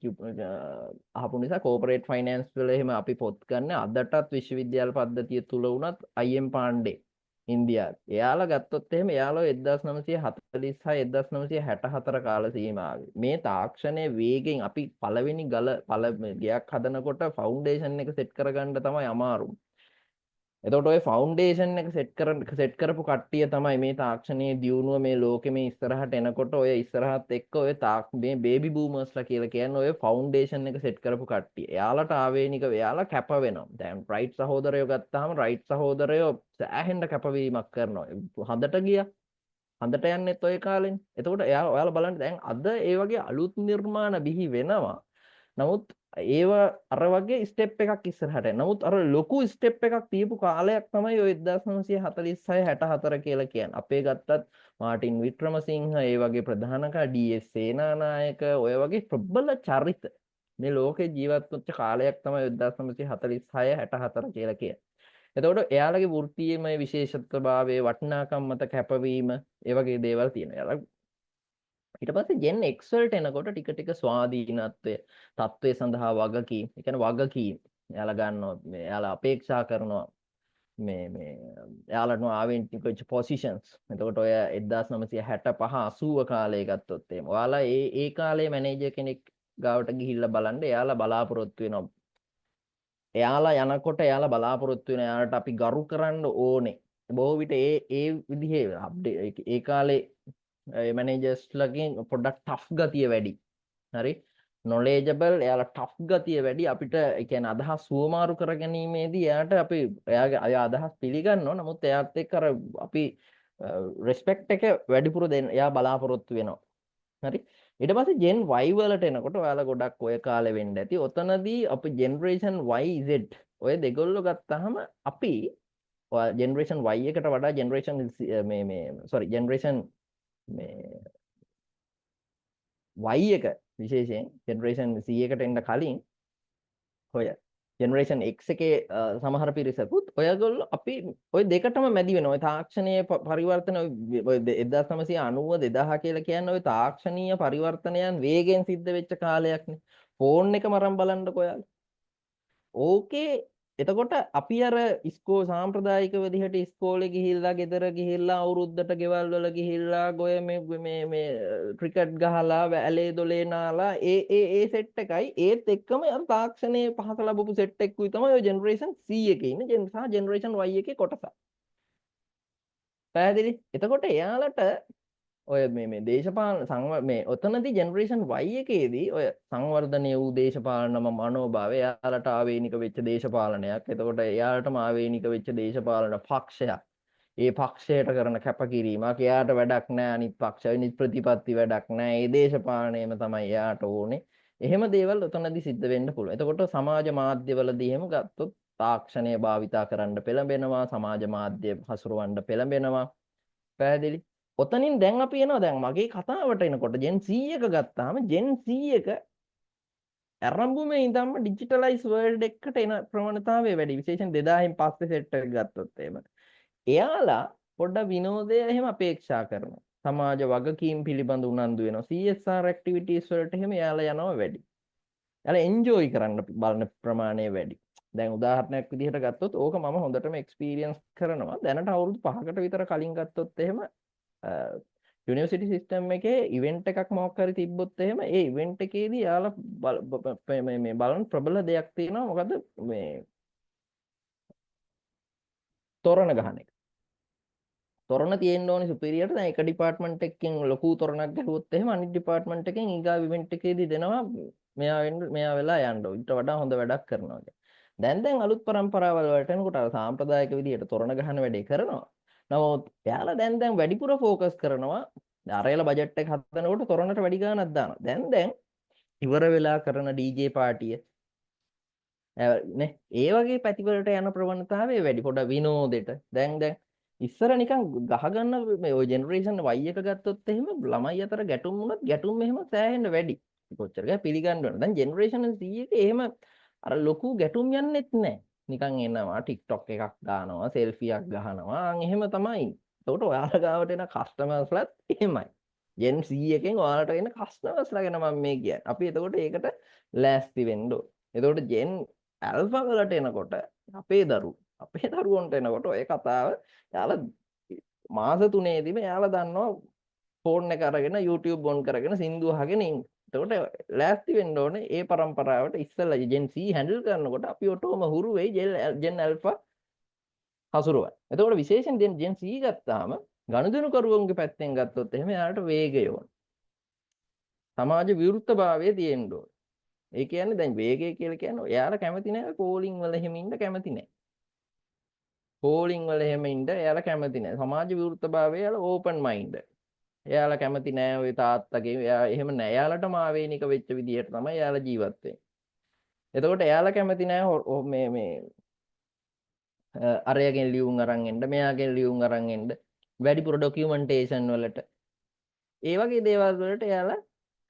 අහපු නිසා කෝපරේට් ෆයිනෑන්ස් වල එහෙම අපි පොත් ගන්න අදටත් විශ්වවිද්‍යාල පද්ධතිය තුල වුණත් අයි.එම්. පාණ්ඩේ ඉන්දියාවේ. එයාලා ගත්තොත් එහෙම එයාලා 1946 1964 කාල සීමාවේ මේ තාක්ෂණයේ වේගෙන් අපි පළවෙනි ගල ගෙයක් හදනකොට ෆවුන්ඩේෂන් එක සෙට් කරගන්න තමයි අමාරු. එතකොට ඔය ෆවුන්ඩේෂන් එක සෙට් කරපු කට්ටිය තමයි මේ තාක්ෂණයේ දියුණුව මේ ලෝකෙ මේ ඉස්සරහට එනකොට ඔය ඉස්සරහත් එක්ක ඔය මේ බේබි බූමර්ස්ලා කියලා කියන්නේ ඔය ෆවුන්ඩේෂන් එක සෙට් කරපු කට්ටිය. එයාලට ආවේනික එයාලා කැප වෙනවා. දැන් රයිට් සහෝදරයෝ ගත්තාම රයිට් සහෝදරයෝ සෑහෙන්න කැපවීමක් කරනවා. හඳට ගියා. හඳට යන්නෙත් ඔය කාලෙනේ. එතකොට ඔයාලා බලන්න දැන් අද ඒ වගේ අලුත් නිර්මාණ බිහි වෙනවා. නමුත් ඒව අර වගේ ස්ටෙප් එකක් ඉස්සරහට යනවා. නමුත් අර ලොකු ස්ටෙප් එකක් තියපු කාලයක් තමයි ඔය 1946 64 කියලා කියන්නේ. අපේ ගත්තත් මාටින් වික්‍රමසිංහ, ඒ වගේ ප්‍රධාන ඩී.එස්. සේනානායක ඔය වගේ ප්‍රබල චරිත මේ ලෝකේ ජීවත් වෙච්ච කාලයක් තමයි 1946 64 කියලා කියන්නේ. එතකොට එයාලගේ වෘත්තීයමය විශේෂත්වභාවයේ වටිනාකම් මත කැපවීම ඒ වගේ දේවල් තියෙනවා. එයාලා ඊට පස්සේ Gen X වලට එනකොට ටික ටික ස්වාධීනත්වය, තත්ත්වය සඳහා වගකීම්, ඒ කියන්නේ වගකීම් එයාලා ගන්නවා, මේ එයාලා අපේක්ෂා කරනවා මේ මේ එයාලට ආවෙනික වෙච්ච පොසිෂන්ස්. එතකොට ඔය 1965 80 කාලේ ගත්තොත් එහෙම ඔයාලා ඒ ඒ කාලේ මැනේජර් කෙනෙක් ගාවට ගිහිල්ලා බලන්න එයාලා බලාපොරොත්තු වෙනවා. එයාලා යනකොට එයාලා බලාපොරොත්තු වෙන එයාලට අපි ගරු කරන්න ඕනේ. බොහෝ විට ඒ ඒ විදිහේ අප්ඩේට් ඒ කාලේ ඒ මැනේජර්ස්ලගෙන් පොඩ්ඩක් ටෆ් ගතිය වැඩි. හරි? නොලෙජබල් එයාලා ටෆ් ගතිය වැඩි අපිට ඒ කියන්නේ අදහස් හුවමාරු කරගැනීමේදී එයාට අපි එයාගේ අය අදහස් පිළිගන්නවා. නමුත් එයාත් එක්ක අර අපි රෙස්පෙක්ට් එක වැඩිපුර දෙන්න එයා බලාපොරොත්තු වෙනවා. හරි? ඊට පස්සේ Gen Y වලට එනකොට ඔයාලා ගොඩක් ඔය කාලේ වෙන්න ඇති. ඔතනදී අපි ජෙනරේෂන් Y Z ඔය දෙගොල්ලෝ ගත්තාම අපි ඔය ජෙනරේෂන් Y එකට වඩා ජෙනරේෂන් මේ මේ සෝරි ජෙනරේෂන් මේ Y එක විශේෂයෙන් ජෙනරේෂන් C එකට එන්න කලින් ඔය ජෙනරේෂන් X එකේ සමහර පිරිසකුත් ඔයගොල්ලෝ අපි ඔය දෙකටම මැදි වෙනවා. ඔය තාක්ෂණීය පරිවර්තන ඔය 1990 2000 කියලා කියන්නේ ඔය තාක්ෂණීය පරිවර්තනයන් වේගයෙන් සිද්ධ වෙච්ච කාලයක්නේ. ෆෝන් එකම අරන් බලන්නකෝ ඔයාලා. ඕකේ එතකොට අපි අර සාම්ප්‍රදායික විදිහට ඉස්කෝලේ ගිහිල්ලා ගෙදර ගිහිල්ලා අවුරුද්දට ගෙවල් වල ගිහිල්ලා ගොය මේ මේ මේ ක්‍රිකට් ගහලා ඇලේ දොලේ නාලා ඒ ඒ ඒ සෙට් එකයි ඒත් එක්කම අර තාක්ෂණයේ පහස ලැබපු සෙට් එකකුයි තමයි ඔය ජෙනරේෂන් C එකේ ඉන්න ජෙන් සහ ජෙනරේෂන් Y එකේ කොටස. පැහැදිලි? එතකොට එයාලට ඔය මේ මේ දේශපාලන මේ ඔතනදී ජෙනරේෂන් Y එකේදී ඔය සංවර්ධනය වූ දේශපාලන මනෝභාවය එයාලට ආවේනික වෙච්ච දේශපාලනයක්. එතකොට එයාලටම ආවේනික වෙච්ච දේශපාලන පක්ෂයක්. ඒ පක්ෂයට කරන කැපකිරීමක්. එයාට වැඩක් නෑ අනිත් පක්ෂ අනිත් ප්‍රතිපත්ති වැඩක් නෑ. ඒ දේශපාලනයම තමයි එයාට ඕනේ. එහෙම දේවල් ඔතනදී සිද්ධ වෙන්න පුළුවන්. එතකොට සමාජ මාධ්‍යවලදී එහෙම ගත්තොත් තාක්ෂණය භාවිතා කරන්න පෙළඹෙනවා, සමාජ මාධ්‍ය හසුරවන්න පෙළඹෙනවා. පැහැදිලි? ඔතනින් දැන් අපි එනවා දැන් මගේ කතාවට එනකොට Gen Z එක ගත්තාම Gen Z එක ආරම්භුමේ ඉඳන්ම ඩිජිටලයිස් වර්ල්ඩ් එකට එන ප්‍රවණතාවය වැඩි. විශේෂයෙන් 2000න් පස්සේ සෙට් එක ගත්තොත් එහෙම. එයාලා පොඩ්ඩක් විනෝදය එහෙම අපේක්ෂා කරනවා. සමාජ වගකීම් පිළිබඳ උනන්දු වෙනවා. CSR activities වලට එහෙම එයාලා යනවා වැඩි. එයාලා එන්ජොයි කරන්න බලන ප්‍රමාණය වැඩි. දැන් උදාහරණයක් විදිහට ගත්තොත් ඕක මම හොඳටම එක්ස්පීරියන්ස් කරනවා. දැනට අවුරුදු 5කට විතර කලින් ගත්තොත් එහෙම යුනිවර්සිටි සිස්ටම් එකේ ඉවෙන්ට් එකක් මොකක් හරි තිබ්බොත් එහෙම ඒ ඉවෙන්ට් එකේදී එයාලා මේ මේ බලන ප්‍රබල දෙයක් තියෙනවා. මොකද මේ තොරණ ගහන එක. තොරණ තියෙන්න ඕනේ සුපිරියට. දැන් එක ඩිපාර්ට්මන්ට් එකකින් ලොකු තොරණක් ගැහුවොත් එහෙම අනිත් ඩිපාර්ට්මන්ට් එකෙන් ඊගාව ඉවෙන්ට් එකේදී දෙනවා මෙයා වෙන්න මෙයා වෙලා යන්න. ඊට වඩා හොඳ වැඩක් කරනවා කියලා. දැන් දැන් අලුත් පරම්පරාවල් වලට එනකොට අර සාම්ප්‍රදායික විදිහට තොරණ ගහන වැඩේ කරනවා. නමුත් එයාලා දැන් දැන් වැඩිපුර ෆෝකස් කරනවා. අරයලා බජට් එක හදනකොට තොරණට වැඩි ගාණක් දානවා. දැන් දැන් ඉවර වෙලා කරන DJ පාටිය නේ ඒ වගේ පැතිවලට යන ප්‍රවණතාවය වැඩි. පොඩ විනෝදෙට. දැන් දැන් ඉස්සර නිකන් ගහගන්න මේ ඔය ජෙනරේෂන් Y එක ගත්තොත් එහෙම ළමයි අතර ගැටුම් වුණත් ගැටුම් එහෙම සෑහෙන්න වැඩි. කොච්චර ගහ පිළිගන්න ඕන. දැන් ජෙනරේෂන් Z එකේ එහෙම අර ලොකු ගැටුම් යන්නෙත් නෑ. නිකන් එනවා TikTok එකක් දානවා, සෙල්ෆියක් ගහනවා. අන් එහෙම තමයි. එතකොට ඔයාලා ගාවට එන කස්ටමර්ස්ලාත් එහෙමයි. Gen Z එකෙන් ඔයාලට එන කස්ටමර්ස්ලා ගැන මම මේ කියන්නේ. අපි එතකොට ඒකට ලෑස්ති වෙන්න ඕන. එතකොට Gen Alpha වලට එනකොට අපේ දරුවන්ට එනකොට ඔය කතාව එයාලා මාස 3ේදීම එයාලා දන්නවා ෆෝන් එක අරගෙන YouTube ඔන් කරගෙන සින්දු අහගෙන ඉන්න. එතකොට ලෑස්ති වෙන්න ඕනේ ඒ පරම්පරාවට ඉස්සෙල්ලා Gen Z handle කරනකොට අපි ඔටෝම හුරු වෙයි Gen Alpha හසුරුවන්නේ. එතකොට විශේෂයෙන් දැන් Gen C ගත්තාම ගනුදෙනුකරුවන්ගේ පැත්තෙන් ගත්තොත් එහෙම එයාලට වේගය ඕන. සමාජ විවෘතභාවය තියෙන්න ඕන. ඒ කියන්නේ දැන් වේගය කියලා කියන්නේ එයාලා කැමති නෑ කෝලින් වල එහෙම ඉන්න කැමති නෑ. කෝලින් වල එහෙම ඉන්න එයාලා කැමති නෑ. සමාජ විවෘතභාවය එයාලා ඕපන් මයින්ඩ්. එයාලා කැමති නෑ ඔය තාත්තගේ එයා එහෙම නෑ. එයාලටම ආවේනික වෙච්ච විදිහට තමයි එයාලා ජීවත් වෙන්නේ. එතකොට එයාලා කැමති නෑ මේ මේ අරයාගෙන් ලියුම් අරන් එන්න, මෙයාගෙන් ලියුම් අරන් එන්න, වැඩිපුර ඩොකියුමන්ටේෂන් වලට ඒ වගේ දේවල් වලට එයාලා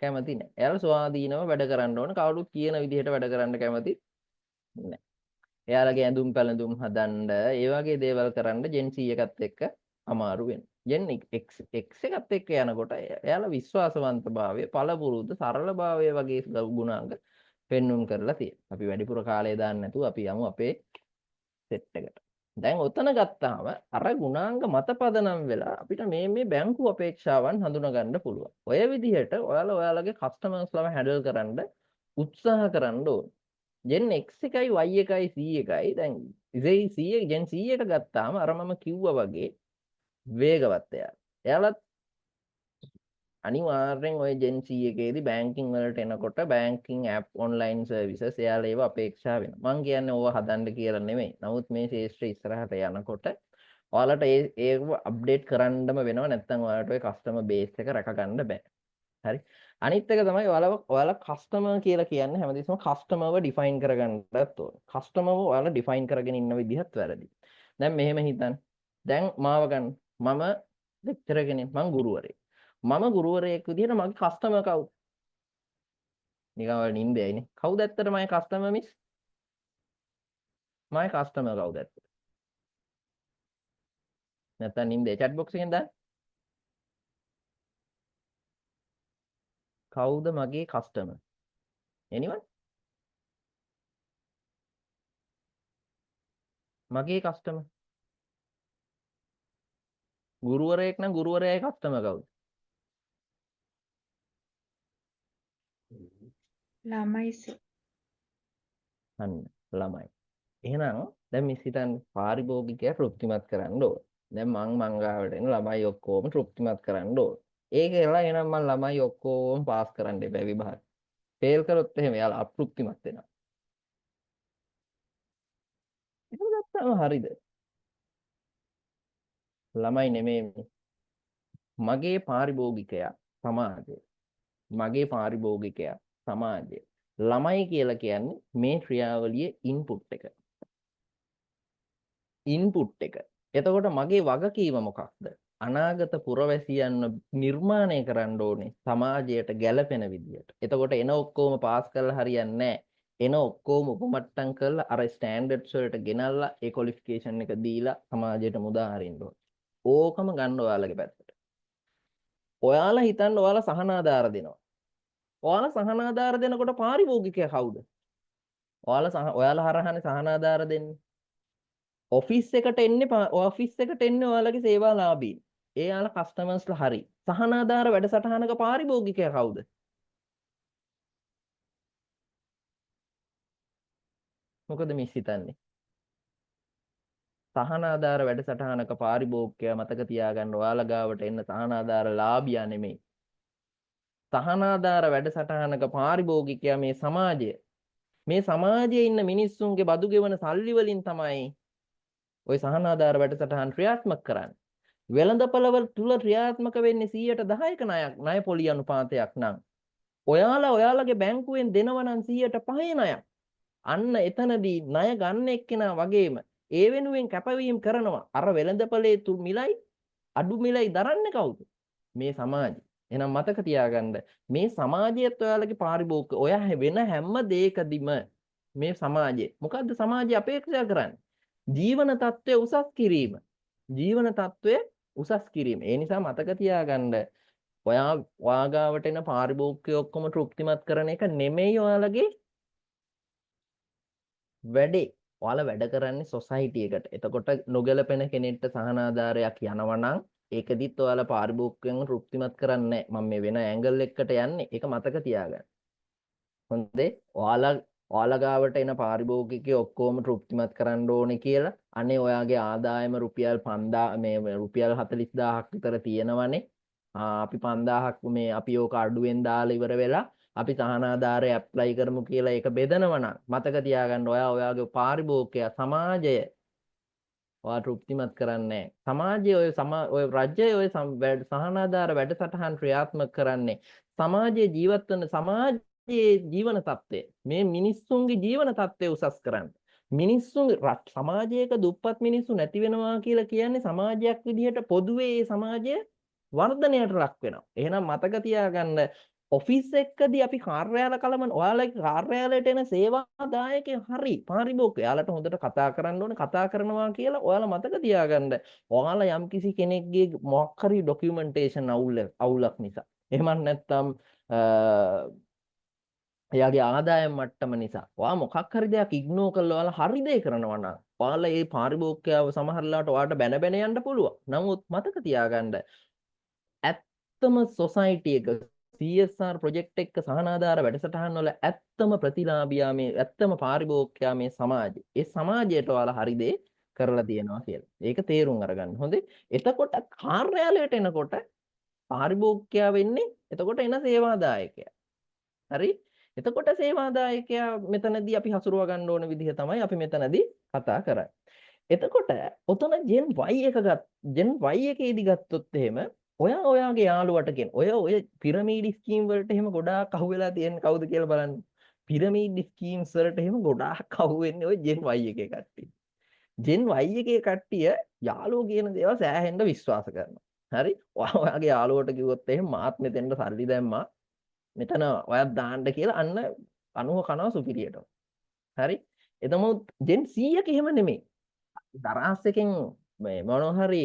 කැමති නෑ. එයාලා ස්වාධීනව වැඩ කරන්න ඕන. කවුරුත් කියන විදිහට වැඩ කරන්න කැමති නෑ. එයාලගේ ඇඳුම් පැළඳුම් හදන්න, ඒ වගේ දේවල් කරන්න Gen C එකත් එක්ක අමාරු වෙනවා. Gen X X එකත් එක්ක යනකොට එයාලා විශ්වාසවන්තභාවය, පළපුරුද්ද, සරලභාවය වගේ ගුණාංග පෙන්눔 කරලා තියෙනවා. අපි වැඩිපුර කාලය දාන්න නැතුව අපි යමු අපේ සෙට් එකට. දැන් ඔතන ගත්තාම අර ගුණාංග මත පදනම් වෙලා අපිට මේ මේ බැංකු අපේක්ෂාවන් හඳුනා ගන්න පුළුවන්. ඔය විදිහට ඔයාලා ඔයාලගේ කස්ටමර්ස්ලව හැන්ඩල් කරන්න උත්සාහ කරන්න ඕන. Gen X එකයි Y එකයි C එකයි දැන් C එක Gen C එක ගත්තාම අර මම කිව්වා වගේ වේගවත් එයා. එයාලත් අනිවාර්යෙන් ඔය Gen C එකේදී බැංකින් වලට එනකොට බැංකින් ඇප් ඔන්ලයින් සර්විසස් එයාලා ඒව අපේක්ෂා වෙනවා. මං කියන්නේ ඕවා හදන්න කියලා නෙමෙයි. නමුත් මේ ශේෂ්ත්‍රය ඉස්සරහට යනකොට ඔයාලට ඒ ඒව අප්ඩේට් කරන්නම වෙනවා. නැත්නම් ඔයාලට ඔය කස්ටමර් බේස් එක රැක ගන්න බෑ. හරි. අනිත් එක තමයි ඔයාලා ඔයාලා කස්ටමර් කියලා කියන්නේ හැමතිස්සෙම කස්ටමර්ව ඩිෆයින් කරගන්නත් ඕන. කස්ටමර්ව ඔයාලා ඩිෆයින් කරගෙන ඉන්න විදිහත් වැරදි. දැන් මෙහෙම හිතන්න. දැන් මාව ගන්න. මම ලෙක්චරර් කෙනෙක්. මං ගුරුවරයෙක්. මම ගුරුවරයෙක් විදිහට මගේ කස්ටමර් කවුද? නිකන් ඔයාලා නින්ද යයිනේ. කවුද ඇත්තට මගේ කස්ටමර් මිස්? මගේ කස්ටමර් කවුද ඇත්තට? නැත්තම් නින්ද චැට් බොක්ස් එකෙන් දාන්න. කවුද මගේ කස්ටමර්? Anyone? මගේ කස්ටමර් ගුරුවරයෙක් නම් ගුරුවරයාගේ කස්ටමර් කවුද? ළමයි සර්. අන්න ළමයි. එහෙනම් දැන් මිස් හිතන්න පාරිභෝගිකයා තෘප්තිමත් කරන්න ඕන. දැන් මං මං ගාවට එන ළමයි ඔක්කොම තෘප්තිමත් කරන්න ඕන. ඒක එලා එහෙනම් මං ළමයි ඔක්කොම පාස් කරන්න එපා විභාග. ෆේල් කරොත් එහෙම එයාලා අපතෘප්තිමත් වෙනවා. එහෙම ගත්තාම හරිද? ළමයි නෙමෙයි මගේ පාරිභෝගිකයා සමාජය. මගේ පාරිභෝගිකයා සමාජය. ළමයි කියලා කියන්නේ මේ ක්‍රියාවලියේ ඉන්පුට් එක. ඉන්පුට් එක. එතකොට මගේ වගකීම මොකක්ද? අනාගත පුරවැසියන්ව නිර්මාණය කරන්න ඕනේ සමාජයට ගැළපෙන විදියට. එතකොට එන ඔක්කොම පාස් කරලා හරියන්නේ නැහැ. එන ඔක්කොම උපමට්ටම් කරලා අර ස්ටෑන්ඩඩ්ස් වලට ගෙනල්ලා ඒ ක්වොලිෆිකේෂන් එක දීලා සමාජයට මුදා හරින්න ඕනේ. ඕකම ගන්න ඔයාලගේ පැත්තට. ඔයාලා හිතන්න ඔයාලා සහනාධාර දෙනවා. ඔයාලා සහනාධාර දෙනකොට පාරිභෝගිකයා කවුද? ඔයාලා ඔයාලා හරහානේ සහනාධාර දෙන්නේ. ඔෆිස් එකට එන්නේ ඔෆිස් එකට එන්නේ ඔයාලගේ සේවාලාභීන්. ඒ යාලා කස්ටමර්ස්ලා හරි. සහනාධාර වැඩසටහනක පාරිභෝගිකයා කවුද? මොකද මිස් හිතන්නේ? සහනාධාර වැඩසටහනක පාරිභෝගිකයා මතක තියාගන්න ඔයාලා ගාවට එන්න සහනාධාර ලාභියා නෙමෙයි. සහනාධාර වැඩසටහනක පාරිභෝගිකයා මේ සමාජය. මේ සමාජයේ ඉන්න මිනිස්සුන්ගේ බදු ගෙවන සල්ලි වලින් තමයි ওই සහනාධාර වැඩසටහන් ක්‍රියාත්මක කරන්නේ. වෙළඳපළවල තුල ක්‍රියාත්මක වෙන්නේ 110ක ණයක් ණය පොලි අනුපාතයක් නම් ඔයාලා ඔයාලගේ බැංකුවෙන් දෙනවා නම් 105 ණයක්. අන්න එතනදී ණය ගන්න එක්කෙනා වගේම ඒ වෙනුවෙන් කැපවීම කරනවා. අර වෙළඳපළේ මිලයි අඩු මිලයි දරන්නේ කවුද? මේ සමාජය. එහෙනම් මතක තියාගන්න මේ සමාජයත් ඔයාලගේ පාරිභෝගික ඔයා වෙන හැම දෙයකදීම මේ සමාජය මොකද්ද සමාජය අපේක්ෂා කරන්නේ? ජීවන තත්ත්වය උසස් කිරීම. ජීවන තත්ත්වය උසස් කිරීම. ඒ නිසා මතක තියාගන්න ඔයා ඔයා ගාවට එන පාරිභෝගිකයෝ ඔක්කොම තෘප්තිමත් කරන එක නෙමෙයි ඔයාලගේ වැඩේ. ඔයාලා වැඩ කරන්නේ සොසයිටි එකට. එතකොට නොගැලපෙන කෙනෙක්ට සහනාධාරයක් යනවා නම් ඒකදිත් ඔයාලා පාරිභෝගිකයන් තෘප්තිමත් කරන්නේ නැහැ. මම මේ වෙන ඇන්ගල් එකකට යන්නේ. ඒක මතක තියාගන්න. හොඳේ. ඔයාලා ඔයාලා ගාවට එන පාරිභෝගිකයෝ ඔක්කොම තෘප්තිමත් කරන්න ඕනේ කියලා. අනේ ඔයාගේ ආදායම රුපියල් 5000 මේ රුපියල් 40000ක් විතර තියෙනවනේ. අපි 5000ක් මේ අපි ඕක අඩුවෙන් දාලා ඉවර වෙලා අපි සහනාධාරය ඇප්ලයි කරමු කියලා ඒක බෙදනවා නම් මතක තියාගන්න ඔයා ඔයාගේ පාරිභෝගිකයා සමාජය ඔයා තෘප්තිමත් කරන්නේ නැහැ. සමාජයේ ඔය ඔය රජය ඔය සහනාධාර වැඩසටහන් ක්‍රියාත්මක කරන්නේ සමාජයේ ජීවත් වෙන සමාජයේ ජීවන තත්ත්වය, මේ මිනිස්සුන්ගේ ජීවන තත්ත්වය උසස් කරන්න. මිනිස්සුන් සමාජයක දුප්පත් මිනිස්සු නැති වෙනවා කියලා කියන්නේ සමාජයක් විදිහට පොදුවේ ඒ සමාජය වර්ධනයට ලක් වෙනවා. එහෙනම් මතක තියාගන්න ඔෆිස් එකකදී අපි කාර්යාල කලමන ඔයාලගේ කාර්යාලයට එන සේවාදායකයන් හරි පාරිභෝගිකයෝ එයාලට හොඳට කතා කරන්න ඕනේ. කතා කරනවා කියලා ඔයාලා මතක තියාගන්න ඔයාලා යම්කිසි කෙනෙක්ගේ මොකක් හරි ඩොකියුමන්ටේෂන් අවුලක් නිසා, එහෙමත් නැත්නම් එයාගේ ආදායම් මට්ටම නිසා ඔයා මොකක් හරි දෙයක් ඉග්නෝර් කරලා ඔයාලා හරි දේ කරනවා නම් ඔයාලා ඒ පාරිභෝගිකයව සමහර වෙලාවට ඔයාලට බැන බැන යන්න පුළුවන්. නමුත් මතක තියාගන්න ඇත්තම සොසයිටි එක CSR project එක්ක සහනාධාර වැඩසටහන් වල ඇත්තම ප්‍රතිලාභියා මේ ඇත්තම පාරිභෝගිකයා මේ සමාජය. ඒ සමාජයට ඔයාලා හරි දේ කරලා තියෙනවා කියලා. ඒක තේරුම් අරගන්න. හොඳේ. එතකොට කාර්යාලයට එනකොට පාරිභෝගිකයා වෙන්නේ එතකොට එන සේවාදායකයා. හරි? එතකොට සේවාදායකයා මෙතනදී අපි හසුරුව ගන්න ඕන විදිහ තමයි අපි මෙතනදී කතා කරන්නේ. එතකොට ඔතන Gen Y එක Gen Y එකේදී ගත්තොත් එහෙම ඔයා ඔයාගේ යාළුවට කියන ඔය ඔය පිරමීඩ් ස්කීම් වලට එහෙම ගොඩාක් අහුවෙලා තියෙන කවුද කියලා බලන්න. පිරමීඩ් ස්කීම්ස් වලට එහෙම ගොඩාක් අහුවෙන්නේ ඔය Gen Y එකේ කට්ටිය. Gen Y එකේ කට්ටිය යාළුවෝ කියන දේවල් සෑහෙන්න විශ්වාස කරනවා. හරි? ඔයා ඔයාගේ යාළුවට කිව්වොත් එහෙම මාත් මෙතෙන්ට සල්ලි දැම්මා. මෙතන ඔයත් දාන්න කියලා අන්න අනුව කනවා සුපිරියට. හරි? එතමුත් Gen C එක එහෙම නෙමෙයි. දරාස් එකෙන් මේ මොනවා හරි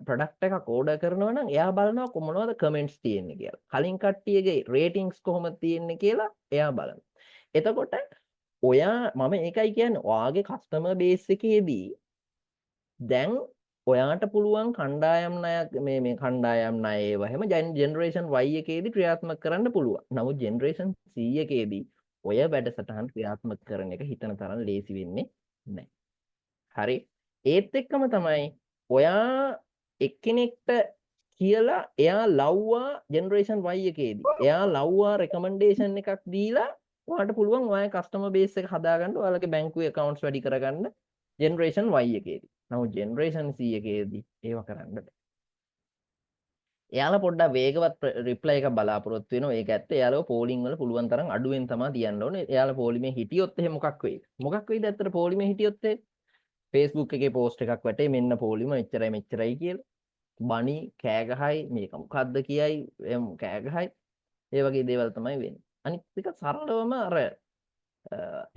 ප්‍රොඩක්ට් එකක් ඕඩර් කරනවා නම් එයා බලනවා මොනවද කමෙන්ට්ස් තියෙන්නේ කියලා. කලින් කට්ටියගේ රේටින්ග්ස් කොහොමද තියෙන්නේ කියලා එයා බලනවා. එතකොට ඔයා මම ඒකයි කියන්නේ ඔයාගේ කස්ටමර් බේස් එකේදී දැන් ඔයාට පුළුවන් කණ්ඩායම් ණයක් මේ මේ කණ්ඩායම් ණය ඒවා හැම ජෙනරේෂන් Y එකේදී ක්‍රියාත්මක කරන්න පුළුවන්. නමුත් ජෙනරේෂන් C එකේදී ඔය වැඩසටහන් ක්‍රියාත්මක කරන එක හිතන තරම් ලේසි වෙන්නේ නැහැ. හරි. ඒත් එක්කම තමයි ඔයා එක්කෙනෙක්ට කියලා එයා ලව්වා ජෙනරේෂන් Y එකේදී. එයා ලව්වා රෙකමෙන්ඩේෂන් එකක් දීලා ඔයාට පුළුවන් ඔයාගේ කස්ටමර් බේස් එක හදාගන්න, ඔයාලගේ බැංකුවේ ඇකවුන්ට්ස් වැඩි කරගන්න ජෙනරේෂන් Y එකේදී. නමුත් ජෙනරේෂන් C එකේදී ඒව කරන්න බෑ. එයාලා පොඩ්ඩක් වේගවත් රිප්ලයි එකක් බලාපොරොත්තු වෙනවා. ඒක ඇත්ත. එයාලව පෝලිං වල පුළුවන් තරම් අඩුවෙන් තමයි තියන්න ඕනේ. එයාලා පොලිමේ හිටියොත් එහෙම මොකක් වෙයිද? මොකක් වෙයිද ඇත්තට පොලිමේ හිටියොත් එහෙම? Facebook එකේ පෝස්ට් එකක් වැටේ මෙන්න පොලිම මෙච්චරයි මෙච්චරයි කියලා. බණි කෑ ගහයි මේක මොකද්ද කියයි එහෙම කෑ ගහයි. ඒ වගේ දේවල් තමයි වෙන්නේ. අනිත් එක සරලවම අර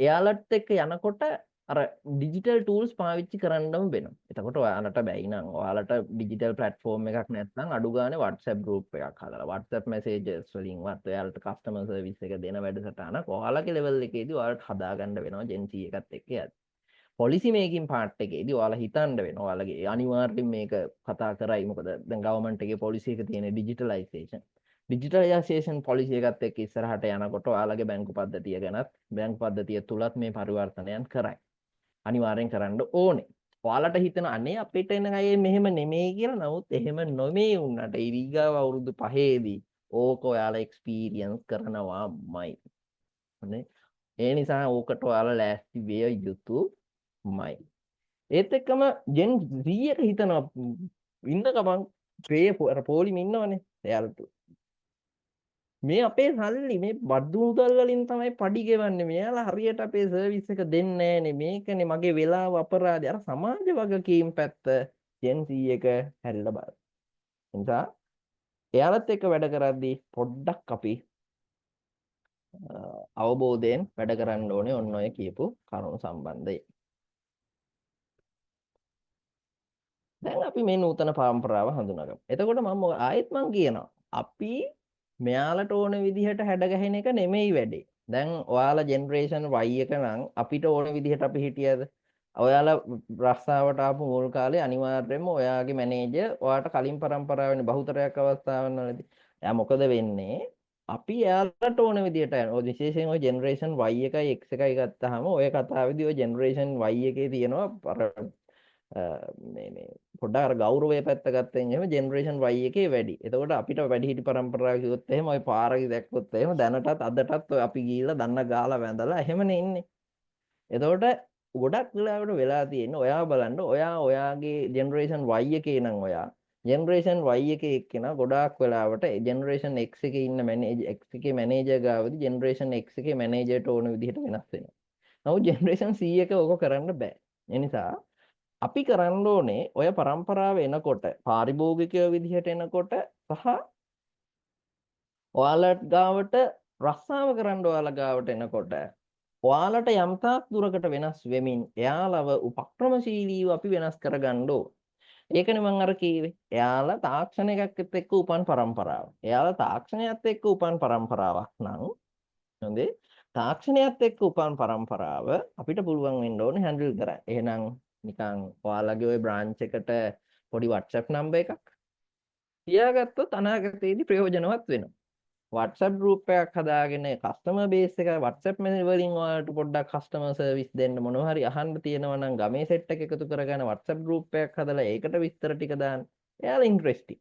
එයාලත් එක්ක යනකොට අර ඩිජිටල් ටූල්ස් පාවිච්චි කරන්නම වෙනවා. එතකොට ඔයාලට බැයි නම් ඔයාලට ඩිජිටල් ප්ලැට්ෆෝම් එකක් නැත්නම් අඩු ගානේ WhatsApp group එකක් හදලා WhatsApp messages වලින්වත් ඔයාලට කස්ටමර් සර්විස් එක දෙන වැඩසටහනක් ඔයාලගේ ලෙවල් එකේදී ඔයාලට හදාගන්න වෙනවා Gen Z එකත් එක්ක යද්දි. පොලිසි මේකින් පාර්ට් එකේදී ඔයාලා හිතන්න වෙනවා ඔයාලගේ අනිවාර්යෙන් මේක කතා කරයි. මොකද දැන් ගවර්න්මන්ට් එකේ පොලිසි එක තියෙන ඩිජිටලයිසේෂන්. ඩිජිටලයිසේෂන් පොලිසි එකත් එක්ක ඉස්සරහට යනකොට ඔයාලගේ බැංකු පද්ධතිය ගැනත් බැංකු පද්ධතිය තුලත් මේ පරිවර්තනයන් කරයි. අනිවාර්යෙන් කරන්න ඕනේ. ඔයාලට හිතෙන අනේ අපිට එන අය මෙහෙම නෙමෙයි කියලා. නමුත් එහෙම නොමේ වුණාට ඊගාව අවුරුදු 5ේදී ඕක ඔයාලා එක්ස්පීරියන්ස් කරනවාමයි. හොඳයි. ඒ නිසා ඕකට ඔයාලා ලෑස්ති විය යුතුමයි. ඒත් එක්කම Gen Z එක හිතනවා ඉන්න ගමන් ට්‍රේ අර පොලිම ඉන්නවනේ. එයාලට මේ අපේ සල්ලි මේ බඩු මුදල් වලින් තමයි පඩි ගෙවන්නේ. මෙයාලා හරියට අපේ සර්විස් එක දෙන්නේ නෑනේ. මේකනේ මගේ වෙලාව අපරාධය. අර සමාජ වගකීම් පැත්ත Gen Z එක හැරිලා බලන්න. ඒ නිසා එයාලත් එක්ක වැඩ කරද්දී පොඩ්ඩක් අපි අවබෝධයෙන් වැඩ කරන්න ඕනේ ඔන්න ඔය කියපු කරුණු සම්බන්ධයෙන්. දැන් අපි මේ නූතන පරම්පරාව හඳුනාගමු. එතකොට මම ආයෙත් මං කියනවා අපි මෙයාලට ඕන විදිහට හැඩ ගැහෙන එක නෙමෙයි වැඩේ. දැන් ඔයාලා ජෙනරේෂන් Y එක නම් අපිට ඕන විදිහට අපි හිටියද? ඔයාලා රස්සාවට ආපු මුල් කාලේ අනිවාර්යයෙන්ම ඔයාගේ මැනේජර් ඔයාට කලින් පරම්පරාවෙන බහුතරයක් අවස්ථාවන් වලදී එයා මොකද වෙන්නේ? අපි එයාලට ඕන විදියට යනවා. ඔය විශේෂයෙන් ඔය ජෙනරේෂන් Y එකයි X එකයි ගත්තාම ඔය කතාවේදී ඔය ජෙනරේෂන් Y එකේ තියෙනවා අර මේ මේ පොඩ්ඩක් අර ගෞරවය පැත්ත ගත්තෙන් එහෙම ජෙනරේෂන් Y එකේ වැඩි. එතකොට අපිට වැඩිහිටි පරම්පරාව කිව්වොත් එහෙම ඔය පාරේ දැක්කොත් එහෙම දැනටත් අදටත් ඔය අපි ගිහිල්ලා දන්න ගාලා වැඳලා එහෙමනේ ඉන්නේ. එතකොට ගොඩක් වෙලාවට වෙලා තියෙන්නේ ඔයා බලන්න, ඔයා ඔයාගේ ජෙනරේෂන් Y එකේ නම්, ඔයා ජෙනරේෂන් Y එකේ එක්කෙනා ගොඩාක් වෙලාවට ජෙනරේෂන් X එකේ ඉන්න මැනේජර්, X එකේ මැනේජර් ගාවදී ජෙනරේෂන් X එකේ මැනේජර්ට ඕන විදිහට වෙනස් වෙනවා. නමුත් ජෙනරේෂන් C එක ඕක කරන්න බෑ. ඒ නිසා අපි කරන්න ඕනේ ඔය පරම්පරාව එනකොට, පාරිභෝගිකයෝ විදිහට එනකොට සහ ඔයාලට ගාවට රස්සාව කරන්න ඔයාලා ගාවට එනකොට, ඔයාලට යම් තාක් දුරකට වෙනස් වෙමින් එයාලව උපක්‍රමශීලීව අපි වෙනස් කරගන්න ඕන. ඒකනේ මං අර කීවේ. එයාලා තාක්ෂණ එකත් එක්ක උපන් පරම්පරාව. එයාලා තාක්ෂණයත් එක්ක උපන් පරම්පරාවක් නම්, හොඳේ, තාක්ෂණයත් එක්ක උපන් පරම්පරාව අපිට පුළුවන් වෙන්න ඕනේ හැන්ඩල් කරන්න. එහෙනම් නිකන් ඔයාලගේ ඔය බ්‍රාන්ච් එකට පොඩි WhatsApp number එකක් තියාගත්තොත් අනාගතයේදී ප්‍රයෝජනවත් වෙනවා. WhatsApp group එකක් හදාගෙන කස්ටමර් බේස් එක WhatsApp වලින් ඔයාලට පොඩ්ඩක් කස්ටමර් සර්විස් දෙන්න, මොනවා හරි අහන්න තියෙනවා නම් ගමේ සෙට් එක එකතු කරගෙන WhatsApp group එකක් හදලා ඒකට විස්තර ටික දාන්න. එයාලා ඉන්ට්‍රෙස්ටිං.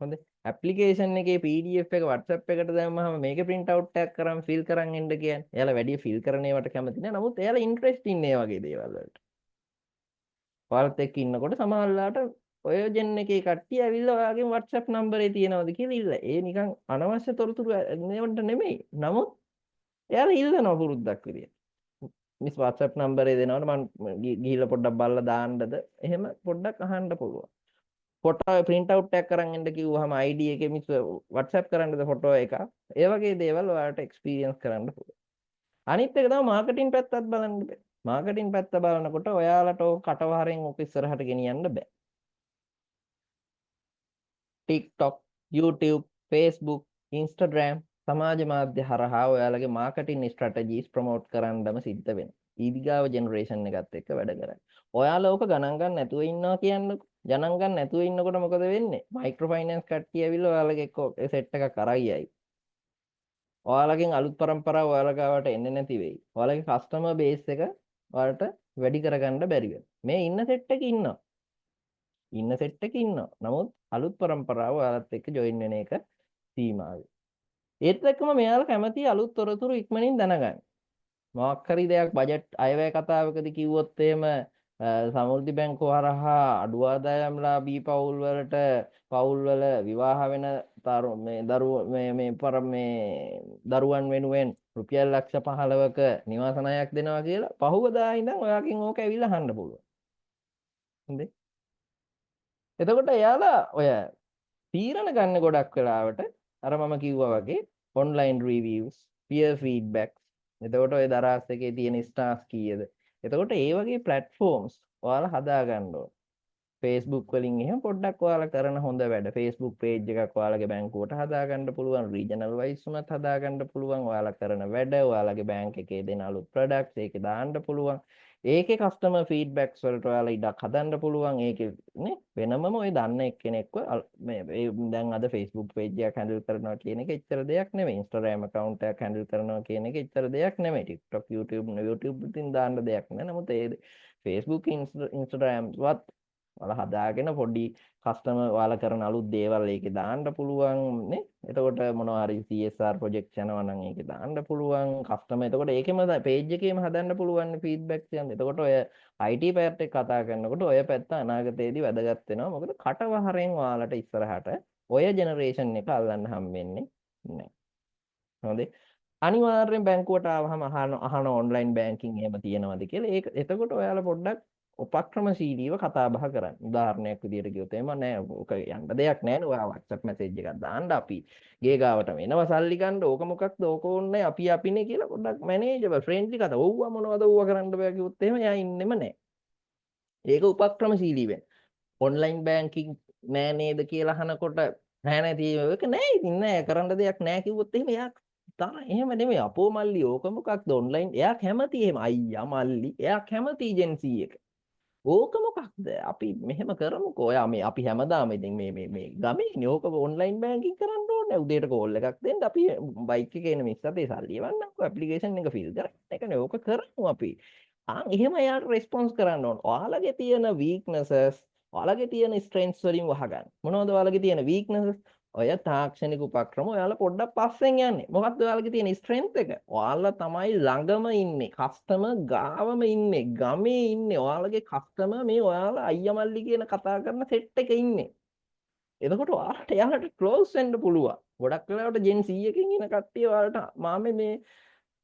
හොඳයි. ඇප්ලිකේෂන් එකේ PDF එක WhatsApp එකට දැම්මහම මේකේ print out එකක් කරන් ෆිල් කරන් එන්න කියන්නේ. එයාලා වැඩි ෆිල් කරන ඒවාට කැමති නෑ. නමුත් එයාලා ඉන්ට්‍රෙස්ටිං ඒ වගේ දේවල් වලට. ඔයාලත් එක්ක ඉන්නකොට සමහරලාට ඔය ජෙන් එකේ කට්ටිය ඇවිල්ලා ඔයාගෙන් WhatsApp නම්බරේ තියෙනවද කියලා ඉල්ල. ඒ නිකන් අනවශ්‍ය තොරතුරු නේවට නෙමෙයි. නමුත් එයාලා ඉල්ලනවා පුරුද්දක් විදියට. මිස්, WhatsApp නම්බරේ දෙනවනේ, මං ගිහිල්ලා පොඩ්ඩක් බලලා දාන්නද? එහෙම පොඩ්ඩක් අහන්න පුළුවන්. ෆොටෝ ප්‍රින්ට් අවුට් එකක් අරන් එන්න කිව්වහම ID එකේ මිස් WhatsApp කරන්නද ෆොටෝ එකක්? ඒ වගේ දේවල් ඔයාලට එක්ස්පීරියන්ස් කරන්න පුළුවන්. අනිත් එක තමයි මාකටිං පැත්තත් බලන්න බෑ. මාකටිං පැත්ත බලනකොට ඔයාලට ඕක කටවහරෙන් ඔක ඉස්සරහට ගෙනියන්න බෑ. TikTok, YouTube, Facebook, Instagram සමාජ මාධ්‍ය හරහා ඔයාලගේ මාකටිං ස්ට්‍රැටජිස් ප්‍රොමෝට් කරන්නම සිද්ධ වෙනවා. ඊගාව ජෙනරේෂන් එකත් එක්ක වැඩ කරන්න. ඔයාලා ඕක ගණන් ගන්න නැතුව ඉන්නවා කියන්නකෝ. ගණන් ගන්න නැතුව ඉන්නකොට මොකද වෙන්නේ? මයික්‍රෝ ෆයිනෑන්ස් කට්ටිය ඇවිල්ලා ඔයාලගේ එක්ක සෙට් එකක් අරයි යයි. ඔයාලගෙන් අලුත් පරම්පරාව ඔයාලා ගාවට එන්නේ නැති වෙයි. ඔයාලගේ කස්ටමර් බේස් එක ඔයාලට වැඩි කරගන්න බැරි වෙනවා. මේ ඉන්න සෙට් එකේ ඉන්නවා. ඉන්න සෙට් එකේ ඉන්නවා. නමුත් අලුත් පරම්පරාව ඔයාලත් එක්ක ජොයින් වෙන එක සීමාවයි. ඒත් එක්කම මෙයාලා කැමති අලුත් තොරතුරු ඉක්මනින් දැනගන්න. මොකක් හරි දෙයක් බජට් අයවැය කතාවකදී කිව්වොත් එහෙම, සමෘද්ධි බැංකුව හරහා අඩු ආදායම්ලාභී පවුල් වලට, පවුල් වල විවාහ වෙන තරු මේ දරුවෝ මේ මේ පර මේ දරුවන් වෙනුවෙන් රුපියල් ලක්ෂ 15ක නිවාස ණයක් දෙනවා කියලා පහුවදා ඉඳන් ඔයාගෙන් ඕක ඇවිල්ලා අහන්න පුළුවන්. හොඳේ. එතකොට එයාලා ඔය තීරණ ගන්න ගොඩක් වෙලාවට අර මම කිව්වා වගේ ඔන්ලයින් රිවිව්ස්, පියර් ෆීඩ්බැක්ස්, එතකොට ඔය දරාස් එකේ තියෙන ස්ටාර්ස් කීයද? එතකොට ඒ වගේ ප්ලැට්ෆෝම්ස් ඔයාලා හදා ගන්න ඕන. Facebook වලින් එහෙම පොඩ්ඩක් ඔයාලා කරන හොඳ වැඩ, Facebook page එකක් ඔයාලගේ බැංකුවට හදා ගන්න පුළුවන්, රීජනල් වයිස් උනත් හදා ගන්න පුළුවන්. ඔයාලා කරන වැඩ, ඔයාලගේ බැංක් එකේ දෙන අලුත් ප්‍රොඩක්ට්ස් ඒකේ දාන්න පුළුවන්. ඒකේ කස්ටමර් ෆීඩ්බැක්ස් වලට ඔයාලා ඉඩක් හදන්න පුළුවන්. ඒකේ නේ වෙනමම ඔය දන්න එක්කෙනෙක්ව මේ ඒ දැන් අද Facebook page එකක් හැන්ඩල් කරනවා කියන එක එච්චර දෙයක් නෙමෙයි. Instagram account එකක් හැන්ඩල් කරනවා කියන එක එච්චර දෙයක් නෙමෙයි. TikTok, YouTube, YouTube ඉතින් දාන්න දෙයක් නෑ. නමුත් ඒ Facebook, Instagram වත් ඔයාලා හදාගෙන පොඩි කස්ටමර් ඔයාලා කරන අලුත් දේවල් ඒකේ දාන්න පුළුවන් නේ. එතකොට මොනවා හරි CSR project යනවා නම් ඒකේ දාන්න පුළුවන් කස්ටමර්. එතකොට ඒකෙම පේජ් එකේම හදන්න පුළුවන් ෆීඩ්බැක්ස් යන. එතකොට ඔය IT පැත්ත එක්ක කතා කරනකොට ඔය පැත්ත අනාගතයේදී වැදගත් වෙනවා. මොකද කටවහරෙන් ඔයාලට ඉස්සරහට ඔය ජෙනරේෂන් එක අල්ලන්න හම් වෙන්නේ නැහැ. හොඳේ. අනිවාර්යෙන් බැංකුවට ආවහම අහන අහන ඔන්ලයින් බැංකින් එහෙම තියෙනවද කියලා. ඒක එතකොට ඔයාලා පොඩ්ඩක් උපක්‍රමශීලීව කතා බහ කරන්න. උදාහරණයක් විදියට කිව්වොත් එහෙම, නෑ ඕක යන්න දෙයක් නෑනේ, ඔයා WhatsApp message එකක් දාන්න, අපි ගේ ගාවටම එනවා සල්ලි ගන්න, ඕක මොකක්ද, ඕක ඕනේ අපි අපිනේ කියලා පොඩ්ඩක් මැනේජබල් ෆ්‍රෙන්ඩ්ලි කතා. ඕවා මොනවද ඕවා කරන්න බෑ කිව්වොත් එහෙම එයා ඉන්නෙම නෑ. ඒක උපක්‍රමශීලී වෙන්න. ඔන්ලයින් බැංකින් නෑ නේද කියලා අහනකොට, නෑ නෑ තියෙ ඒක නෑ ඉතින් නෑ කරන්න දෙයක් නෑ කිව්වොත් එහෙම එයා තරහ. එහෙම නෙමෙයි අපෝ මල්ලි, ඕක මොකක්ද ඔන්ලයින්, එයා කැමති එහෙම අයියා මල්ලි, එයා කැමති ඒජන්සි එක. ඕක මොකක්ද? අපි මෙහෙම කරමුකෝ. ඔයා මේ අපි හැමදාම ඉතින් මේ මේ මේ ගමේනේ, ඕක ඔන්ලයින් බැංකින් කරන්න ඕනේ. ඕනේ. උදේට කෝල් එකක් දෙන්න අපි බයික් එකේ එන මිස් අතේ සල්ලි එවන්නම්කෝ, ඇප්ලිකේෂන් එක ෆිල් කරන්න. ඒකනේ ඕක කරමු අපි. ආන් එහෙම එයාට රෙස්පොන්ස් කරන්න ඕන. ඔයාලගේ තියෙන වීක්නසස් ඔයාලගේ තියෙන ස්ට්‍රෙන්ත්ස් වලින් වහගන්න. මොනවද ඔයාලගේ තියෙන වීක්නසස්? ඔය තාක්ෂණික උපක්‍රම ඔයාලා පොඩ්ඩක් පස්සෙන් යන්නේ. මොකක්ද ඔයාලගේ තියෙන ස්ට්‍රෙන්ත් එක? ඔයාලා තමයි ළඟම ඉන්නේ, කස්ටමර් ගාවම ඉන්නේ, ගමේ ඉන්නේ. ඔයාලගේ කස්ටමර් මේ ඔයාලා අයියා මල්ලි කියන කතා කරන සෙට් එක ඉන්නේ. එතකොට ඔයාලට එයාලට ක්ලෝස් වෙන්න පුළුවන්. ගොඩක් වෙලාවට ජෙන් C එකකින් එන කට්ටිය ඔයාලට මාමේ මේ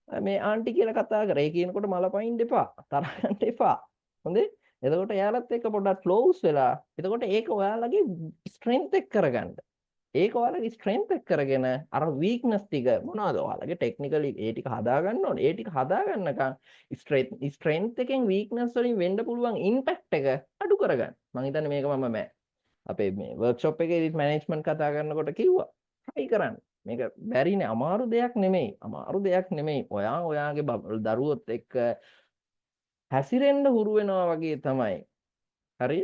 මේ ආන්ටි කියලා කතා කරා. ඒ කියනකොට මල පයින් එපා. තරහ ගන්න එපා. හොඳේ? එතකොට එයාලත් එක්ක පොඩ්ඩක් ක්ලෝස් වෙලා එතකොට ඒක ඔයාලගේ ස්ට්‍රෙන්ත් එක කරගන්න. ඒක ඔයාලගේ ස්ට්‍රෙන්ත් එක කරගෙන අර වීක්නස් ටික මොනවද ඔයාලගේ ටෙක්නිකලි ඒ ටික හදාගන්න ඕනේ. ඒ ටික හදාගන්නකම් ස්ට්‍රෙන්ත් එකෙන් වීක්නස් වලින් වෙන්න පුළුවන් ඉම්පැක්ට් එක අඩු කරගන්න. මං හිතන්නේ මේක මම මෑ අපේ මේ වර්ක්ෂොප් එකේදීත් මැනේජ්මන්ට් කතා කරනකොට කිව්වා. ට්‍රයි කරන්න. මේක බැරි නෑ, අමාරු දෙයක් නෙමෙයි. අමාරු දෙයක් නෙමෙයි. ඔයා ඔයාගේ දරුවොත් එක්ක හැසිරෙන්න හුරු වෙනවා වගේ තමයි. හරි?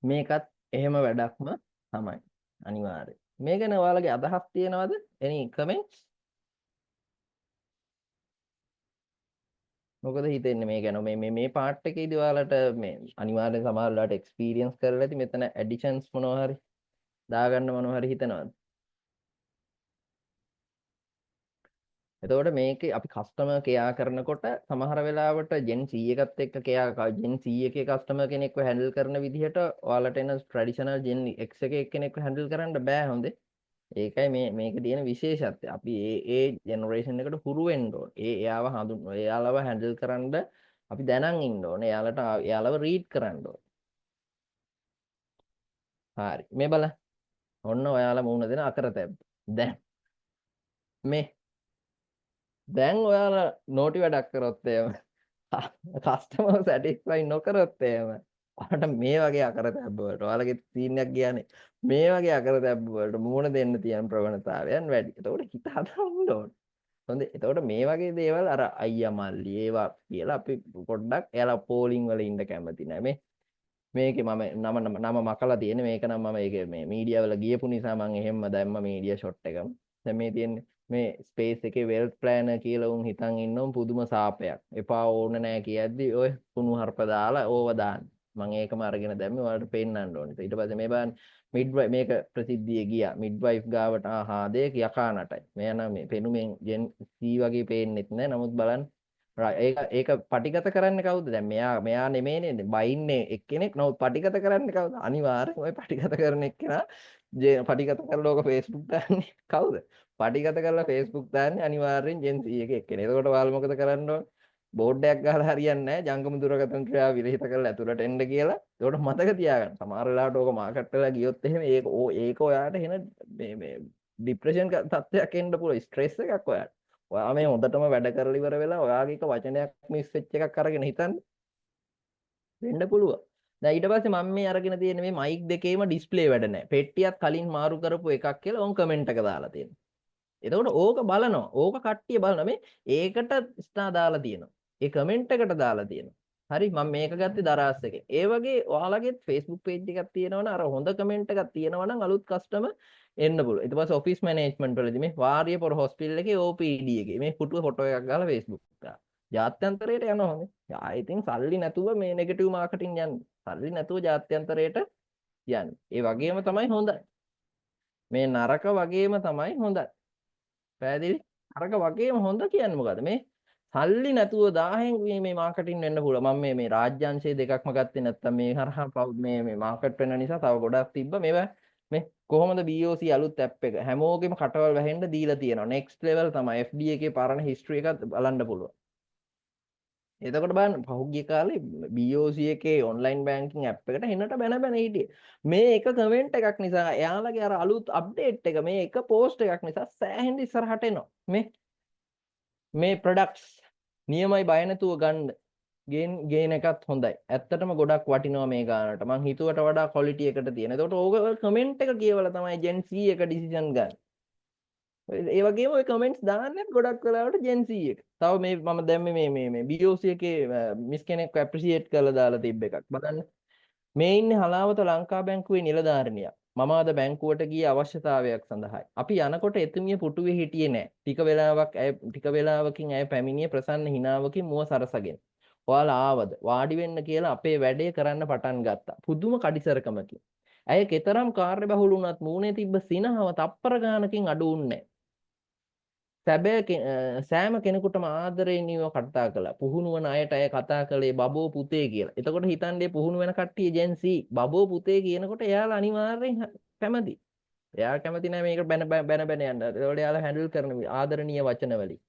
මේකත් එහෙම වැඩක්ම තමයි. අනිවාර්යයෙන්. මේ ගැන ඔයාලගේ අදහස් තියෙනවද? Any comments? මොකද හිතෙන්නේ මේ ගැන? මේ මේ මේ පාර්ට් එකේදී ඔයාලට මේ අනිවාර්යෙන් සමහර වෙලාවට එක්ස්පීරියන්ස් කරලා ඇති මෙතන ඇඩිෂන්ස් මොනවා හරි දාගන්න මොනවා හරි හිතනවද? එතකොට මේකේ අපි කස්ටමර් කෙයා කරනකොට සමහර වෙලාවට Gen C එකත් එක්ක කෙයා Gen C එකේ කස්ටමර් කෙනෙක්ව හැන්ඩල් කරන විදිහට ඔයාලට එන ට්‍රැඩිෂනල් Gen X එකේ එක්කෙනෙක්ව හැන්ඩල් කරන්න බෑ හොඳේ. ඒකයි මේ මේකේ තියෙන විශේෂත්වය. අපි ඒ ඒ ජෙනරේෂන් එකට හුරු වෙන්න ඕන. ඒ එයාව හඳුන් එයාලව හැන්ඩල් කරන්න අපි දැනන් ඉන්න ඕනේ. එයාලට එයාලව රීඩ් කරන්න ඕනේ. හරි. මේ බලන්න. ඔන්න ඔයාලා මූණ දෙන අකරතැබ්බ. දැන් මේ දැන් ඔයාලා නෝටි වැඩක් කරොත් එහෙම කස්ටමර් සැටිස්ෆයි නොකරොත් එහෙම ඔයාලට මේ වගේ අකරතැබ්බ වලට ඔයාලගේ සීන් එකක් ගියානේ මේ වගේ අකරතැබ්බ වලට මුහුණ දෙන්න තියෙන ප්‍රවණතාවයන් වැඩි. එතකොට හිත හදන්න ඕන. හොඳයි. එතකොට මේ වගේ දේවල් අර අයියා මල්ලි ඒවා කියලා අපි පොඩ්ඩක් එයාලා පෝලිං වල ඉන්න කැමති නෑ. මේ මේකේ මම නම නම මකලා තියෙන්නේ. මේක නම් මම ඒකේ මේ මීඩියා වල ගියපු නිසා මං එහෙම්ම දැම්ම මීඩියා ෂොට් එකම. දැන් මේ තියෙන්නේ මේ ස්පේස් එකේ වෙල්ත් ප්ලෑනර් කියලා උන් හිතන් ඉන්න උන් පුදුම සාපයක්. එපා ඕන නෑ කියද්දි ඔය කුණු හarp දාලා ඕව දාන්න. මං ඒකම අරගෙන දැම්මේ ඔයාලට පෙන්නන්න ඕනේ. ඊට පස්සේ මේ බලන්න මිඩ්වයිෆ් මේක ප්‍රසිද්ධියේ ගියා. මිඩ්වයිෆ් ගාවට ආහා දෙයක් යකා නටයි. මෙයා නම් මේ පෙනුමෙන් ජෙන් C වගේ පේන්නෙත් නෑ. නමුත් බලන්න ඒක ඒක පටිගත කරන්නේ කවුද? දැන් මෙයා මෙයා නෙමෙයි නේද? බයින්නේ එක්කෙනෙක්. නමුත් පටිගත කරන්නේ කවුද? අනිවාර්යෙන් ඔය පටිගත කරන එක්කෙනා පටිගත කරලා ඕක Facebook දාන්නේ කවුද? පටිගත කරලා Facebook දාන්නේ අනිවාර්යෙන් Gen Z එක එක්කෙනෙක්. එතකොට ඔයාලා මොකද කරන්න ඕන? බෝඩ් එකක් ගහලා හරියන්නේ නැහැ. ජංගම දුරකථන ක්‍රියාව විරහිත කරලා ඇතුළට එන්න කියලා. එතකොට මතක තියාගන්න. සමහර වෙලාවට ඕක මාකට් වෙලා ගියොත් එහෙම ඒක ඒක ඔයාට එන මේ මේ ડિප්‍රෙෂන් තත්ත්වයක් එන්න පුළුවන්. ස්ට්‍රෙස් එකක් ඔයාට. ඔයා මේ හොඳටම වැඩ කරලා ඉවර වෙලා ඔයාගේ එක වචනයක් මිස් වෙච්ච එකක් අරගෙන හිතන්න වෙන්න පුළුවන්. දැන් ඊට පස්සේ මම මේ අරගෙන තියෙන මේ මයික් දෙකේම ඩිස්ප්ලේ වැඩ නැහැ. පෙට්ටියත් කලින් මාරු කරපු එකක් කියලා උන් කමෙන්ට් එක දාලා තියෙනවා. එතකොට ඕක බලනවා. ඕක කට්ටිය බලනවා. මේ ඒකට ස්ටාර් දාලා තියෙනවා. ඒ කමෙන්ට් එකට දාලා තියෙනවා. හරි මම මේක ගත්තේ දරාස් එකෙන්. ඒ වගේ ඔයාලගේත් Facebook page එකක් තියෙනවනම් අර හොඳ කමෙන්ට් එකක් තියෙනවා නම් අලුත් කස්ටමර් එන්න පුළුවන්. ඊට පස්සේ ඔෆිස් මැනේජ්මන්ට් වලදී මේ වාරියපොර හොස්පිටල් එකේ OPD එකේ මේ පුටුව ෆොටෝ එකක් ගහලා Facebook දාලා. ජාත්‍යන්තරයට යනවා හොඳේ. ආයෙ ඉතින් සල්ලි නැතුව මේ නෙගටිව් මාකටිං යන්නේ. සල්ලි නැතුව ජාත්‍යන්තරයට යන්නේ. ඒ වගේම තමයි හොඳයි. මේ නරක වගේම තමයි හොඳයි. පැහැදිලි? නරක වගේම හොඳ කියන්නේ මොකද? මේ සල්ලි නැතුව 1000න් මේ මාකටිං වෙන්න පුළුවන්. මම මේ මේ රාජ්‍යංශයේ දෙකක්ම ගත්තේ නැත්තම් මේ හරහා මේ මේ මාකට් වෙන නිසා තව ගොඩක් තිබ්බ. මේවා මේ කොහොමද BOC අලුත් ඇප් එක හැමෝගෙම කටවල් වැහෙන්න දීලා තියෙනවා. නෙක්ස්ට් ලෙවල් තමයි FD එකේ පරණ හිස්ටරි එකත් බලන්න පුළුවන්. එතකොට බලන්න පහුගිය කාලේ BOC එකේ ඔන්ලයින් බැංකින් ඇප් එකට එන්නට බැන බැන හිටියේ. මේ එක කමෙන්ට් එකක් නිසා එයාලගේ අර අලුත් අප්ඩේට් එක මේ එක පෝස්ට් එකක් නිසා සෑහෙන ඉස්සරහට එනවා. මේ මේ ප්‍රොඩක්ට්ස් නියමයි බය නැතුව ගන්න. ගේන එකත් හොඳයි. ඇත්තටම ගොඩක් වටිනවා මේ ගානට. මං හිතුවට වඩා ක්වොලිටි එකට තියෙන. එතකොට ඕක කමෙන්ට් එක කියවලා තමයි Gen Z එක ඩිසිෂන් ගන්න. ඒ වගේම ඔය කමෙන්ට්ස් දාන්නෙත් ගොඩක් වෙලාවට Gen Z එක. තව මේ මම දැම්මේ මේ මේ මේ BOC එකේ මිස් කෙනෙක්ව ඇප්‍රීසියේට් කරලා දාලා තිබ්බ එකක්. බලන්න. මේ ඉන්නේ හලාවත ලංකා බැංකුවේ නිලධාරිනියක්. මම අද බැංකුවට ගියේ අවශ්‍යතාවයක් සඳහායි. අපි යනකොට එතුමිය පුටුවේ හිටියේ නෑ. ටික වෙලාවකින් ඇය පැමිණියේ ප්‍රසන්න හිනාවකින් මුව සරසගෙන. ඔයාලා ආවද? වාඩි වෙන්න කියලා අපේ වැඩේ කරන්න පටන් ගත්තා. පුදුම කඩිසරකමකින්. ඇය කෙතරම් කාර්යබහුල වුණත් මූණේ තිබ්බ සිනහව තප්පර ගානකින් අඩු වුන්නේ නෑ. සෑම කෙනෙකුටම ආදරණීයව කතා කළා. පුහුණු වන අයට ඇය කතා කළේ බබෝ පුතේ කියලා. එතකොට හිතන්නේ පුහුණු වෙන කට්ටිය ජෙන් සී බබෝ පුතේ කියනකොට එයාලා අනිවාර්යෙන් කැමති. එයා කැමති නෑ මේක බැන බැන බැන යන්න. ඒතකොට එයාලා හැන්ඩල් කරන ආදරණීය වචන වලින්.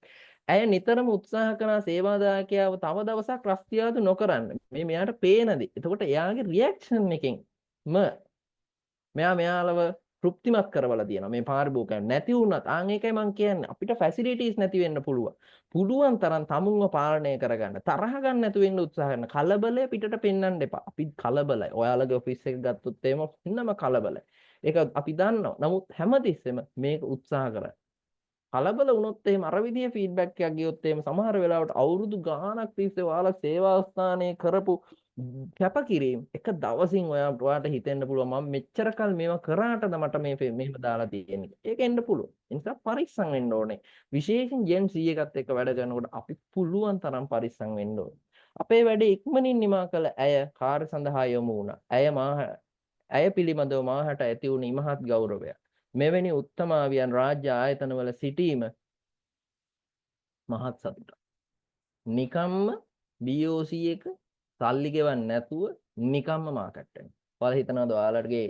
ඇය නිතරම උත්සාහ කරා සේවාදායකයාව තව දවසක් රස්තියාදු නොකරන්න. මේ මෙයාට පේන දේ. එතකොට එයාගේ රියැක්ෂන් එකෙන්ම මෙයා මෙයාලව තෘප්තිමත් කරවලා තියෙනවා. මේ පාරිභෝගිකයන් නැති වුණත් ආන් ඒකයි මං කියන්නේ අපිට ෆැසිලිටිස් නැති වෙන්න පුළුවන්. පුළුවන් තරම් තමුන්ව පාලනය කරගන්න. තරහ ගන්න නැතු වෙන්න උත්සාහ කරන. කලබලය පිටට පෙන්වන්න එපා. අපි කලබලයි. ඔයාලගේ ඔෆිස් එක ගත්තොත් එහෙම හොඳම කලබලයි. ඒක අපි දන්නවා. නමුත් හැමතිස්සෙම මේක උත්සාහ කරන්න. කලබල වුණොත් එහෙම අර විදිහේ ෆීඩ්බැක් එකක් ගියොත් එහෙම සමහර වෙලාවට අවුරුදු ගාණක් තිස්සේ ඔයාලා සේවා ස්ථානයේ කරපු කැපකිරීම එක දවසින් ඔයාට හිතෙන්න පුළුවන් මම මෙච්චර කල් මේවා කරාටද මට මේ මෙහෙම දාලා තියෙන්නේ. ඒක එන්න පුළුවන්. ඒ නිසා පරිස්සම් වෙන්න ඕනේ. විශේෂයෙන් ජෙන් සී එකත් එක්ක වැඩ කරනකොට අපි පුළුවන් තරම් පරිස්සම් වෙන්න ඕනේ. අපේ වැඩේ ඉක්මනින් නිමා කළ ඇය කාර්ය සඳහා යොමු වුණා. ඇය පිළිබඳව මාහට ඇති වුණු ඉමහත් ගෞරවයක්. මෙවැනි උත්තමාවියන් රාජ්‍ය ආයතනවල සිටීම මහත් සතුටක්. නිකම්ම BOC එක සල්ලි ගෙවන්න නැතුව නිකම්ම මාකට් වෙනවා. ඔයාලා හිතනවාද ඔයාලගේ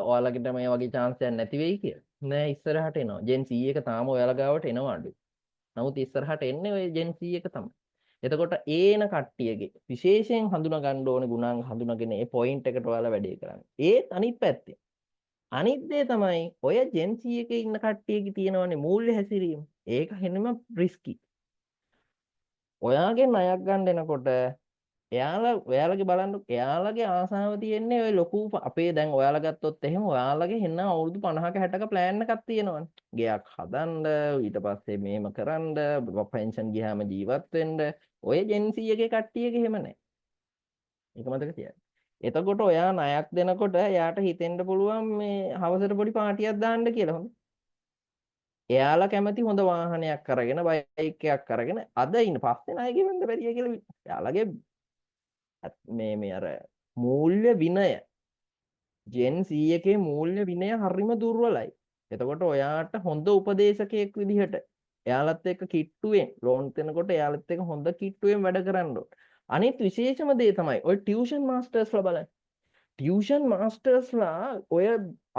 ඔයාලගෙට මේ වගේ චාන්ස් එකක් නැති වෙයි කියලා? නෑ, ඉස්සරහට එනවා. ජෙන් සී එක තාම ඔයාලා ගාවට එනවා අඩුයි. නමුත් ඉස්සරහට එන්නේ ඔය ජෙන් සී එක තමයි. එතකොට ඒන කට්ටියගේ විශේෂයෙන් හඳුනා ගන්න ඕන ගුණාංග හඳුනාගෙන ඒ පොයින්ට් එකට ඔයාලා වැඩේ කරන්න. ඒත් අනිත් පැත්තේ. අනිත් දේ තමයි ඔය ජෙන් සී එකේ ඉන්න කට්ටියගේ තියෙනවනේ මූල්‍ය හැසිරීම. ඒක හෙනම රිස්කි. ඔයාගෙන් ණයක් ගන්න එනකොට ඔයාලගේ බලන්න එයාලගේ ආසාව තියෙන්නේ ඔය ලොකු අපේ දැන් ඔයාලා ගත්තොත් එහෙම ඔයාලගේ එන්න අවුරුදු 50ක 60ක ප්ලෑන් එකක් තියෙනවනේ. ගෙයක් හදන්න, ඊට පස්සේ මෙහෙම කරන්න, පෙන්ෂන් ගියාම ජීවත් වෙන්න. ඔය ජෙන් සී එකේ කට්ටියගේ එහෙම නැහැ. ඒක මතක තියාගන්න. එතකොට ඔයා ණයක් දෙනකොට එයාට හිතෙන්න පුළුවන් මේ හවසට පොඩි පාටියක් දාන්න කියලා. හොඳ. එයාලා කැමති හොඳ වාහනයක් අරගෙන බයික් එකක් අරගෙන අද ඉන්න පස්සේ ණය ගෙවන්න බැරිය කියලා එයාලගේ මේ මේ අර මූල්‍ය විනය ජෙන් සී එකේ මූල්‍ය විනය හරිම දුර්වලයි. එතකොට ඔයාට හොඳ උපදේශකයෙක් විදිහට එයාලත් එක්ක කිට්ටුවෙන් ලෝන් දෙනකොට එයාලත් එක්ක හොඳ කිට්ටුවෙන් වැඩ කරන්න ඕන. අනිත් විශේෂම දේ තමයි ඔය ටියුෂන් මාස්ටර්ස්ලා බලන්න. ටියුෂන් මාස්ටර්ස්ලා ඔය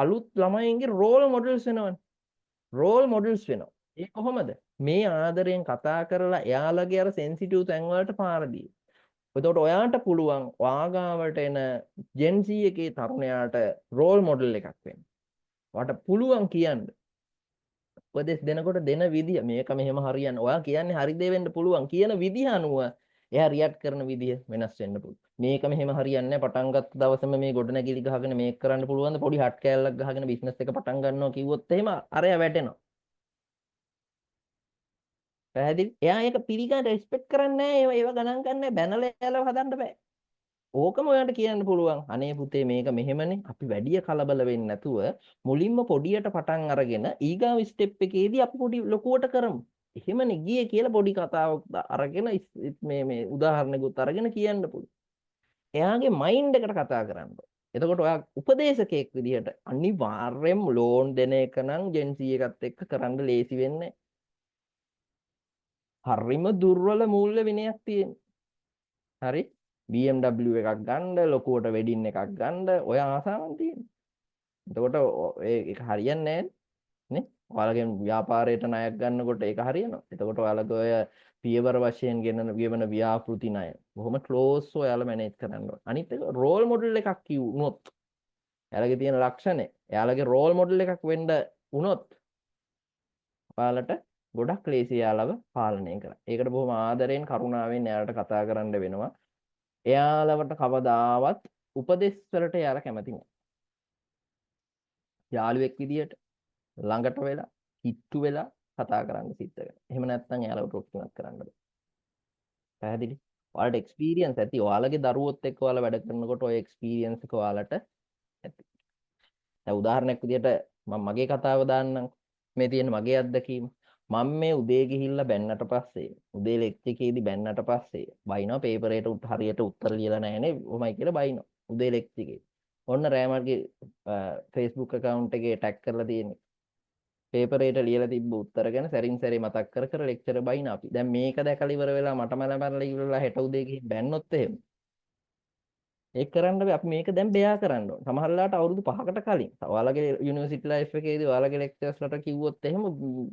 අලුත් ළමයින්ගේ රෝල් මොඩල්ස් වෙනවනේ. රෝල් මොඩල්ස් වෙනවා. ඒ කොහොමද? මේ ආදරයෙන් කතා කරලා එයාලගේ අර සෙන්සිටිව් තැන් වලට පාර දී. එතකොට ඔයාට පුළුවන් ඔයා ගාවට එන ජෙන් සී එකේ තරුණයාට රෝල් මොඩල් එකක් වෙන්න. ඔයාට පුළුවන් කියන්න. උපදෙස් දෙනකොට දෙන විදිය මේක මෙහෙම හරියන්නේ. ඔයා කියන්නේ හරි දේ වෙන්න පුළුවන් කියන විදිය අනුව එයා රියැක්ට් කරන විදිය වෙනස් වෙන්න පුළුවන්. මේක මෙහෙම හරියන්නේ නැහැ. පටන් ගත්ත දවසම මේ ගොඩනැගිලි ගහගෙන මේක කරන්න පුළුවන්ද? පොඩි හට් කෑල්ලක් ගහගෙන බිස්නස් එක පටන් ගන්නවා කිව්වොත් එහෙම අරයා වැටෙනවා. පැහැදිලි? එයා ඒක පිළිගන්න රෙස්පෙක්ට් කරන්නේ නැහැ. ඒව ඒව ගණන් ගන්න නැහැ. බැනලා එයාලව හදන්න බෑ. ඕකම ඔයාලට කියන්න පුළුවන්. අනේ පුතේ මේක මෙහෙමනේ. අපි වැඩි කලබල වෙන්නේ නැතුව මුලින්ම පොඩියට පටන් අරගෙන ඊගාව ස්ටෙප් එකේදී අපි පොඩි ලොකුවට කරමු. එහෙමනේ ගියේ කියලා පොඩි කතාවක් අරගෙන මේ මේ උදාහරණයකුත් අරගෙන කියන්න පුළුවන්. එයාගේ මයින්ඩ් එකට කතා කරන්න ඕන. එතකොට ඔයා උපදේශකයෙක් විදිහට අනිවාර්යයෙන්ම ලෝන් දෙන එක නම් ජෙන් සී එකත් එක්ක කරන්න ලේසි වෙන්නේ හරිම දුර්වල මූල්‍ය විනයක් තියෙන. හරි? BMW එකක් ගන්න, ලොකුවට වෙඩින් එකක් ගන්න ඔය ආසාවන් තියෙනවා. එතකොට ඒක හරියන්නේ නැහැ නේ? ඔයාලගේ ව්‍යාපාරයට ණයක් ගන්නකොට ඒක හරියනවා. එතකොට ඔයාලගේ ඔය පියවර වශයෙන් ගෙවන ව්‍යාපෘති ණය බොහොම ක්ලෝස් ඔයාලා මැනේජ් කරන්න ඕනේ. අනිත් එක රෝල් මොඩල් එකක් වුණොත් එයාලගේ තියෙන ලක්ෂණය එයාලගේ රෝල් මොඩල් එකක් වෙන්න වුණොත් ඔයාලට ගොඩක් ලේසි එයාලව පාලනය කරන්න. ඒකට බොහොම ආදරෙන් කරුණාවෙන් එයාලට කතා කරන්න වෙනවා. එයාලවට කවදාවත් උපදෙස් වලට එයාලා කැමති නෑ. යාළුවෙක් විදියට ළඟට වෙලා කිට්ටු වෙලා කතා කරන්න සිද්ධ වෙනවා. එහෙම නැත්නම් එයාලව තෘප්තිමත් කරන්න බෑ. පැහැදිලි? ඔයාලට එක්ස්පීරියන්ස් ඇති. ඔයාලගේ දරුවොත් එක්ක ඔයාලා වැඩ කරනකොට ඔය එක්ස්පීරියන්ස් එක ඔයාලට ඇති. දැන් උදාහරණයක් විදියට මම මගේ කතාව දාන්නම්. මේ තියෙන මගේ අත්දැකීම. මම මේ උදේ ගිහිල්ලා බැන්නට පස්සේ, උදේ ලෙක්චර් එකේදී බැන්නට පස්සේ බයිනවා, පේපරේට හරියට උත්තර ලියලා නැහැනේ ඔහොමයි කියලා බයිනවා උදේ ලෙක්චර් එකේ. ඔන්න රෑ මගේ Facebook account එකේ ටැග් කරලා තියෙන්නේ. පේපරේට ලියලා තිබ්බ උත්තර ගැන සැරින් සැරේ මතක් කර කර ලෙක්චර් බයින අපි. දැන් මේක දැකලා ඉවර වෙලා මට මල මරලා ඉවරලා හෙට උදේ ගිහින් බැන්නොත් එහෙම ඒක කරන්න බෑ. අපි මේක දැන් බෙයා කරන්න ඕන. සමහර වෙලාවට අවුරුදු 5කට කලින් ඔයාලගේ යුනිවර්සිටි ලයිෆ් එකේදී ඔයාලගේ ලෙක්චර්ස් ලට කිව්වොත් එහෙම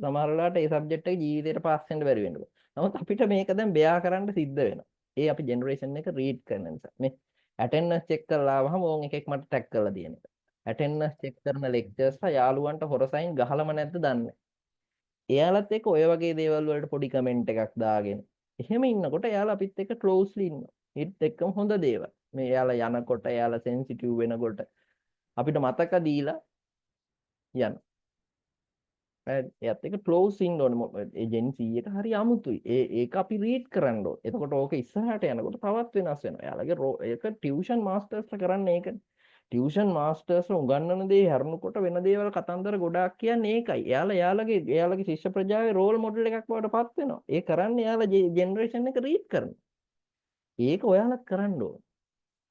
සමහර වෙලාවට ඒ සබ්ජෙක්ට් එක ජීවිතේට පාස් වෙන්න බැරි වෙන්න පුළුවන්. නමුත් අපිට මේක දැන් බෙයා කරන්න සිද්ධ වෙනවා. ඒ අපි ජෙනරේෂන් එක රීඩ් කරන නිසා. මේ ඇටෙන්ඩන්ස් චෙක් කරලා ආවහම ඕන් එකෙක් මට ටැග් කරලා තියෙන එක. ඇටෙන්ඩන්ස් චෙක් කරන ලෙක්චර්ස්ලා යාළුවන්ට හොර සයින් ගහලම නැද්ද දන්නේ. එයාලත් එක්ක ඔය වගේ දේවල් වලට පොඩි කමෙන්ට් එකක් දාගෙන එහෙම ඉන්නකොට එයාලා අපිත් එක්ක ක්ලෝස්ලි ඉන්නවා. ඒත් එක්කම හොඳ දේවල්. මේ එයාලා යනකොට එයාලා සෙන්සිටිව් වෙනකොට අපිට මතක දීලා යනවා. එයාත් එක්ක ක්ලෝස් ඉන්න ඕනේ. ඒ ජෙන් C එක හරි අමුතුයි. ඒක අපි රීඩ් කරන්න ඕනේ. එතකොට ඕක ඉස්සරහට යනකොට තවත් වෙනස් වෙනවා. එයාලගේ ඒක ටියුෂන් මාස්ටර්ස්ලා කරන්නේ ඒකනේ. ටියුෂන් මාස්ටර්ස්ලා උගන්වන දේ හැරුණකොට වෙන දේවල් කතන්දර ගොඩාක් කියන්නේ ඒකයි. එයාලා එයාලගේ ශිෂ්‍ය ප්‍රජාවේ රෝල් මොඩල් එකක් බවට පත් වෙනවා. ඒ කරන්නේ එයාලා ජෙනරේෂන් එක රීඩ් කරනවා. ඒක ඔයාලත් කරන්න ඕනේ.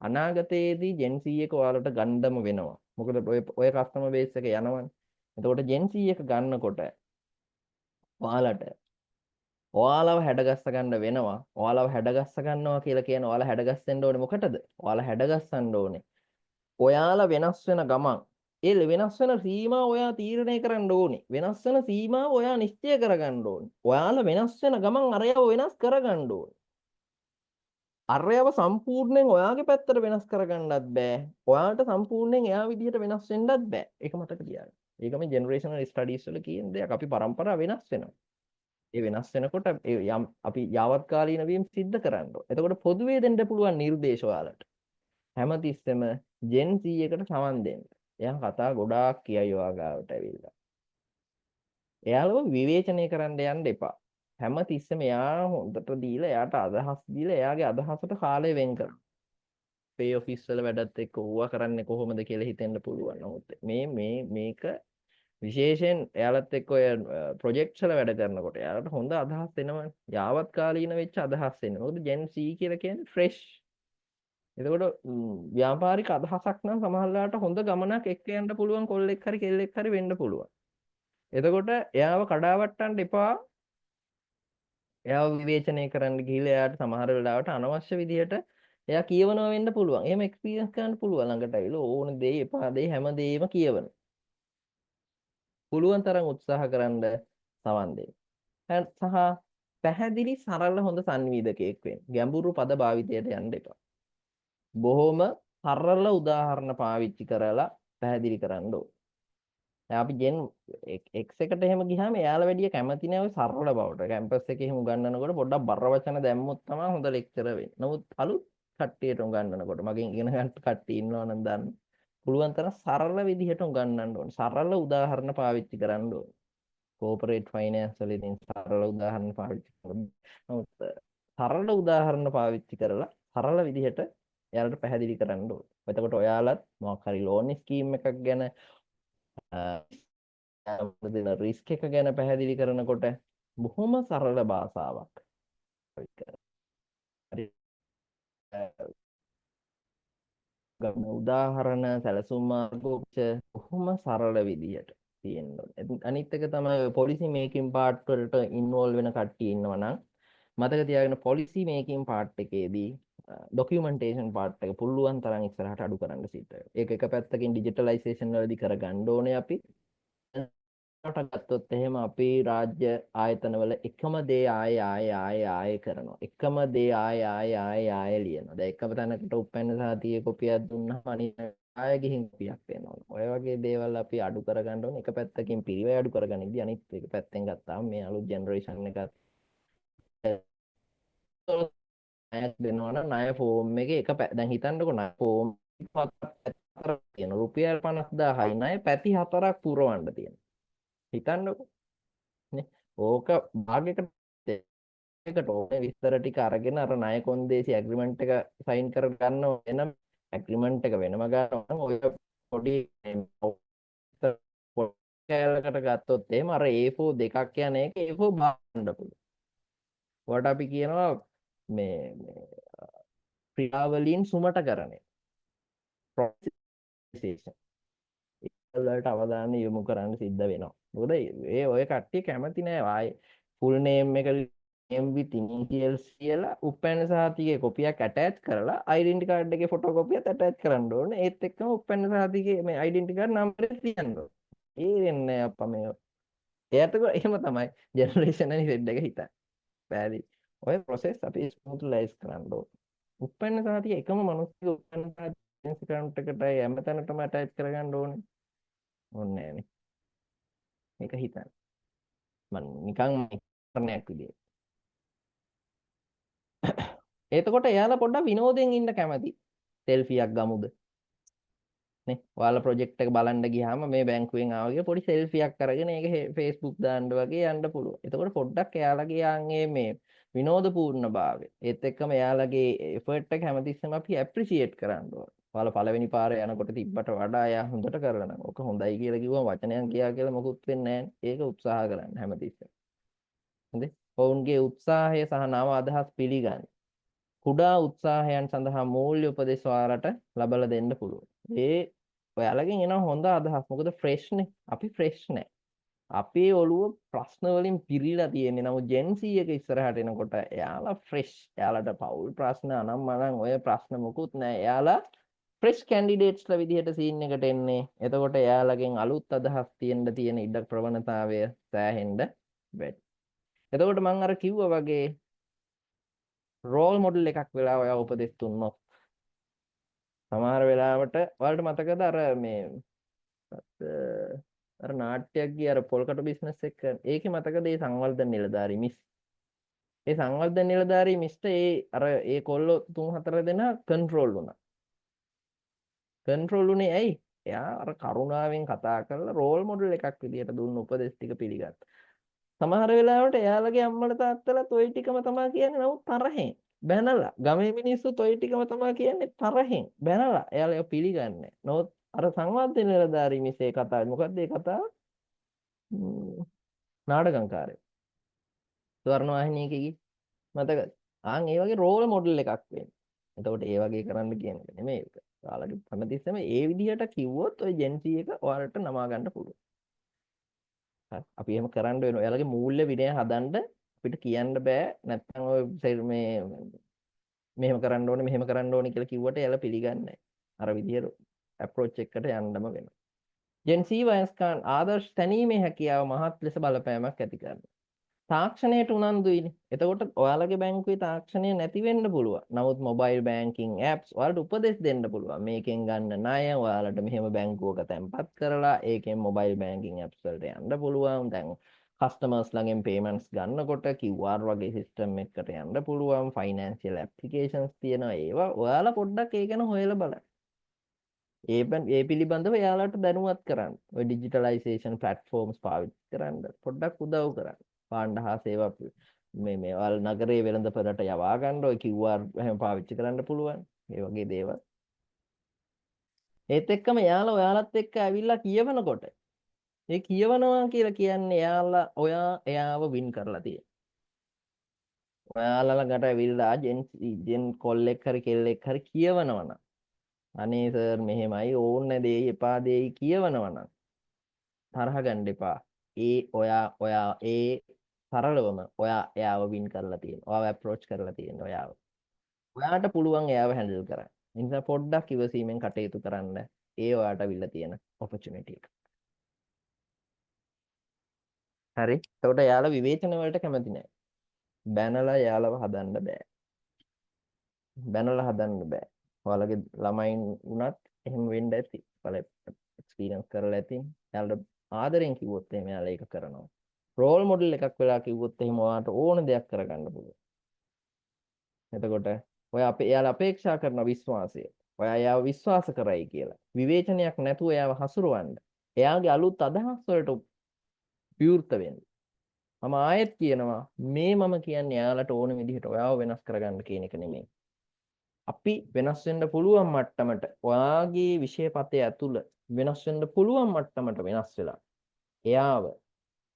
අනාගතයේදී ජෙන් C එක ඔයාලට ගන්නම වෙනවා. මොකද ඔය කස්ටමර් බේස් එක යනවනේ. එතකොට ජෙන් C එක ගන්නකොට ඔයාලට ඔයාලව හැඩගස්ස ගන්න වෙනවා. ඔයාලව හැඩගස්ස ගන්නවා කියලා කියන ඔයාලා හැඩගස්සෙන්න ඕනේ මොකටද? ඔයාලා හැඩගස්සන්න ඕනේ. ඔයාලා වෙනස් වෙන ගමන් ඒ වෙනස් වෙන සීමාව ඔයා තීරණය කරන්න ඕනේ. වෙනස් වෙන සීමාව ඔයා නිශ්චය කරගන්න ඕනේ. ඔයාලා වෙනස් වෙන ගමන් අරයව වෙනස් කරගන්න ඕනේ. අරයව සම්පූර්ණයෙන් ඔයාගේ පැත්තට වෙනස් කරගන්නත් බෑ. ඔයාට සම්පූර්ණයෙන් එයා විදිහට වෙනස් වෙන්නත් බෑ. ඒක මතක තියාගන්න. ඒක මේ ජෙනරේෂනල් ස්ටඩීස් වල කියන දෙයක්. අපි පරම්පරා වෙනස් වෙනවා. ඒ වෙනස් වෙනකොට ඒ යම් අපි යාවත්කාලීන වීම සිද්ධ කරන්න ඕනේ. එතකොට පොදුවේ දෙන්න පුළුවන් නිර්දේශ ඔයාලට. හැමතිස්සෙම ජෙන් C එකට සමන් දෙන්න. එයා කතා ගොඩාක් කියයි ඔයා ගාවට ඇවිල්ලා. එයාලව විවේචනය කරන්න යන්න එපා. හැමතිස්සෙම එයා හොඳට දීලා එයාට අදහස් දීලා එයාගේ අදහසට කාලය වෙන් කරන්න. අපේ ඔෆිස් වල වැඩත් එක්ක ඕවා කරන්නේ කොහොමද කියලා හිතෙන්න පුළුවන්. නමුත් මේ මේ මේක විශේෂයෙන් එයාලත් එක්ක ඔය ප්‍රොජෙක්ට්ස් වල වැඩ කරනකොට එයාලට හොඳ අදහස් එනවනේ. යාවත්කාලීන වෙච්ච අදහස් එනවා. මොකද ජෙන් C කියලා කියන්නේ ෆ්‍රෙෂ්. එතකොට ව්‍යාපාරික අදහසක් නම් සමහර වෙලාවට හොඳ ගමනක් එක්ක යන්න පුළුවන් කොල්ලෙක් හරි කෙල්ලෙක් හරි වෙන්න පුළුවන්. එතකොට එයාව කඩාවට්ටන්න එපා. එයාව විවේචනය කරන්න ගිහිල්ලා එයාට සමහර වෙලාවට අනවශ්‍ය විදිහට එයා කියවනවා වෙන්න පුළුවන්. එහෙම එක්ස්පීරියන්ස් කරන්න පුළුවන්. ළඟට ඇවිල්ලා ඕන දේ එපා දේ හැම දේම කියවන. පුළුවන් තරම් උත්සාහ කරන්න සවන් දෙන්න. සහ පැහැදිලි සරල හොඳ සංවේදකයෙක් වෙන්න. ගැඹුරු පද භාවිතයට යන්න එපා. බොහොම සරල උදාහරණ පාවිච්චි කරලා පැහැදිලි කරන්න ඕන. දැන් අපි ජෙන් X එකට එහෙම ගියාම එයාලා වැඩිය කැමති නෑ ඔය සරල බවට. කැම්පස් එකේ එහෙම උගන්වනකොට පොඩ්ඩක් බර වචන දැම්මොත් තමයි හොඳ ලෙක්චර් වෙන්නේ. නමුත් අලුත් කට්ටියට උගන්වනකොට මගෙන් ඉගෙන ගන්න කට්ටිය ඉන්නවා නම් දන්න. පුළුවන් තරම් සරල විදිහට උගන්වන්න ඕන. සරල උදාහරණ පාවිච්චි කරන්න ඕන. කෝපරේට් ෆයිනෑන්ස් වල ඉතින් සරල උදාහරණ පාවිච්චි කරනවා. නමුත් සරල උදාහරණ පාවිච්චි කරලා සරල විදිහට එයාලට පැහැදිලි කරන්න ඕන. එතකොට ඔයාලත් මොකක් හරි ලෝන් ස්කීම් එකක් ගැන දෙන රිස්ක් එක ගැන පැහැදිලි කරනකොට බොහොම සරල භාෂාවක් හරි ගන්න උදාහරණ සැලසුම් මාර්ගෝපච බොහොම සරල විදිහට තියෙන්න ඕනේ. අනිත් එක තමයි ඔය පොලිසි මේකින් පාර්ට් වලට ඉන්වෝල්ව් වෙන කට්ටිය ඉන්නවා නම් මතක තියාගන්න පොලිසි මේකින් පාර්ට් එකේදී ඩොකියුමන්ටේෂන් පාර්ට් එක පුළුවන් තරම් ඉස්සරහට අඩු කරන්න සිද්ධ වෙනවා. ඒක එක පැත්තකින් ඩිජිටලයිසේෂන් වලදී කරගන්න ඕනේ අපි. ගත්තොත් එහෙම අපි රාජ්‍ය ආයතනවල එකම දේ ආයෙ ආයෙ ආයෙ ආයෙ කරනවා. එකම දේ ආයෙ ආයෙ ආයෙ ආයෙ ලියනවා. දැන් එකම තැනකට උප්පැන්න සහතිකයේ කොපියක් දුන්නාම අනිත් ආයෙ ගිහින් කොපියක් දෙනවා. ඔය වගේ දේවල් අපි අඩු කරගන්න ඕනේ. එක පැත්තකින් පිරිවැය අඩු කරගන්න ඉදී අනිත් එක පැත්තෙන් ගත්තාම මේ අලුත් ජෙනරේෂන් එකත් ණයක් දෙනවා නම් ණය ෆෝම් එකේ එක දැන් හිතන්නකෝ ණය ෆෝම් හතරක් තියෙනවා. රුපියල් 50000යි ණය පැති හතරක් පුරවන්න තියෙනවා. හිතන්නකෝ නේ. ඕක භාගයකට එකට ඕනේ විස්තර ටික අරගෙන අර ණය කොන්දේසි ඇග්‍රීමන්ට් එක සයින් කරගන්න වෙනම ඇග්‍රීමන්ට් එක වෙනම ගන්නවා නම් ඔය පොඩි කෑල්ලකට ගත්තොත් එහෙම අර A4 දෙකක් යන එක A4 බාන්න පුළුවන්. ඔයාලට අපි කියනවා මේ මේ ක්‍රියාවලින් සුමටකරණය. ප්‍රොසෙසේෂන්. ඒ වලට අවධානය යොමු කරන්න සිද්ධ වෙනවා. මොකද ඒ ඔය කට්ටිය කැමති නෑ ආයේ ෆුල් නේම් එක name with initials කියලා උප්පැන්න සහතිකයේ කොපියක් ඇටච් කරලා ඩෙන්ටි කාඩ් එකේ ෆොටෝ කොපියත් ඇටච් කරන්න ඕනේ. ඒත් එක්කම උප්පැන්න සහතිකයේ මේ ඩෙන්ටි කාඩ් නම්බර් එක තියන්න ඕනේ. ඒ වෙන්නේ නෑ අප්පා මේ. එයාට එහෙම තමයි ජෙනරේෂන් එක සෙට් එක හිතන්නේ. පැහැදිලි. ඔය ප්‍රොසෙස් අපි ස්මූත්ලයිස් කරන්න ඕනේ. උප්පැන්න සහතික එකම මිනිස්සුගේ උප්පැන්න සහතික ඇකවුන්ට් එකටයි හැම තැනටම ඇටච් කරගන්න ඕනේ. ඕනේ නෑනේ. මේක හිතන්න. මං නිකන් කරණයක් විදියට. එතකොට එයාලා පොඩ්ඩක් විනෝදයෙන් ඉන්න කැමති. සෙල්ෆියක් ගමුද? නේ ඔයාලා ප්‍රොජෙක්ට් එක බලන්න ගියාම මේ බැංකුවෙන් ආවා කියලා පොඩි සෙල්ෆියක් අරගෙන ඒක Facebook දාන්න වගේ යන්න පුළුවන්. එතකොට පොඩ්ඩක් එයාලගේ ආන් ඒ මේ විනෝදපූර්ණ භාවය. ඒත් එක්කම එයාලගේ එෆර්ට් එක හැමතිස්සෙම අපි ඇප්‍රීෂিয়েට් කරන්න ඕන. ඔයාලා පළවෙනි පාර යනකොට තිබ්බට වඩා එයා හොඳට කරලා නම් ඔක හොඳයි කියලා කිව්වම වචනයක් ගියා කියලා මොකුත් වෙන්නේ නැහැ. ඒක උත්සාහ කරන්න හැමතිස්සෙම. හොඳේ. ඔවුන්ගේ උත්සාහය සහ නව අදහස් පිළිගන්න. කුඩා උත්සාහයන් සඳහා මූල්‍ය උපදෙස් ඔයාලට ලබලා දෙන්න පුළුවන්. ඒ ඔයාලගෙන් එන හොඳ අදහස්. මොකද ෆ්‍රෙෂ් නේ. අපි ෆ්‍රෙෂ් නෑ. අපේ ඔළුව ප්‍රශ්න වලින් පිරීලා තියෙන්නේ. නමුත් ජෙන් සී එක ඉස්සරහට එනකොට එයාලා ෆ්‍රෙෂ්. එයාලට පවුල් ප්‍රශ්න අනම් මනම් ඔය ප්‍රශ්න මොකුත් නෑ. එයාලා ෆ්‍රෙෂ් කැන්ඩිඩේට්ස්ලා විදිහට සීන් එකට එන්නේ. එතකොට එයාලගෙන් අලුත් අදහස් තියෙන්න තියෙන ඉඩ ප්‍රවණතාවය සෑහෙන්න වැඩි. එතකොට මං අර කිව්වා වගේ රෝල් මොඩල් එකක් වෙලා ඔයා උපදෙස් දුන්නොත් සමහර වෙලාවට ඔයාලට මතකද අර මේ අර නාට්‍යයක් ගිය අර පොල්කටු බිස්නස් එක, ඒකේ මතකද ඒ සංවර්ධන නිලධාරී මිස්, ඒ සංවර්ධන නිලධාරී මිස්ට ඒ අර ඒ කොල්ලෝ 3-4 දෙනා කන්ට්‍රෝල් වුණා. කන්ට්‍රෝල් වුණේ ඇයි? එයා අර කරුණාවෙන් කතා කරලා රෝල් මොඩල් එකක් විදියට දුන්න උපදෙස් ටික පිළිගත්තා. සමහර වෙලාවට එයාලගේ අම්මලා තාත්තලාත් ඔය ටිකම තමයි කියන්නේ, නමුත් තරහෙන් බැනලා ගමේ මිනිස්සුත් ඔය ටිකම තමයි කියන්නේ තරහෙන් බැනලා එයාලා ඒව පිළිගන්නේ නැහැ. නමුත් අර සංවර්ධන නිලධාරී මිස් ඒ කතාව මොකද්ද ඒ කතාව? නාඩගම්කාරයෝ. ස්වර්ණ වාහිනිය එකේ ගියේ මතකද? ආන් ඒ වගේ රෝල් මොඩල් එකක් වෙන්න. එතකොට ඒ වගේ කරන්න කියන එක නෙමෙයි ඒක. ඔයාලගේ හැමතිස්සෙම ඒ විදිහට කිව්වොත් ඔය ජෙන් සී එක ඔයාලට නමා ගන්න පුළුවන්. හරි. අපි එහෙම කරන්න වෙනවා. ඔයාලගේ මූල්‍ය විනය හදන්න අපිට කියන්න බෑ. නැත්තම් ඔය මේ මෙහෙම කරන්න ඕනේ මෙහෙම කරන්න ඕනේ කියලා කිව්වට එයාලා පිළිගන්නේ නැහැ. අර විදිහට ඇප්‍රෝච් එකකට යන්නම වෙනවා. ජෙන් සී වයස්කාන් ආදර්ශ තැනීමේ හැකියාව මහත් ලෙස බලපෑමක් ඇති කරනවා. තාක්ෂණයට උනන්දුයිනේ. එතකොට ඔයාලගේ බැංකුවේ තාක්ෂණය නැති වෙන්න පුළුවන්. නමුත් මොබයිල් බැංකින් ඇප්ස් ඔයාලට උපදෙස් දෙන්න පුළුවන්. මේකෙන් ගන්න ණය ඔයාලට මෙහෙම බැංකුවක තැන්පත් කරලා ඒකෙන් මොබයිල් බැංකින් ඇප්ස් වලට යන්න පුළුවන්. දැන් කස්ටමර්ස් ළඟෙන් පේමන්ට්ස් ගන්නකොට QR වගේ සිස්ටම් එකකට යන්න පුළුවන්. ෆයිනෑන්ෂියල් ඇප්ලිකේෂන්ස් තියෙනවා. ඒවා ඔයාලා පොඩ්ඩක් ඒ ගැන හොයලා බලන්න. ඒ පිළිබඳව එයාලට දැනුවත් කරන්න. ඔය ඩිජිටලයිසේෂන් ප්ලැට්ෆෝම්ස් පාවිච්චි කරන්න පොඩ්ඩක් උදව් කරන්න. භාණ්ඩ හා සේවා මේ මේ ඔයාලා නගරයේ වෙළඳපළට යවා ගන්න ඔය QR එහෙම පාවිච්චි කරන්න පුළුවන්. ඒ වගේ දේවල්. ඒත් එක්කම එයාලා ඔයාලත් එක්ක ඇවිල්ලා කියවනකොට ඒ කියවනවා කියලා කියන්නේ එයාලා ඔයා එයාව වින් කරලා තියෙනවා. ඔයාලා ළඟට ඇවිල්ලා ජෙන් කොල්ලෙක් හරි කෙල්ලෙක් හරි කියවනවා නම් අනේ සර් මෙහෙමයි ඕන්න දෙයි එපා දෙයි කියවනවා නම් තරහ ගන්න එපා. ඒ ඔයා ඔයා ඒ සරලවම ඔයා එයාව වින් කරලා තියෙනවා. ඔයාව ඇප්‍රෝච් කරලා තියෙනවා ඔයාව. ඔයාට පුළුවන් එයාව හැන්ඩල් කරන්න. ඒ නිසා පොඩ්ඩක් ඉවසීමෙන් කටයුතු කරන්න. ඒ ඔයාට අවිල්ලා තියෙන ඔපචුනිටි එක. හරි. එතකොට එයාලා විවේචන වලට කැමති නෑ. බැනලා එයාලව හදන්න බෑ. බැනලා හදන්න බෑ. ඔයාලගේ ළමයින් වුණත් එහෙම වෙන්න ඇති. ඔයාලා එක්ස්පීරියන්ස් කරලා ඇති. එයාලට ආදරෙන් කිව්වොත් එහෙම එයාලා ඒක කරනවා. රෝල් මොඩල් එකක් වෙලා කිව්වොත් එහෙම ඔයාට ඕන දෙයක් කරගන්න පුළුවන්. එතකොට ඔයා අපේ එයාලා අපේක්ෂා කරන විශ්වාසය. ඔයා එයාව විශ්වාස කරයි කියලා. විවේචනයක් නැතුව එයාව හසුරවන්න. එයාගේ අලුත් අදහස් වලට විවෘත වෙන්න. මම ආයෙත් කියනවා මේ මම කියන්නේ එයාලට ඕන විදිහට ඔයාව වෙනස් කරගන්න කියන එක නෙමෙයි. අපි වෙනස් වෙන්න පුළුවන් මට්ටමට ඔයාගේ විෂයපතය ඇතුළ වෙනස් වෙන්න පුළුවන් මට්ටමට වෙනස් වෙලා එයාව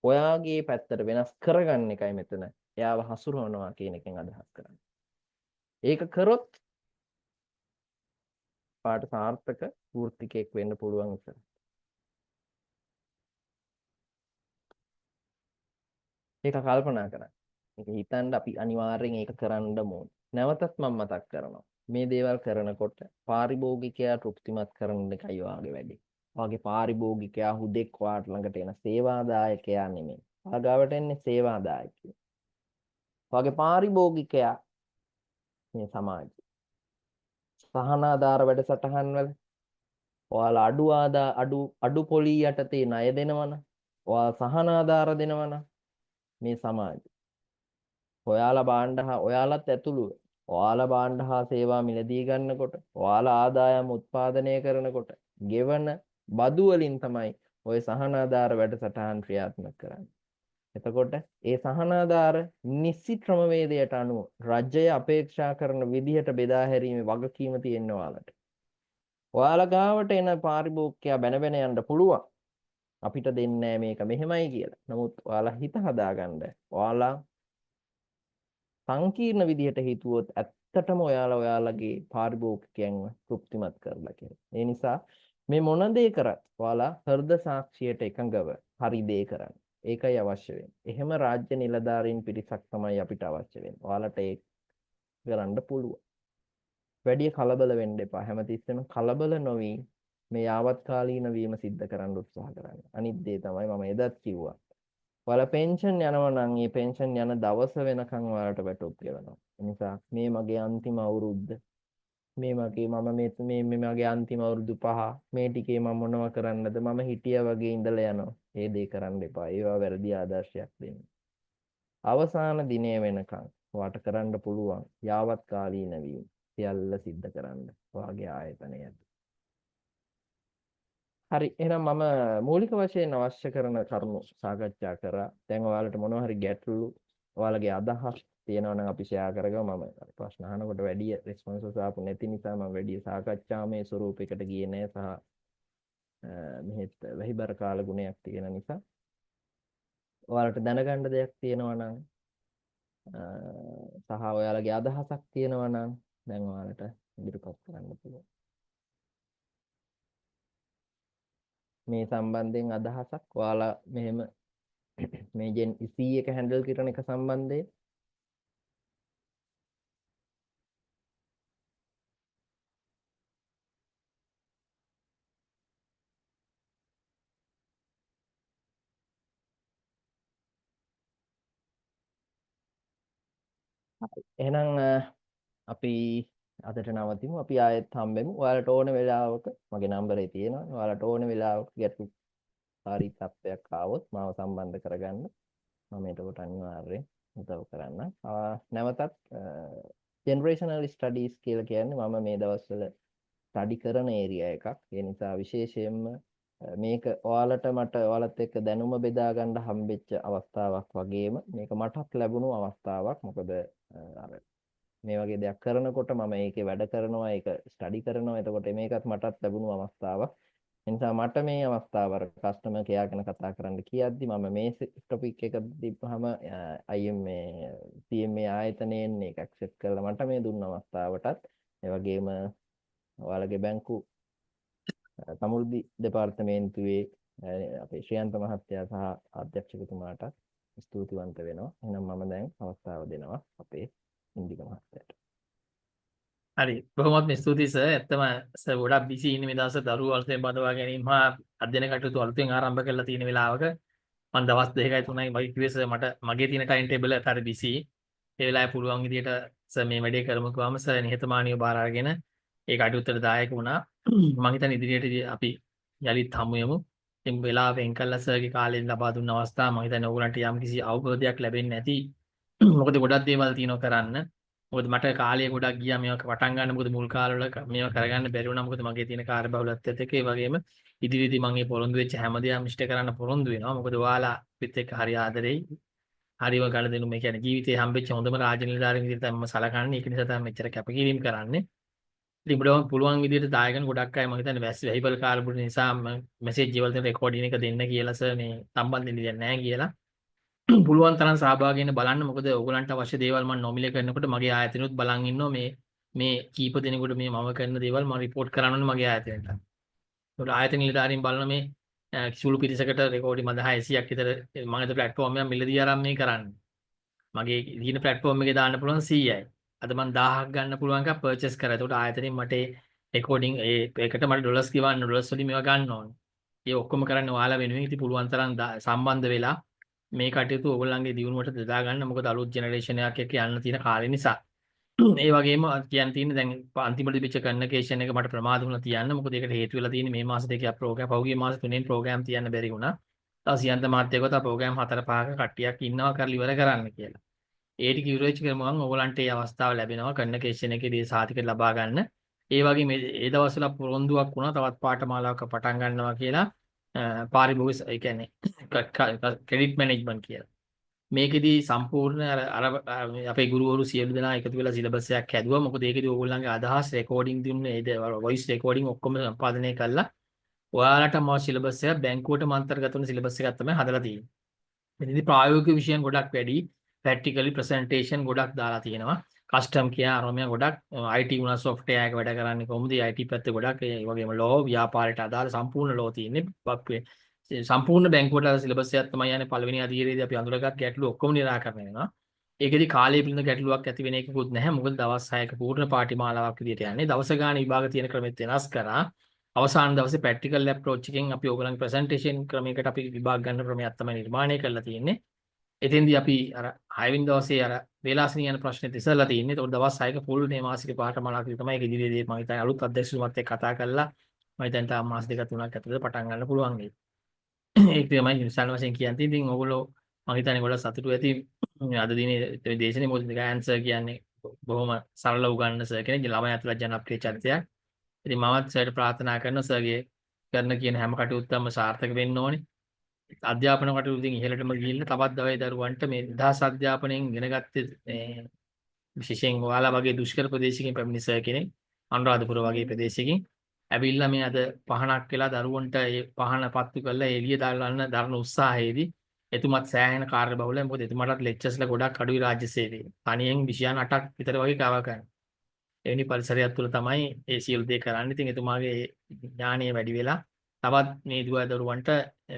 ඔයාගේ පැත්තට වෙනස් කරගන්න එකයි මෙතන එයාව හසුරවනවා කියන එකෙන් අදහස් කරන්නේ. ඒක කරොත් පාට සාර්ථක වෘත්තිකයෙක් වෙන්න පුළුවන් ඉස්සර. ඒක කල්පනා කරන්න. ඒක හිතන්න අපි අනිවාර්යෙන් ඒක කරන්න ඕන. නැවතත් මම මතක් කරනවා. මේ දේවල් කරනකොට පාරිභෝගිකයා තෘප්තිමත් කරන එකයි ඔයාගේ වැඩේ. ඔයාගේ පාරිභෝගිකයා හුදෙක් ඔයාට ළඟට එන සේවාදායකයා නෙමෙයි. ඔයා ගාවට එන්නේ සේවාදායකයෝ. ඔයාගේ පාරිභෝගිකයා මේ සමාජය. සහනාධාර වැඩසටහන් වල ඔයාලා අඩු ආදා අඩු අඩු පොලී යටතේ ණය දෙනවනම්, ඔයාලා සහනාධාර දෙනවනම් මේ සමාජය. ඔයාලා භාණ්ඩ හා ඔයාලත් ඇතුළුව ඔයාලා භාණ්ඩ හා සේවා මිලදී ගන්නකොට, ඔයාලා ආදායම් උත්පාදනය කරනකොට ගෙවන බදු වලින් තමයි ඔය සහනාධාර වැඩසටහන් ක්‍රියාත්මක කරන්නේ. එතකොට ඒ සහනාධාර නිසි ක්‍රමවේදයට අනුව රජය අපේක්ෂා කරන විදිහට බෙදා හැරීමේ වගකීම තියෙන ඔයාලට. ඔයාලා ගාවට එන පාරිභෝගිකයා බැන බැන යන්න පුළුවන්. අපිට දෙන්නේ මේක මෙහෙමයි කියලා. නමුත් ඔයාලා හිත හදාගන්න. ඔයාලා සංකීර්ණ විදිහට හිතුවොත් ඇත්තටම ඔයාලා ඔයාලගේ පාරිභෝගිකයන්ව තෘප්තිමත් කරලා කියලා. ඒ නිසා මේ මොන දේ කරත් ඔයාලා හෘද සාක්ෂියට එකඟව හරි දේ කරන්න. ඒකයි අවශ්‍ය වෙන්නේ. එහෙම රාජ්‍ය නිලධාරීන් පිරිසක් තමයි අපිට අවශ්‍ය වෙන්නේ. ඔයාලට ඒක කරන්න පුළුවන්. වැඩි කලබල වෙන්න එපා. හැමතිස්සෙම කලබල නොවි මේ යාවත්කාලීන වීම සිද්ධ කරන්න උත්සාහ කරන්න. අනිත් දේ තමයි මම එදත් කිව්වා. ඔයාලා පෙන්ෂන් යනවා නම් ඒ පෙන්ෂන් යන දවස වෙනකන් ඔයාලට වැටුප් ගෙවනවා. ඒ නිසා මේ මගේ අන්තිම අවුරුද්ද, මේ මගේ මම මේ මේ මේ මගේ අන්තිම අවුරුදු 5 මේ ටිකේ මම මොනව කරන්නද, මම හිටියා වගේ ඉඳලා යනවා. ඒ දේ කරන්න එපා. ඒවා වැරදි ආදර්ශයක් දෙන්න. අවසාන දිනය වෙනකන් ඔයාට කරන්න පුළුවන් යාවත්කාලීන වීම සියල්ල සිද්ධ කරන්න ඔයාගේ ආයතනය ඇතුළේ. හරි, එහෙනම් මම මූලික වශයෙන් අවශ්‍ය කරන කරුණු සාකච්ඡා කරා. දැන් ඔයාලට මොනවා හරි ගැටලු, ඔයාලගේ අදහස් තියෙනවා නම් අපි ෂෙයා කරගමු. මම ප්‍රශ්න අහනකොට වැඩි රෙස්පොන්සස් ආපු නැති නිසා මම වැඩි සාකච්ඡාමය ස්වරූපයකට ගියේ නෑ, සහ මෙහෙත් වැහිබර කාල ගුණයක් තියෙන නිසා. ඔයාලට දැනගන්න දෙයක් තියෙනවා නම් සහ ඔයාලගේ අදහසක් තියෙනවා නම් දැන් ඔයාලට ඉදිරිපත් කරන්න පුළුවන්. මේ සම්බන්ධයෙන් අදහසක් ඔයාලා මෙහෙම මේ Gen Z එක හැන්ඩල් කරන එක සම්බන්ධයෙන්. එහෙනම් අපි අදට නවතිමු. අපි ආයෙත් හම්බෙමු. ඔයාලට ඕන වෙලාවක මගේ නම්බරේ තියෙනවා. ඔයාලට ඕන වෙලාවක ගැටලුකාරී තත්ත්වයක් ආවොත් මාව සම්බන්ධ කරගන්න. මම එතකොට අනිවාර්යෙන් උදව් කරන්නම්. නැවතත් ජෙනරේෂනල් ස්ටඩීස් කියලා කියන්නේ මම මේ දවස්වල ස්ටඩි කරන ඒරියා එකක්. ඒ නිසා විශේෂයෙන්ම මේක ඔයාලට මට ඔයාලත් එක්ක දැනුම බෙදා ගන්න හම්බෙච්ච අවස්ථාවක් වගේම මේක මටත් ලැබුණු අවස්ථාවක්. මොකද අර මේ වගේ දෙයක් කරනකොට මම ඒකේ වැඩ කරනවා, ඒක ස්ටඩි කරනවා. එතකොට මේකත් මටත් ලැබුණු අවස්ථාවක්. ඒ නිසා මට මේ අවස්ථාව අර කස්ටමර් කෙයාර් ගැන කතා කරන්න කියද්දි මම මේ ටොපික් එක තිබ්බහම IMA CMA ආයතනයෙන් මේක ඇක්සෙප්ට් කරලා මට මේ දුන්න අවස්ථාවටත්, ඒ වගේම ඔයාලගේ බැංකු සමෘද්ධි දෙපාර්තමේන්තුවේ අපේ ශ්‍රියන්ත මහත්තයා සහ අධ්‍යක්ෂකතුමාටත් ස්තුතිවන්ත වෙනවා. එහෙනම් මම දැන් අවස්ථාව දෙනවා අපේ ඉන්දික මහත්තයාට. හරි, බොහොමත්ම ස්තුතියි සර්. ඇත්තම සර් ගොඩක් බිසි ඉන්නේ මේ දවස්වල දරුවෝ අලුතෙන් බඳවා ගැනීම හා අධ්‍යයන කටයුතු අලුතෙන් ආරම්භ කරලා තියෙන වෙලාවක මම දවස් 2යි 3යි වගේ කිව්වේ සර් මට මගේ තියෙන ටයිම් ටේබල් එක හරි බිසි. ඒ වෙලාවේ පුළුවන් විදියට සර් මේ වැඩේ කරමු කිව්වම සර් නිහතමානීව බාර අරගෙන ඒ කටයුත්තට දායක වුණා. මං හිතන්නේ ඉදිරියට අපි යලිත් හමු වෙමු. ඉතින් වෙලාව වෙන් කළා සර්ගේ කාලෙන් ලබා දුන්න අවස්ථාව මං හිතන්නේ ඕගොල්ලන්ට යම්කිසි අවබෝධයක් ලැබෙන්නේ නැති. මොකද ගොඩක් දේවල් තියෙනවා කරන්න. මොකද මට කාලය ගොඩක් ගියා මේවා පටන් ගන්න. මොකද මුල් කාලවල මේවා කරගන්න බැරි වුණා. මොකද මගේ තියෙන කාර්යබහුලත්වයත් එක්ක. ඒ වගේම ඉදිරියේදී මම මේ පොරොන්දු වෙච්ච හැම දෙයක්ම ඉෂ්ට කරන්න පොරොන්දු වෙනවා. මොකද ඔයාලා අපිත් එක්ක හරි ආදරෙයි. හරිම ගනුදෙනු මේ කියන්නේ ජීවිතේ හම්බෙච්ච හොඳම රාජ්‍ය නිලධාරීන් විදිහට තමයි මම සලකන්නේ. ඒක නිසා තමයි මෙච්චර කැපකිරීම කරන්නේ. ඉතින් උඹට පුළුවන් විදිහට දායකන ගොඩක් අය මම හිතන්නේ වැස්සි වැහිබල් කාර්බුන නිසා මම මැසේජ් වල තියෙන රෙකෝඩින් එක දෙන්න කියලා සර් මේ සම්බන්ධ වෙන්න දෙයක් නැහැ කියලා. පුළුවන් තරම් සහභාගී වෙන්න බලන්න. මොකද ඕගොල්ලන්ට අවශ්‍ය දේවල් මම නොමිලේ කරනකොට මගේ ආයතනෙත් බලන් ඉන්නවා මේ මේ කීප දෙනෙකුට මේ මම කරන දේවල් මම රිපෝට් කරන්න ඕනේ මගේ ආයතනයට. ඒකට ආයතන නිලධාරීන් බලන මේ සුළු පිරිසකට රෙකෝඩින් මම 600ක් විතර මම අද ප්ලැට්ෆෝම් එකක් මිලදී අරන් මේ කරන්නේ. මගේ තියෙන ප්ලැට්ෆෝම් එකේ දාන්න පුළුවන් 100යි. අද මම 1000ක් ගන්න පුළුවන් එකක් පර්චේස් කරා. ඒකට ආයතනයෙන් මට ඒ රෙකෝඩින් ඒ ඒකට මට ඩොලර්ස් ගෙවන්න ඩොලර්ස් වලින් මේවා ගන්න ඕනේ. ඒ ඔක්කොම කරන්නේ ඔයාලා වෙනුවෙන්. ඉතින් පුළුවන් තරම් සම්බන්ධ වෙලා මේ කටයුතු ඕගොල්ලන්ගේ දියුණුවට යොදා ගන්න. මොකද අලුත් ජෙනරේෂන් එකක් එක්ක යන්න තියෙන කාලේ නිසා. ඒ වගේම කියන්න තියෙන්නේ දැන් අන්තිමට තිබිච්ච කන්වර්සේෂන් එක මට ප්‍රමාද වුණා තියන්න. මොකද ඒකට හේතු වෙලා තියෙන්නේ මේ මාස දෙකේ ප්‍රෝග්‍රෑම් පහුගිය මාස තුනෙන් ප්‍රෝග්‍රෑම් තියන්න බැරි වුණා. තව සියන්ත මහත්තයා කිව්වා තව ප්‍රෝග්‍රෑම් හතර පහක කට්ටියක් ඉන්නවා කරලා ඉවර කරන්න කියලා. ඒ ටික ඉවර වෙච්ච ගමන් ඕගොල්ලන්ට ඒ අවස්ථාව ලැබෙනවා කන්වර්සේෂන් එකේදී සාතික ලබා ගන්න. ඒ වගේම ඒ දවස්වල පොරොන්දුවක් වුණා තවත් පාඨමාලාවක පටන් ගන්නවා කියලා පාරිභෝගික ඒ කියන්නේ ක්‍රෙඩිට් මැනේජ්මන්ට් කියලා. මේකෙදි සම්පූර්ණ අර අර අපේ ගුරුවරු සියලු දෙනා එකතු වෙලා සිලබස් එකක් හැදුවා. මොකද ඒකෙදි ඕගොල්ලන්ගේ අදහස් රෙකෝඩින් දුන්නේ ඒ දේවල් වොයිස් රෙකෝඩින් ඔක්කොම සම්පාදනය කළා. ඔයාලටම සිලබස් එක බැංකුවටම අන්තර්ගත වන සිලබස් එකක් තමයි හදලා තියෙන්නේ. මෙතනදී ප්‍රායෝගික විෂයන් ගොඩක් වැඩි, ප්‍රැක්ටිකලි ප්‍රසන්ටේෂන් ගොඩක් දාලා තියෙනවා. කස්ටම් කියා අරමයා ගොඩක් IT වුණා සොෆ්ට්වෙයාර් එක වැඩ කරන්නේ කොහොමද? IT පැත්ත ගොඩක් ඒ වගේම ලෝ ව්‍යාපාරයට අදාළ සම්පූර්ණ ලෝ තියෙන්නේ. සම්පූර්ණ බැංකුවට අදාළ සිලබස් එකක් තමයි යන්නේ. පළවෙනි අධීරයේදී අපි අඳුරගත් ගැටලු ඔක්කොම නිරාකරණය වෙනවා. ඒකෙදි කාලය පිළිබඳ ගැටලුවක් ඇති වෙන එකකුත් නැහැ. මොකද දවස් 6ක පූර්ණ පාඨමාලාවක් විදියට යන්නේ. දවස ගානේ විභාග තියෙන ක්‍රමෙත් වෙනස් කරා. අවසාන දවසේ ප්‍රැක්ටිකල් ඇප්‍රෝච් එකෙන් අපි ඕගොල්ලන්ගේ ප්‍රසන්ටේෂන් ක්‍රමයකට අපි විභාග ගන්න ක්‍රමයක් තමයි නිර්මාණය කරලා තියෙන්නේ. එතෙන්දී අපි අර 6 වෙනි දවසේ අර වේලාසනී යන ප්‍රශ්නෙත් ඉස්සරලා තියෙන්නේ. ඒතකොට දවස් 6ක ෆුල් මේ මාසික පාඨමාලාවක් විතර තමයි ඒක ඉදිරියේදී මම හිතන්නේ අලුත් අධ්‍යක්ෂකතුමත් එක්ක කතා කරලා මම හිතන්නේ තාම මාස දෙකක් තුනක් ඇතුළත පටන් ගන්න පුළුවන් වෙයි. ඒක තමයි විශාල වශයෙන් කියන්න තියෙන්නේ. ඉතින් ඔයගොල්ලෝ මම හිතන්නේ ගොඩක් සතුටු ඇති අද දිනේ මේ දේශනේ. මොකද ගයන් සර් කියන්නේ බොහොම සරල උගන්න සර් කෙනෙක්. ළමයි අතර ජනප්‍රිය චරිතයක්. ඉතින් මමත් සර්ට ප්‍රාර්ථනා කරනවා සර්ගේ කරන කියන හැම කටයුත්තක්ම සාර්ථක වෙන්න ඕනේ. අධ්‍යාපන කටයුතු ඉතින් ඉහළටම ගිහිල්ලා තවත් දවයි දරුවන්ට මේ නිදහස් අධ්‍යාපනයෙන් ඉගෙන ගත්තේ මේ විශේෂයෙන් ඔයාලා වගේ දුෂ්කර ප්‍රදේශයකින් පැමිණි සර් කෙනෙක් අනුරාධපුර වගේ ප්‍රදේශයකින් ඇවිල්ලා මේ අද පහනක් වෙලා දරුවන්ට ඒ පහන පත්තු කරලා එළිය දාන්න දරන උත්සාහයේදී එතුමත් සෑහෙන කාර්යබහුලයි. මොකද එතුමාටත් ලෙක්චර්ස්ලා ගොඩක් අඩුයි රාජ්‍ය සේවයේ. තනියෙන් විෂයන් 8ක් විතර වගේ කවර් කරනවා. එවැනි පරිසරයක් තුළ තමයි ඒ සියලු දේ කරන්නේ. ඉතින් එතුමාගේ ඥානය වැඩි වෙලා තවත් මේ දුව දරුවන්ට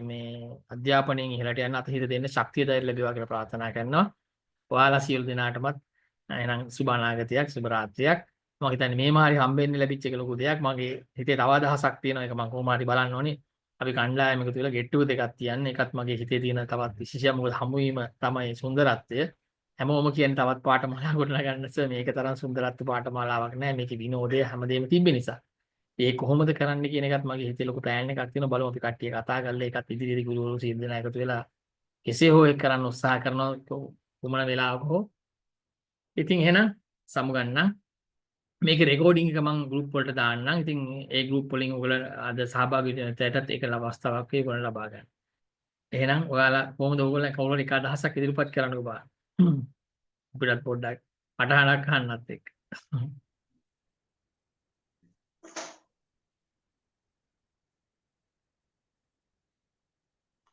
මේ අධ්‍යාපනයෙන් ඉහළට යන්න අතහිත දෙන්න ශක්තිය ධෛර්ය ලැබේවා කියලා ප්‍රාර්ථනා කරනවා. ඔයාලා සියලු දෙනාටමත් එහෙනම් සුබ අනාගතයක්, සුබ රාත්‍රියක්. මම හිතන්නේ මේම හරි හම්බෙන්න ලැබිච්ච එක ලොකු දෙයක්. මගේ හිතේ තව අදහසක් තියෙනවා. ඒක මම කොහොම හරි බලන්න ඕනේ. අපි කණ්ඩායම එකතු වෙලා ගෙට් ටුගෙදර් එකක් තියන්න. ඒකත් මගේ හිතේ තියෙන තවත් විශේෂයක්. මොකද හමුවීම තමයි සුන්දරත්වය. හැමෝම කියන්නේ තවත් පාඨමාලා ගොඩනගන්න සර් මේක තරම් සුන්දරත්ව පාඨමාලාවක් නෑ. මේකේ විනෝදය හැමදේම තිබෙන නිසා. ඒ කොහොමද කරන්න කියන එකත් මගේ හිතේ ලොකු ප්ලෑන් එකක් තියෙනවා. බලමු අපි කට්ටිය කතා කරලා ඒකත් ඉදිරියේදී ගුරුවරු සියලු දෙනා එකතු වෙලා කෙසේ හෝ ඒක කරන්න උත්සාහ කරනවා කුමන වෙලාවක හෝ. ඉතින් එහෙනම් සමුගන්නම්. මේක රෙකෝඩින් එක මම ගෲප් වලට දාන්නම්. ඉතින් ඒ ගෲප් වලින් ඔයගොල්ලෝ අද සහභාගී වෙන අයටත් ඒක අවස්ථාවක් වෙයි ඔයගොල්ලෝ ලබා ගන්න. එහෙනම් ඔයාලා කොහොමද ඔයගොල්ලෝ කවුරු හරි එක අදහසක් ඉදිරිපත් කරන්නකෝ බලන්න. අපිටත් පොඩ්ඩක් අටහනක් අහන්නත් එක්ක.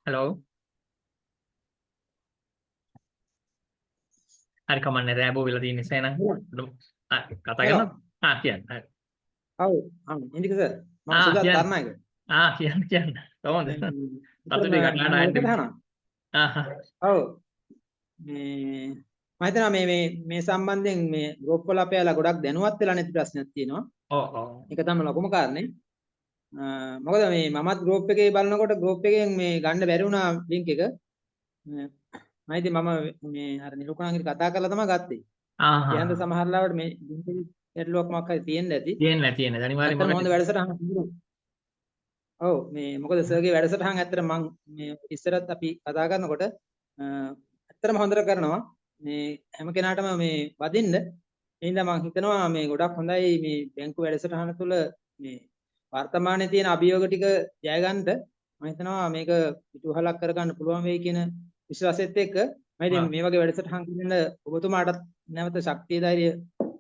හලෝ. හරි කමන්නේ රෑ බෝ වෙලා තියෙන නිසා එහෙනම් කතා කරනවා. ආ කියන්න. හරි. ඔව් ආ ඉන්දික සර් මම සුදත් තරණයක. ආ කියන්න කියන්න. කොහොමද? සතුටේ කටහඬ ආයෙත්. ආ ඔව් මේ මම හිතනවා මේ මේ මේ සම්බන්ධයෙන් මේ ගෲප් වල අපේ අයලා ගොඩක් දැනුවත් වෙලා නැති ප්‍රශ්නයක් තියෙනවා. ඔව් ඔව්. ඒක තමයි ලොකුම කාරණේ. මොකද මේ මමත් ගෲප් එකේ බලනකොට ගෲප් එකෙන් මේ ගන්න බැරි වුණා ලින්ක් එක. මම ඉතින් මම මේ අර නිලුකණන්ගිරි කතා කරලා තමයි ගත්තේ. ආහා. කියන්න සමහර ලාවට මේ ලින්ක් එකේ ගැටලුවක් මොකක් හරි තියෙන්න ඇති. තියෙන්න තියෙන්න. අනිවාර්යයෙන්ම මම හොඳ වැඩසටහනක් තිබුණා. ඔව් මේ මොකද සර්ගේ වැඩසටහන් ඇත්තට මං මේ ඉස්සරත් අපි කතා කරනකොට ඇත්තටම හොඳට කරනවා. මේ හැම කෙනාටම මේ වදින්න. ඒ හින්දා මං හිතනවා මේ ගොඩක් හොඳයි මේ බැංකු වැඩසටහන තුළ මේ වර්තමානයේ තියෙන අභියෝග ටික ජය ගන්නට මම හිතනවා මේක පිටුවහලක් කරගන්න පුළුවන් වෙයි කියන විශ්වාසයත් එක්ක මම ඉතින් මේ වගේ වැඩසටහන් කරන්න ඔබතුමාටත් නැවත ශක්තිය ධෛර්ය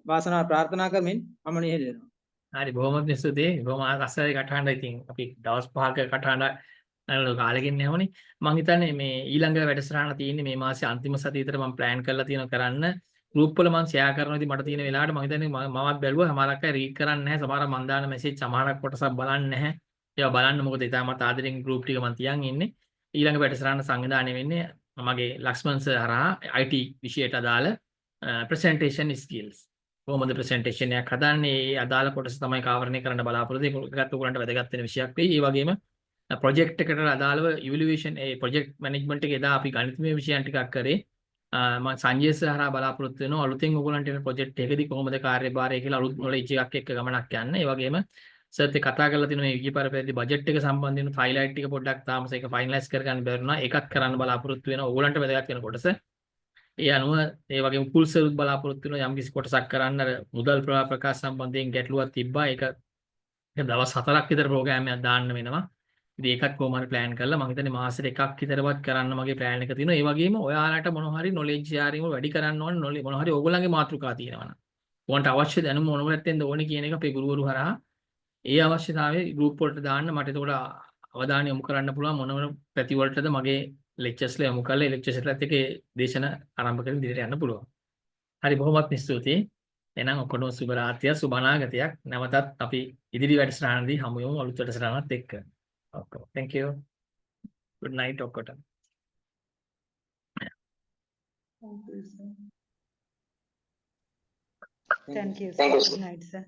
වාසනාව ප්‍රාර්ථනා කරමින් මම නිහඬ වෙනවා. හරි, බොහොමත්ම ස්තුතියි. බොහොම ලස්සනයි කටහඬ. ඉතින් අපි දවස් 5ක කටහඬ නේද කාලෙකින් නෙවුනේ. මං හිතන්නේ මේ ඊළඟ වැඩසටහන තියෙන්නේ මේ මාසේ අන්තිම සතිය විතර මං ප්ලෑන් කරලා තියෙනවා කරන්න. ගෲප් වල මං ෂෙයා කරනවා. ඉතින් මට තියෙන වෙලාවට මං හිතන්නේ මමත් බැලුවා සමහරක් අය රීඩ් කරන්නේ නැහැ. සමහර මං දාන මැසේජ් සමහරක් කොටසක් බලන්නේ නැහැ. ඒවා බලන්න, මොකද ඉතාමත් ආදරෙන් ගෲප් ටික මං තියන් ඉන්නේ. ඊළඟ වැඩසටහන සංවිධානය වෙන්නේ මගේ ලක්ෂ්මන් සර් හරහා IT විෂයට අදාළ ප්‍රසන්ටේෂන් ස්කිල්ස්. කොහොමද ප්‍රසන්ටේෂන් එකක් හදන්නේ? ඒ අදාළ කොටස තමයි ආවරණය කරන්න බලාපොරොත්තු වෙන්නේ. ඒකත් ඔයගොල්ලන්ට වැදගත් වෙන විෂයක් වෙයි. ඒ වගේම ප්‍රොජෙක්ට් එකට අදාළව ඉවැලුවේෂන්, ඒ ප්‍රොජෙක්ට් මැනේජ්මන්ට් එක එදා අපි ගණිතමය විෂයන් ටිකක් කරේ. මම සංජය සර් හරහා බලාපොරොත්තු වෙනවා අලුතෙන් ඔයගොල්ලන්ට එන ප්‍රොජෙක්ට් එකකදී කොහොමද කාර්යභාරය කියලා අලුත් නොලෙජ් එකක් එක්ක ගමනක් යන්න. ඒ වගේම සර්ත් එක්ක කතා කරලා තිනවා මේ ගිය පාර පෙරදී බජට් එක සම්බන්ධ වෙන හයිලයිට් ටික පොඩ්ඩක් තාම ඒක ෆයිනලයිස් කරගන්න බැරි වුණා. ඒකත් කරන්න බලාපොරොත්තු වෙනවා ඔයගොල්ලන්ට වැදගත් වෙන කොටස. ඒ අනුව ඒ වගේම උපුල් සරුත් බලාපොරොත්තු වෙනවා යම්කිසි කොටසක් කරන්න. අර මුදල් ප්‍රවාහ ප්‍රකාශ සම්බන්ධයෙන් ගැටලුවක් තිබ්බා. ඒක දවස් 4ක් විතර ප්‍රෝග්‍රෑම් එකක් දාන්න වෙනවා. ඉතින් ඒකත් කොහොම හරි ප්ලෑන් කරලා මං හිතන්නේ මාසෙට එකක් විතරවත් කරන්න මගේ ප්ලෑන් එක තියෙනවා. ඒ වගේම ඔයාලට මොන හරි නොලෙජ් ෂෙයාරින් වල වැඩි කරන්න ඕන මොන හරි ඕගොල්ලන්ගේ මාතෘකා තියෙනවා නම් ඔයාලට අවශ්‍ය දැනුම මොන පැත්තෙන්ද ඕනේ කියන එක අපේ ගුරුවරු හරහා ඒ අවශ්‍යතාවය ගෲප් වලට දාන්න. මට එතකොට අවධානය යොමු කරන්න පුළුවන් මොන මොන පැති වලටද මගේ ලෙක්චර්ස් ලා යොමු කරලා ඒ ලෙක්චර්ස් ලත් එක්ක දේශන ආරම්භ කරගෙන ඉදිරියට යන්න පුළුවන්. හරි, බොහොමත්ම ස්තුතියි. එහෙනම් ඔක්කොටම සුබ රාත්‍රියක්, සුබ අනාගතයක්. නැවතත් අපි ඉදිරි වැඩසටහනදී හමු වෙමු අලුත් වැඩසටහනත් එක්ක. ඔක්කොම. Thank you. Good night ඔක්කොට. Thank you, sir. Thank you. Thank you, sir. Good night, sir.